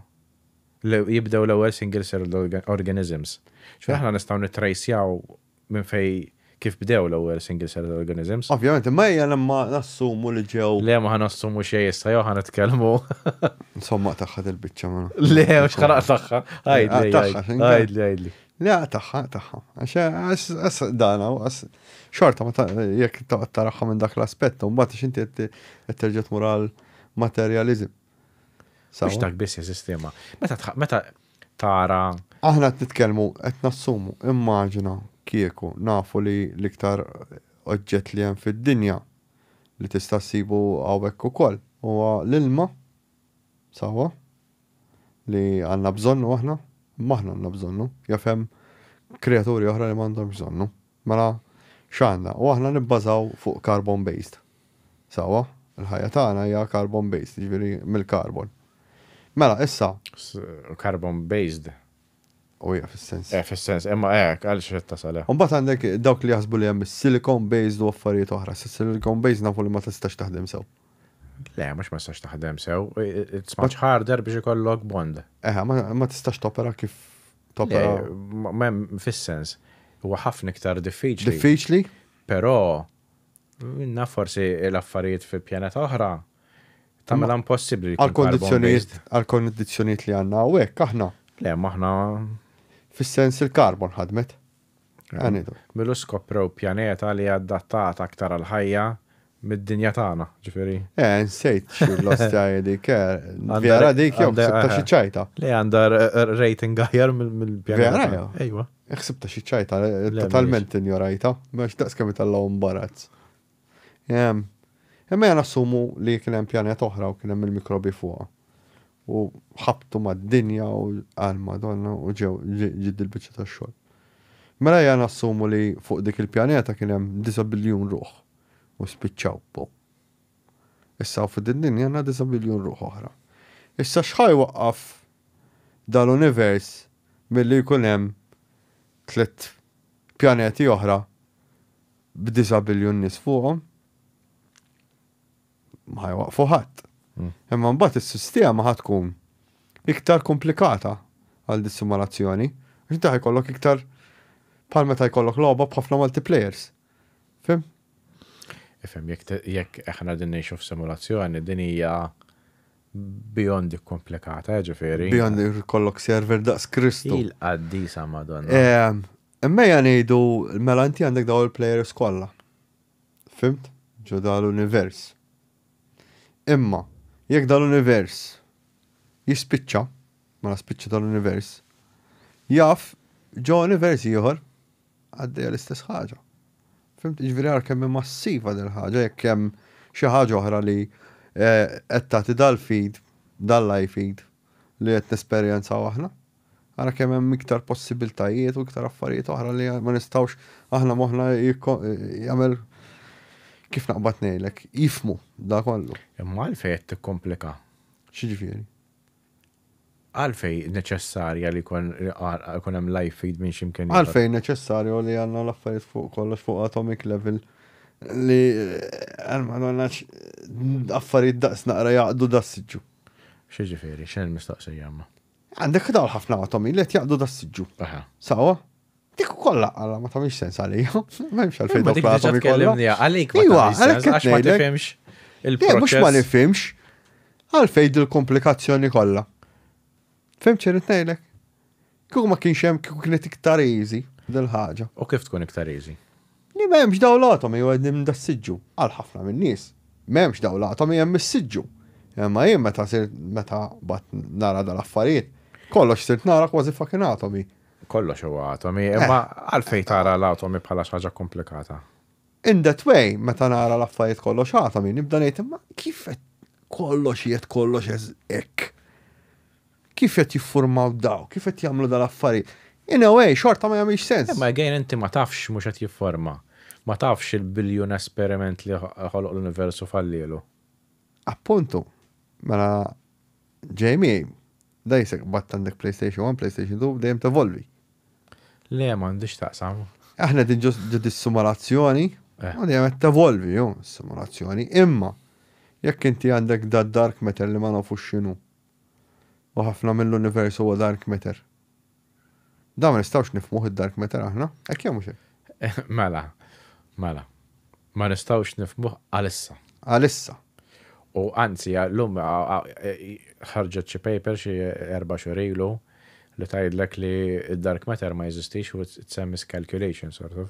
jibdew l-ewwel single celled organisms. Ġifieri aħna nistgħu nittrejsjaw minn fej kif bdew l-ewwel single celled organisms. Ovvjament, imma ejja imma nassumu li ġew. Le, ma ħa nassumu xejn issa, jew ħa nitkellmu. Insomma, tagħha il-biċċa ma. Le, mhux ħaraq tagħha. Għidli, għidli, għidli. Le, tagħha, tagħha. Għax dana, xorta ma jekk toqgħod taraħħa minn dak l-aspett, mbagħad għax inti qed terġa' tmur għal materializm. Mhux dak biss jeżisti ma. Meta meta tara. Aħna qed nitkellmu, qed nassumu, immaġina kieku nafu li l-iktar oġġett li hemm fid-dinja li tista' ssibu hawnhekk ukoll huwa l-ilma, sewwa, li għandna bżonnu aħna, imma aħna għandna bżonnu, jaf hemm kreaturi oħra li m'għandhomx bżonnu. Mela x'għandna? U aħna nibbażaw fuq carbon based. Sewwa, il-ħajja tagħna hija carbon based, jiġifieri mill-carbon. Mela issa. Carbon based. U hija fis-sens. Eh, fis-sens, imma hekk għal x'qed tasal. U mbagħad għandek dawk li jaħsbu li hemm is-silicon based u affarijiet oħra. Silicon based nafu li ma tistax taħdem sew. Le, mhux ma tistax taħdem sew. It's much harder biex ikollok bond. Eh, ma tistax topera kif topera. Fis-sens, huwa ħafna iktar diffiċli. Diffiċli? Però, minna forsi l-affarijiet fi pjaneta oħra tagħmilha impossibbli. Għal-kondizzjonijiet għal-kondizzjonijiet li għandna hawnhekk aħna. Le, maħna. Fis-sens il-karbon ħadmet. Għanidu. Milu skoprew pjaneta li adattata aktar għal-ħajja mid-dinja tagħna, ġifieri. Eh, nsejt xi l-ostja dik, vera dik jew ħsibta xi ċajta. Le għandha rating aħjar mill-pjaneta. Vera jew? Ejwa. Ħsibta xi ċajta, totalment injorajta, biex daqs kemm itellgħu imbarazz. Imma jien assumu li kien hemm pjaneta oħra u kien hemm il-mikrobi fuqha. U ħabtu mad-dinja u għal Madonna u ġew ġid il-biċċa tax-xogħol. Mela jien assumu li fuq dik il-pjaneta kien hemm 9 biljun ruħ u spiċċaw po. Issa fuq din dinja għandna 9 biljun ruħ oħra. Issa x'ħa jwaqqaf dal-univers milli jkun hemm tliet pjaneti oħra b'9 biljun nies fuqhom? Ma jwaqfu ħadd. Imma mbagħad is-sistema ħa tkun iktar komplikata għal dis-simulazzjoni. Għax inti ħajkollok iktar bħal meta jkollok logħba b'ħafna multiplayers. Fim? Ifhem, jekk aħna din ngħixu f'simulazzjoni, din hija beyond komplikata, ġifieri. Beyond jkollok server daqs Kristu. Il-qaddisa Madonna. Imma ejja ngħidu mela inti għandek dawn il-players kollha. Fimt? Ġo dal-univers. Imma jekk dal-univers jispiċċa, mela spiċċa dal-univers, jaf ġo univers ieħor għaddejja l-istess ħaġa. Fimt? Ġifieri għar kemm massiva del ħaġa jekk hemm xi ħaġa oħra li qed tagħti dal-feed, dal-live feed li qed nesperjenzaw aħna. Ara kemm hemm iktar possibiltajiet u iktar affarijiet oħra li ma nistgħux aħna moħħna jagħmel kif naqbad ngħidlek, jifmu da kollu. Imma għalfejn qed tikkomplika? X'jiġifieri? Għalfejn neċessarja li jkun hemm live feed minn x'imkien ieħor? Għalfejn neċessarju li għandna l-affarijiet fuq kollox fuq atomic level li għal-madonna affarijiet daqs naqra jaqdu da siġġu. X'jiġifieri, x'inhi l-mistoqsija imma? Għandek dawn ħafna atomi li qed jaqdu da siġġu. Sawa? Dik ukoll għala ma tagħmilx sens għalija. M'hemmx għalfejn dawk l-atomi kollha. Għalik ma Iwa, tagħmilx sens, għax ma tifhimx il-proċess. Mhux ma nifhimx. Għalfejn dil-komplikazzjoni kollha. Fhimt x'irrid ngħidlek? Kieku ma kienx hemm kieku kienet iktar easy dil-ħaġa. U kif tkun iktar easy? Li m'hemmx dawn l-atomi u qegħdin das-siġġu għal ħafna min-nies. M'hemmx dawn l-atomi hemm is-siġġu. Imma jien meta sirt meta bat nara dal-affarijiet, kollox sirt nara kważi fucking atomi. Kollox huwa atomi, imma għalfejn tara l-atomi bħala xi ħaġa komplikata? In that way, meta nara l-affarijiet kollox atomi, nibda ngħid imma kif qed kollox qiegħed kollox hekk? Kif qed jiffurmaw daw? Kif qed jagħmlu dal-affarijiet? In a way, xorta ma jagħmilx sens. Imma again inti ma tafx mhux qed jifforma. Ma tafx il-biljun esperiment li ħoloq l-universu fallielu. Appuntu, mela Jamie, Da jisek bat għandek PlayStation 1, PlayStation 2, dejjem tevolvi. Le, m'għandix taqsam. Aħna din ġo simulazzjoni, u dejjem qed tevolvi, jo, simulazzjoni. Imma, jekk inti għandek da dark matter li ma nafux x'inhu, u ħafna mill-univers huwa dark matter. Da ma nistgħux nifhmuh id-dark matter aħna, hekk jew mhux hekk? Mela, mela. Ma nistgħux nifhmuh għalissa. Għalissa. U anzi, l-lum ħarġet xi paper xi 4 xhur ilu li tgħidlek li id-dark matter ma jeżistix u it's a miscalculation, sort of.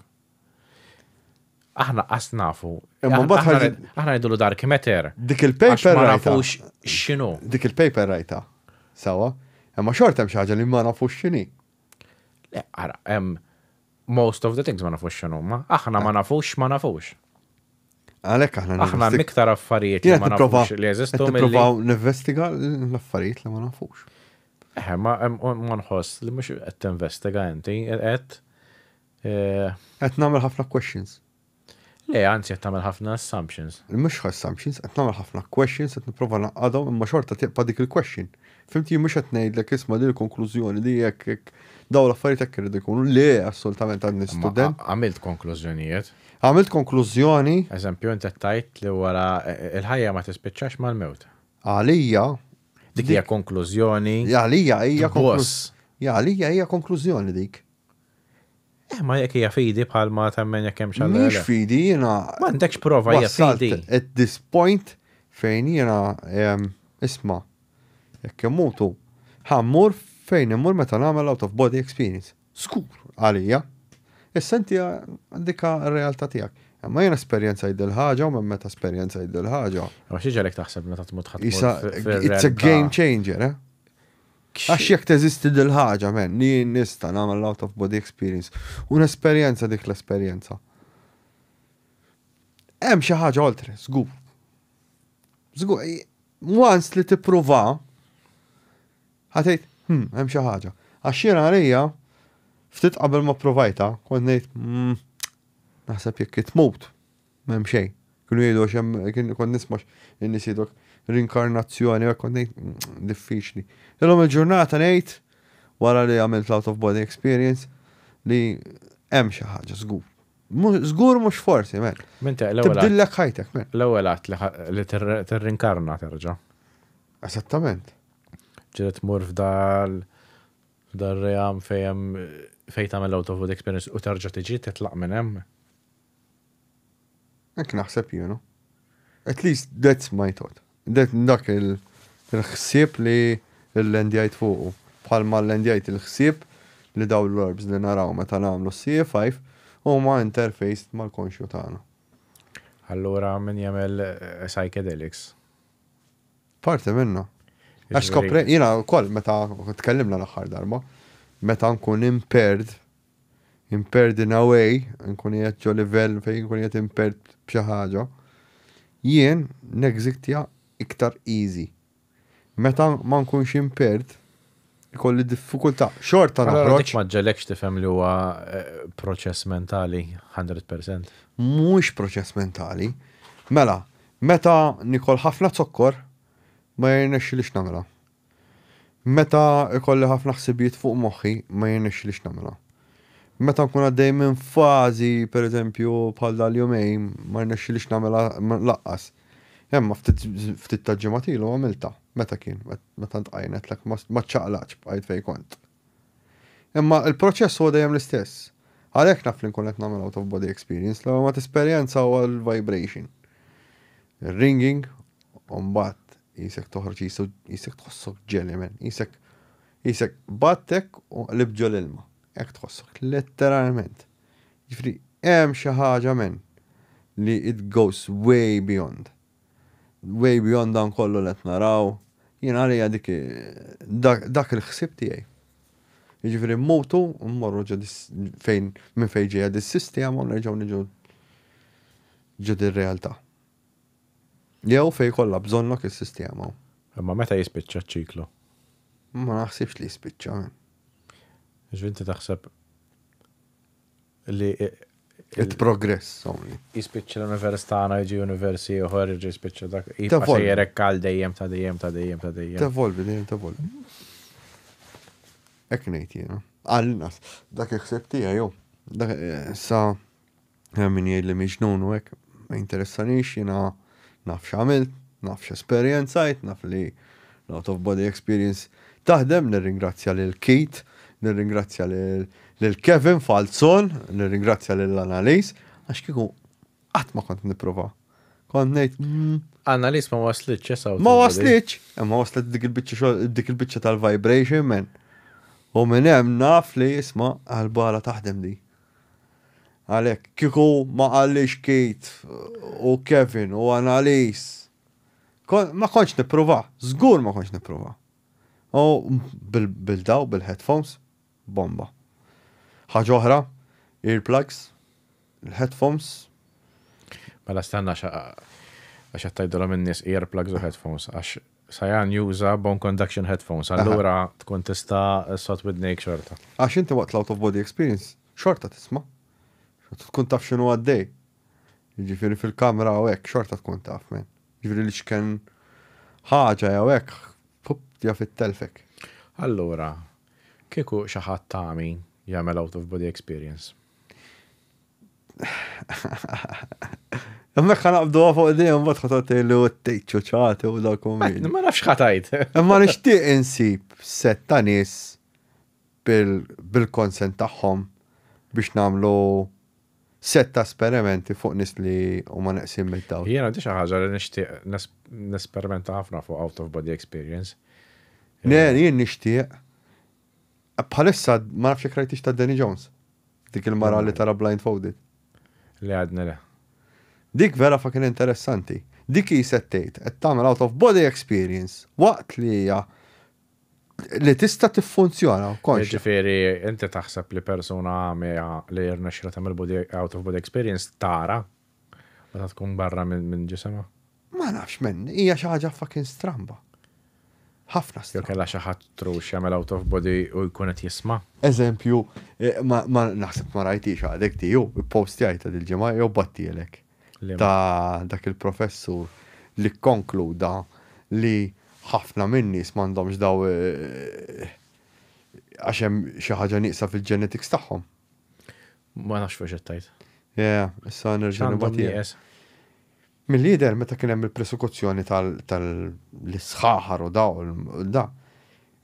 Aħna qas nafu. Imma mbagħad Aħna ngħidulu dark matter. Dik il-paper ma rajta. nafux x'inhu. Dik il-paper rajta. Sawa. Imma xorta hemm xi ħaġa li ma nafux x'inhi. Le, ara, hemm most of the things ma nafux x'inhuma. Aħna ma nafux ma nafux. Għalhekk aħna Aħna hemm iktar affarijiet li Jien ma qed nipprova nafux li jeżistu qed milli. nipprovaw ninvestiga l-affarijiet li ma nafux. Eh, ma nħoss li mhux qed tinvestiga inti, qed Qed nagħmel ħafna questions. Le, anzi qed tagħmel ħafna assumptions. Mhux assumptions, qed nagħmel ħafna questions, qed nipprova naqadhom imma xorta tibqa' dik il-question. Fimti mhux qed ngħidlek isma' din il-konklużjoni li jekk jekk dawn l-affarijiet hekk iridu jkunu. Le, assolutament għandni Ma student. Għamilt konklużjonijiet. Għamilt konklużjoni Eżempju, inti tajt li wara il-ħajja ma tispiċċax mal-mewt. Għalija Dik hija konklużjoni. Għalija hija Boss. Għalija hija konklużjoni dik. Eh, ma jekk hija fidi bħal ma temmen jekk hemm xi Mhix fidi jiena Ma għandekx prova hija wasalt fidi. at this point fejn jiena isma' jekk immutu ħa mmur fejn immur meta nagħmel out of body experience. Skur għalija. Issa inti dika r-realtà tiegħek. Imma jiena esperjenzajt dil-ħaġa u minn meta esperjenzajt dil-ħaġa. Ma xi ġalek taħseb meta tmut ħadd Isa, it's a game changer, eh? Għax jekk teżisti dil-ħaġa, men, li jien nista' nagħmel out of body experience u nesperjenza dik l-esperjenza. Hemm xi ħaġa oltre, żgur. Żgur, once li tippruva, ħa tgħid, hemm xi ħaġa. Għax jiena għalija, ftit qabel ma provajta, kont ngħid, naħseb jekk tmut, m'hemm xejn. Kienu jgħidu għax hemm, kien kont nisma' in-nies jgħidu rinkarnazzjoni, u kont ngħid, diffiċli. Illum il-ġurnata ngħid, wara li għamilt out of body experience, li hemm xi ħaġa żgur. Żgur mhux forsi, men. Minti, l-ewwel Tibdillek ħajtek, men. L-ewwel għat li tirrinkarna terġa'. Esattament. Ġieli tmur f'dal realm fejn fejn tagħmel out of body experience u terġa' tiġi titlaq minn hemm. Hekk naħseb jiena. At least that's my thought. That, dak il-ħsieb li l-lendjajt fuqu. Bħalma l-lendjajt il-ħsieb li daw l-orbs li naraw meta nagħmlu CE5 huma interfaced mal-konxju tagħna. Allura min jagħmel psychedelics. Parti minna. Għax skopre, jiena wkoll meta tkellimna l-aħħar darba, meta nkun impaired, impaired in a way, nkun qiegħed ġo livell fejn nkun qiegħed impaired b'xi ħaġa, jien nexittja iktar easy. Meta ma nkunx impaired, ikolli diffikultà. Xorta Allora noħroġ. dik ma ġelekx tifhem li huwa proċess mentali 100%. Mhux proċess mentali. Mela, meta nikol ħafna zokkor, ma jirnexxilix nagħmilha. Meta ikolli ħafna ħsibijiet fuq moħħi, ma jirnexxilix nagħmilha. Meta nkun għaddej minn fażi, per eżempju, bħal dal-jumejn, ma jirnexxilix nagħmilha laqqas. Imma ftit ta' ġimgħat ilu għamilta. Meta kien, meta ntqajnet lek ma ċaqlaqx bqajt fejn kont. Imma il-proċess huwa dejjem l-istess. Għalhekk naf li nkun qed nagħmel out of body experience, l ma tesperjenza huwa l-vibration. Il-ringing, u mbagħad jisek toħroġ jisek tħossok ġeli men, jisek battek u qlib ġol ilma. Hekk tħossok letteralment. Ġifieri hemm xi ħaġa men li it goes way beyond. Way beyond dan kollu li qed naraw. Jien għalija dik dak il-ħsieb tiegħi. Jiġifieri mmutu u mmorru ġo fejn minn fejn ġejja dis-sistema u nerġgħu niġu ġo dir-realtà. Jew fejn kollha bżonnok is-sistema. Imma meta jispiċċa ċ-ċiklu? Ma naħsibx li jispiċċa. Ġifieri inti taħseb li It progress only. Jispiċċa l-univers tagħna jiġi univers ieħor, jiġi jispiċċa dak. Jibqa' Tevolvi. sejjerek għal dejjem ta' dejjem ta' dejjem ta' dejjem. Tevolvi, dejjem tevolvi. Hekk ngħid jiena. Għall-inqas, dak il-ħsieb tiegħi hu. Dak issa hemm min jgħid li miġnun u hekk, ma jinteressanix, jiena naf x'għamilt, naf x'esperjenzajt, naf li l-out of body experience taħdem, nirringrazzja lil Keith, nirringrazzja lil Kevin Falzon, nirringrazzja lil Annalise, għax kieku qatt ma kont nipprova. Kont ngħid. Mm. Annalise ma waslitx, eh, Ma waslitx, imma waslet dik il-biċċa dik il-biċċa tal-vibration man. U minn hemm naf li isma' għal-bala taħdem di. Għalhekk kieku ma qallix Keith u Kevin u Annalise. Ma kontx nipprova, żgur ma kontx nipprova. U bil-daw, bil-headphones, bomba. Ħaġa oħra, earplugs, il-headphones. Mela stanna għax qed tgħidulhom in-nies earplugs u headphones għax Sajan juża bone conduction headphones, allura tkun tista' ssod widnejk xorta. Għax inti waqt l-out of body experience xorta tisma'. Xorta tkun taf x'inhu għaddej. Jiġifieri fil-kamra u hekk xorta tkun taf, man. Jiġifieri li x'ken ħaġa jew hekk, pup, jaf ittelfek. Allura, kieku xi ħadd tagħmi jagħmel out of body experience. Hemmhekk ħa naqbduha fuq din mbagħad ħa toqgħod tgħidli u tgħid ċuċati u dak u min. Ma nafx ħa tgħid. Imma nixtieq insib set ta' nies bil-konsent tagħhom biex nagħmlu set ta' esperimenti fuq nies li huma neqsin mid-dawl. Jiena di xi ħaġa li nixtieq nesperimenta ħafna fuq out of body experience. Le, jien nixtieq. Bħalissa ma nafx jekk rajtix ta' Danny Jones. Dik il-mara li tara blindfolded. Le għadni le. Dik vera fucking interessanti. Dik hi se tgħid qed tagħmel out of body experience waqt li hija li tista' tiffunzjona konxja. Jiġifieri inti taħseb li persuna għamja li jirnexxilha tagħmel body out of body experience tara meta tkun barra minn ġisimha? Ma nafx men, hija xi ħaġa fucking stramba. Ħafna stramba. Jew kellha xi ħadd trux jagħmel out of body u jkun qed jisma'. Eżempju, eh, ma naħseb ma rajtix għadek tiegħu, ippostjajta dil-ġimgħa jew battielek. Ta' dak il-professur li konkluda li ħafna min-nies m'għandhomx daw eh, għax hemm xi ħaġa nieqsa fil-genetics tagħhom. Ma nafx fuq x'qed tgħid. Yeah, issa nerġa' nibgħat. Milli jidher meta kien hemm il-presekuzzjoni tal-isħaħar u daw da,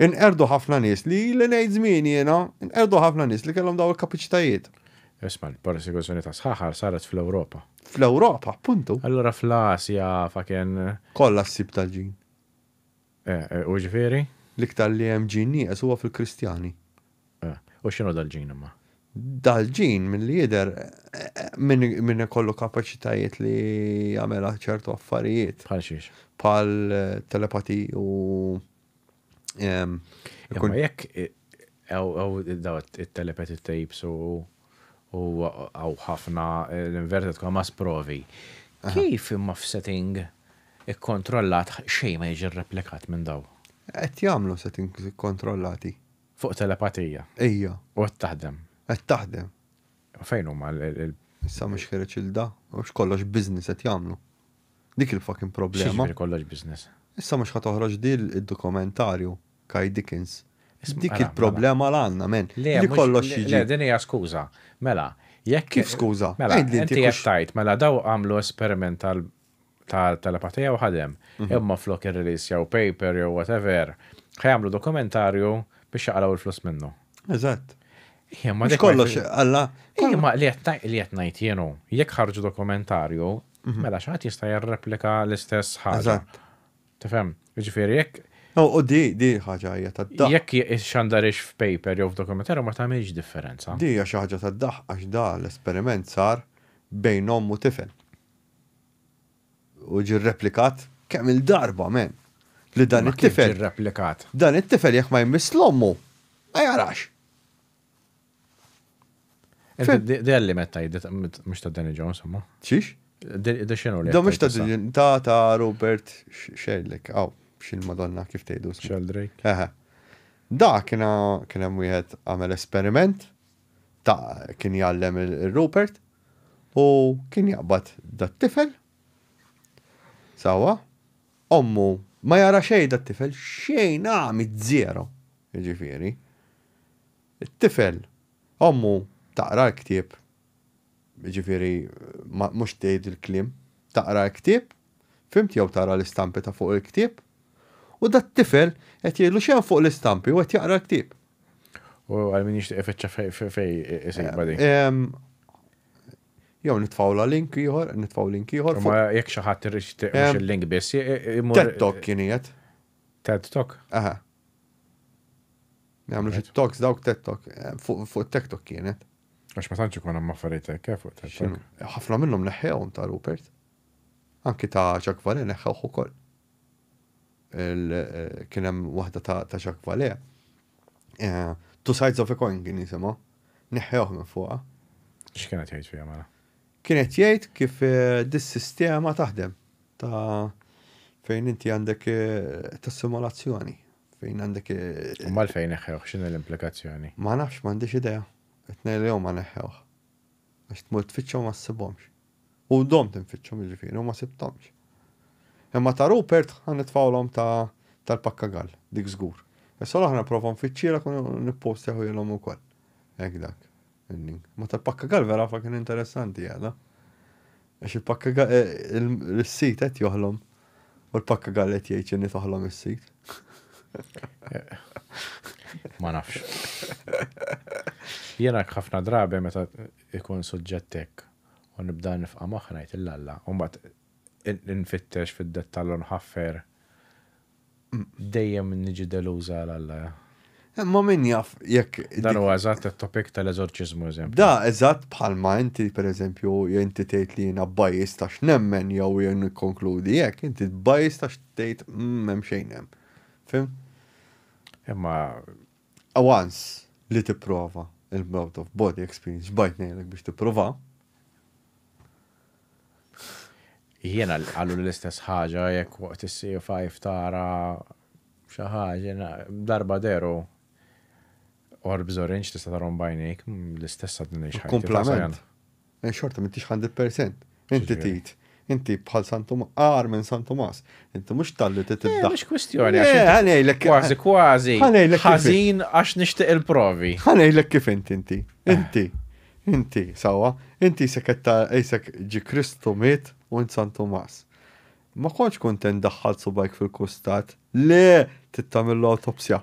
inqerdu ħafna nies li ili ngħid żmien jiena, inqerdu ħafna nies li kellhom daw il-kapaċitajiet. Isma' l-persekuzzjoni ta' sħaħar saret fl-Ewropa. Fl-Ewropa, appuntu. Allura fl-Asja fucking. Kollha ssib tal-ġin. Eh, eh, u ġifieri? L-iktar li hemm ġin nieqes huwa fil-Kristjani. Eh, u x'inhu dal-ġin imma? Dal-ġin milli jidher min min ikollu kapaċitajiet li jagħmel ċertu affarijiet. Bħal xiex? Bħal telepati u Imma jekk hawn daw it-telepathy tapes u u hawn ħafna l-inverted commas provi. Kif imma f'setting ikkontrollat xejn ma jiġi rreplikat minn daw? Qed jagħmlu settings ikkontrollati. Fuq telepatija. Ejja. U qed taħdem. Qed taħdem. U fejn huma l. Issa mhux ħireġ il da, mhux kollox business qed jagħmlu. Dik il-fucking problema. X'jiġifieri kollox business? Issa mhux ħa toħroġ dil id-dokumentarju Kai Dickens. Dik mela, il-problema mela. l għandna, men. Li kollox jiġi. Le, din hija skuża. Mela, jekk. Kif skuża? Mela, inti qed tgħid, mela daw għamlu esperiment tal ta' telepatija u ħadem. Mhm. Imma flok irrelease paper jew whatever, ħa jagħmlu dokumentarju biex jaqalgħu il-flus minnu. Eżatt. Mhux kollox alla. Imma li qed ngħid jienu, jekk ħarġu dokumentarju, mhm. mela xi ħadd jista' jirreplika l-istess ħaġa. Eżatt. Tifhem? Jiġifieri jekk U di, di ħaġa hija tad-daħ. Jekk xandarix f'paper jew f'dokumentarju ma tagħmilx differenza. Di hija xi ħaġa tad-daħ għax da l-esperiment sar bejn omm u tifel. U ġie rreplikat kemm il-darba, men. Li dan it-tifel. Ġie rreplikat. Dan it-tifel jekk ma jmiss l-ommu, ma jarax. Di għalli metta mux ta' Danny Jones, imma. Xiex? Di xinu li. Da mux ta' ta' ta' Robert Sherlick, għaw, xin madonna kif tgħidu. Sheldrake. Eħe. Da kien hemm wieħed għamel esperiment ta' kien jgħallem il-Rupert u kien jaqbad dat-tifel sewwa, ommu ma jara xejn dat-tifel, xejn għami zero, jiġifieri. It-tifel, ommu taqra l-ktieb, jiġifieri mhux tgħid il-kliem, taqra l-ktieb, fhimt jew tara l-istampi ta' fuq il-ktieb, u dat-tifel qed jgħidlu x'hemm fuq l-istampi u qed jaqra l-ktieb. U għal min jixtieq ifittxa fejn isibha din. Jew nitfgħulha link ieħor, nitfgħu link ieħor. Ma jekk xi ħadd irid mhux il-link biss, imur. TED Talk kien qiegħed. TED Talk? Aha. Jagħmlu xi talks dawk TED Talk. Eh, fuq TED Talk kienet. Għax ma tantx ikun hemm affarijiet hekk eh, fuq TED Talk. Ħafna minnhom neħħewhom ta' Rupert. Anki ta' Jacques Vallée neħħewh ukoll. Eh, kien hemm waħda ta' Jacques Vallée. Two Sides of a Coin kien jisimha. Neħħewh minn fuqha. X'kienet jgħid fiha mela? Kienet jgħid kif dis-sistema taħdem ta' fejn inti għandek ta' simulazzjoni. Fejn għandek. U mal fejn neħħewh, x'inhi l-implikazzjoni? Ma nafx, m'għandix idea. It-tnejn li huma neħħewh. Għax tmur tfittxhom ma ssibhomx. U domt infittxhom jiġifieri u ma sibthomx. Imma ta' Rupert ħa nitfgħulhom ta' tal-pakkagal, dik żgur. Issa l-oħra nipprova nfittxielek u nippostjahuilhom ukoll. Hekk dak il-link. Ma tal-pakkagal vera fucking interessanti għada. Għax il-pakkagal il-sit qed joħlom u l-pakkagal qed jgħid x'inhi toħlom is-sit. Ma nafx. Jiena ħafna drabi meta ikun suġġett hekk u nibda nifqa' moħħi ngħid 'il Alla u mbagħad infittex fid-dettall u nħaffer dejjem niġi deluża għal Alla. Imma min jaf jekk. Dan huwa eżatt it-topic tal-eżorċiżmu eżempju. Da eżatt bħalma inti pereżempju inti tgħid li jiena biased għax nemmen jew jien nikkonkludi hekk, inti biased għax tgħid m'hemm xejn hemm. Fhimt? Imma Once li tipprova il-out of body experience bajt ngħidlek biex tipprova. Jiena qalu l-istess ħaġa jekk waqt is-C5 tara xi ħaġa darba deru orbs orange tista' tarhom b'għajnejk, l-istess għadni ngħix ħajti. Kumplament. Eh, xorta m'intix 100%. Inti tgħid, inti bħal San Tumas, agħar minn San Tumas. Inti mhux talli trid eh, Mhux kwistjoni. Eh, ħa ngħidlek. Kważi kważi. Ħa ngħidlek. Ħażin għax nixtieq il-provi. Ħa ngħidlek kif inti inti. Inti. Inti, sawa, inti isek qed isek ġi Kristu miet u int San Tumas. Ma kontx kuntent daħħalt subgħajk fil-kustat. Le, trid tagħmillu awtopsja.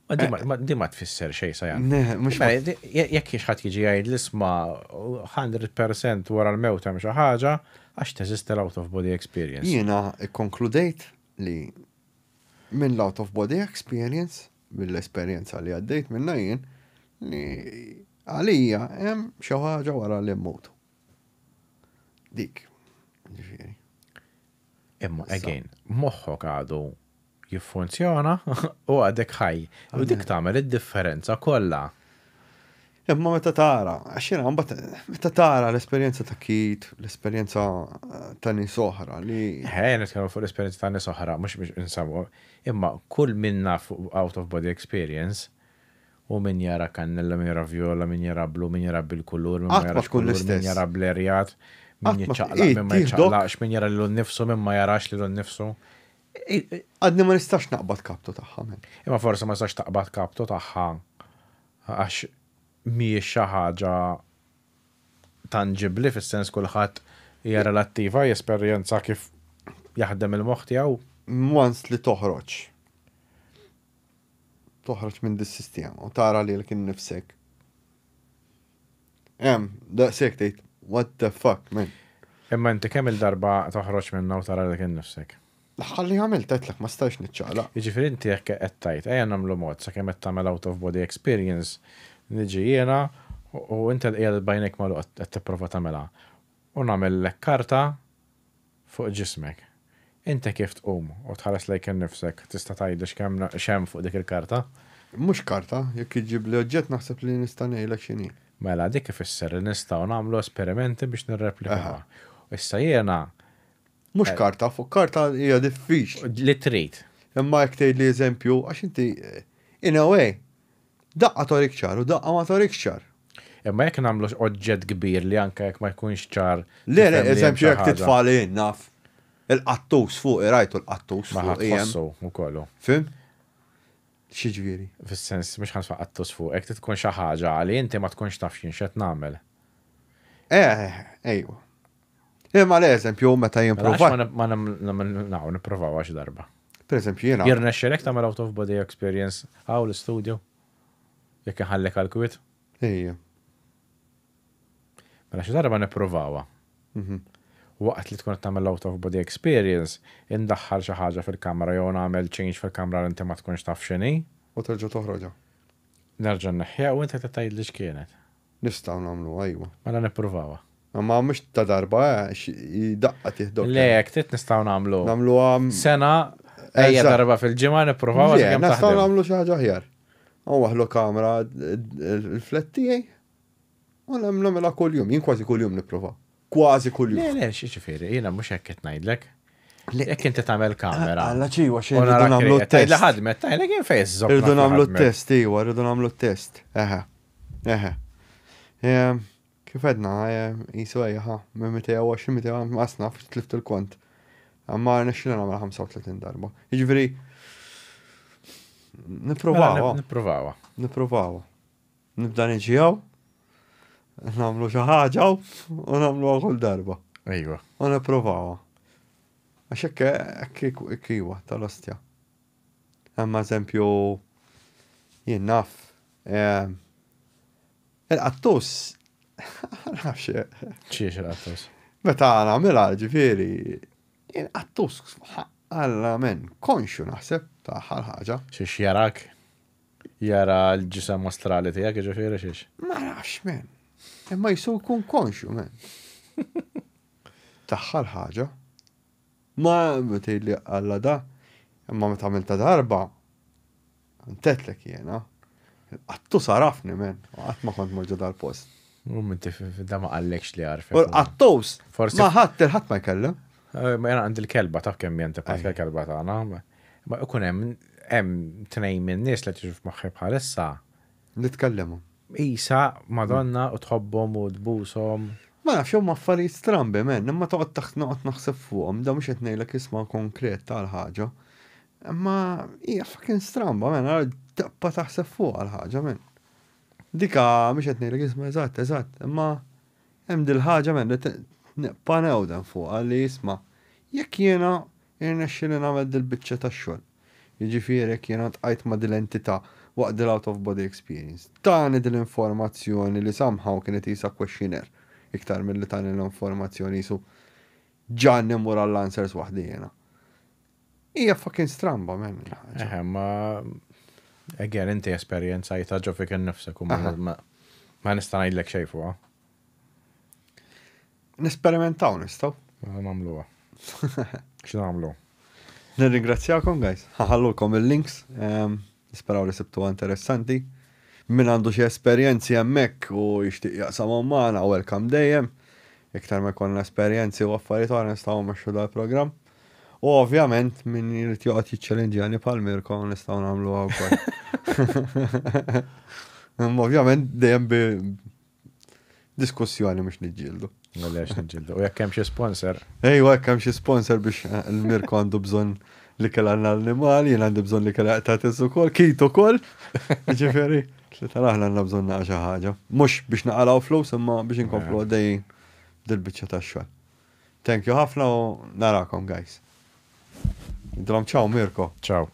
Ma di ma tfisser xejn sa jan. Mela, jekk xi ħadd jiġi jgħid l-isma 100% wara l-mewt hemm xi ħaġa, għax teżisti l-out of body experience. Jiena kkonkludejt li minn l-out of body experience, mill-esperjenza li għaddejt minnha jien, li għalija hemm xi ħaġa wara li mmutu. Dik, ġifieri. Imma again, moħħok għadu jiffunzjona u għadek ħaj. U dik tagħmel id-differenza kollha. Imma meta tara, għax jiena mbagħad meta tara l-esperjenza ta' Keith, l-esperjenza eh, ta' nies oħra li. Ħe, nitkellmu fuq l-esperjenza ta' nies oħra, mhux biex insabu. Imma kull minna fuq out of body experience, u min jara kannella, min jara vjola, min jara blu, min jara bil-kulur, min ma jarax kulur, min jara blerjat, min jiċċaqlaq, min ma jiċċaqlaqx, min jara lilu nnifsu, min ma jarax lilu nnifsu. Għadni ma nistax naqbad kaptu tagħha men. Imma forsi ma nistax taqbad kaptu tagħha għax mhijiex xi ħaġa tanġibbli fis-sens kulħadd hija relattiva, jesperjenza kif jaħdem il-moħħ tiegħu. Once li toħroġ toħroġ minn dis-sistema u tara lilek innifsek. Hemm, daqshekk tgħid, what the fuck, man. Imma inti kemm il-darba toħroġ minnha u tara lilek innifsek? L-aħħar li għamilt għedtlek ma stajtx niċċaqlaq. Jiġifieri inti hekk qed tgħid, ejja nagħmlu mod sakemm qed tagħmel out of body experience, niġi jiena u inti qiegħed b'għajnejk magħluqa qed tipprova tagħmilha u nagħmillek karta fuq ġismek. Inti kif tqum u tħares lejk innifsek tista' tgħidli x'kemm x'hemm fuq dik il-karta? Mhux karta, jekk iġġibli oġġett naħseb li nista' ngħidlek x'inhi. Mela dik ifisser li nistgħu nagħmlu esperimenti biex nirreplikawha. Issa jiena. Mhux karta, fuq karta hija diffiċli. Li trid. Imma jekk tgħidli eżempju, għax inti in a way, Daqqa torik ċar u daqqa ma torikx ċar. Imma jekk nagħmlu oġġett kbir li anke jekk ma jkunx ċar. Le, le, eżempju jekk titfa' li naf il-qattus fuqi rajtu l-qattus fuqi. Ma tħossu ukoll. Fim? X'jiġifieri? Fis-sens, mhux ħa nitfa' qattus fuqek, trid tkun xi ħaġa li inti ma tkunx taf x'jien x'qed nagħmel. Eh, ejwa. Imma le eżempju meta jien Mela, provat. Ma naw, nipprovaw xi darba. Per eżempju jiena. Jirnexxilek tagħmel out of body experience hawn l-istudio? Jekk inħallek għal kwiet? Ejja. Mela xi darba nipprovawha. Waqt li tkun qed tagħmel out of body experience, indaħħal xi ħaġa fil-kamra jew nagħmel change fil-kamra li inti ma tkunx taf x'inhi. U terġa' toħroġha. Nerġa' nneħħiha u inti trid tgħidli x'kienet. Nistgħu nagħmluha, ejwa. Mela nippruvawha. Imma mhux ta' darba, eh, daqqa tieħdok. Le, jekk trid nistgħu nagħmlu. Nagħmluha. Sena, ejja darba fil-ġimgħa nippruvawha sakemm taħdem. Nistgħu nagħmlu xi ħaġa aħjar. Nwaħħlu kamra il-flat tiegħi U nagħmilha kuljum, jien kważi kuljum nipprova. Kważi kuljum. Le, le, x'jiġifieri, jiena mhux hekk qed ngħidlek. Jekk inti tagħmel kamera. Alla ċiwa xejn rridu nagħmlu test. Li ħadmet, tgħidlek jien fejn żobb. Irridu nagħmlu test, iwa, rridu nagħmlu test. Eħe. Eħe. Kif għedna, jisu ejja, ħa, minn 220, 200, għasna, tlift il-kont. Ma rnexxilna nagħmel 35 darba. Jiġifieri, nipprovawa. Nipprovawa. Nipprovawa. Nibda niġi hawn, nagħmlu xi ħaġa u nagħmluha kull darba. Ejwa. U nipprovawha. Għax hekk hekk iwa tal-ostja. Hemm eżempju jien naf. Eh, il-qattus nafx. Xiex il-qattus? Meta nagħmilha ġifieri, il-qattus Alla men, konxju naħseb ta' ħaġa. Xiex jarak? Jara l-ġisem astrali tiegħek jiġifieri xiex? Ma nafx men. Imma jisu jkun konxju men. Tagħha l-ħaġa. Ma tgħidli Alla da, imma meta għamilta darba, ntetlek jiena. Qattu sarafni men, qatt ma kont morġa dal-post. U minti da ma qallekx li għarfek. U l-qattus, forsi ma ħadd il-ħadd ma jkellem. Eh, ma jena għandi l-kelba taf kemm hija antipatika l-kelba tagħna. Ma ikun hemm hemm tnejn minn nies li tiġu f'moħħi bħalissa. Nitkellimhom. Isa, Madonna, u tħobbhom u tbushom. Ma nafx huma affarijiet strambi men, imma toqgħod taħt noqgħod naħseb fuqhom, da mhux qed ngħidlek isma' konkret tal-ħaġa. Imma hija fucking stramba men, tibqa' taħseb fuqha l-ħaġa men. Dika mhux qed ngħidlek isma' eżatt, eżatt, imma hemm dil-ħaġa men li nibqa' newden fuqha li isma' jekk jiena Irnexxieli nagħmel dil-biċċa tax-xogħol. Jiġifieri jekk jiena ltqajt ma' dil-entità waqt dil-out of body experience, tani dil-informazzjoni li somehow kienet qisha questionnaire iktar milli tani l-informazzjoni qisu ġagħalni mmur għall-answers waħdi jiena. Hija fucking stramba man il-ħaġa. Eħe, ma again inti esperjenzajtha ġo fik innifsek u ma nista' ngħidlek xejn fuqha. Nesperimentaw nistgħu. Mela nagħmluha. X'nagħmlu? Nirringrazzjakom guys. Ħallulkom il-links. Ehm, nisperaw li sibtuha interessanti. Min għandu xi esperjenzi hemmhekk u jixtieq jaqsamhom magħna, welcome dejjem. Iktar ma jkollna esperjenzi u affarijiet oħra nistgħu mmexxu dal-programm. U ovvjament min jrid joqgħod jiċċelenġjani bħal Mirko nistgħu nagħmluha wkoll. Ovvjament dejjem bi Diskussjoni mhux niġġieldu. Għaliex niġġieldu. U jekk hemm xi sponsor. Ejwa, jekk hemm xi sponsor biex eh, l-Mirko għandu bżonn li kell għandna l-animal, jien għandi bżonn li kell qtatis ukoll, kit ukoll. Ġifieri, li tal-aħna għandna bżonn naqa' xi ħaġa. Mhux biex naqalgħu flus imma biex inkomplu eh. għaddejjin dil-biċċa tax-xogħol. Thank you ħafna u narakom guys. Drom ciao Mirko. Ciao.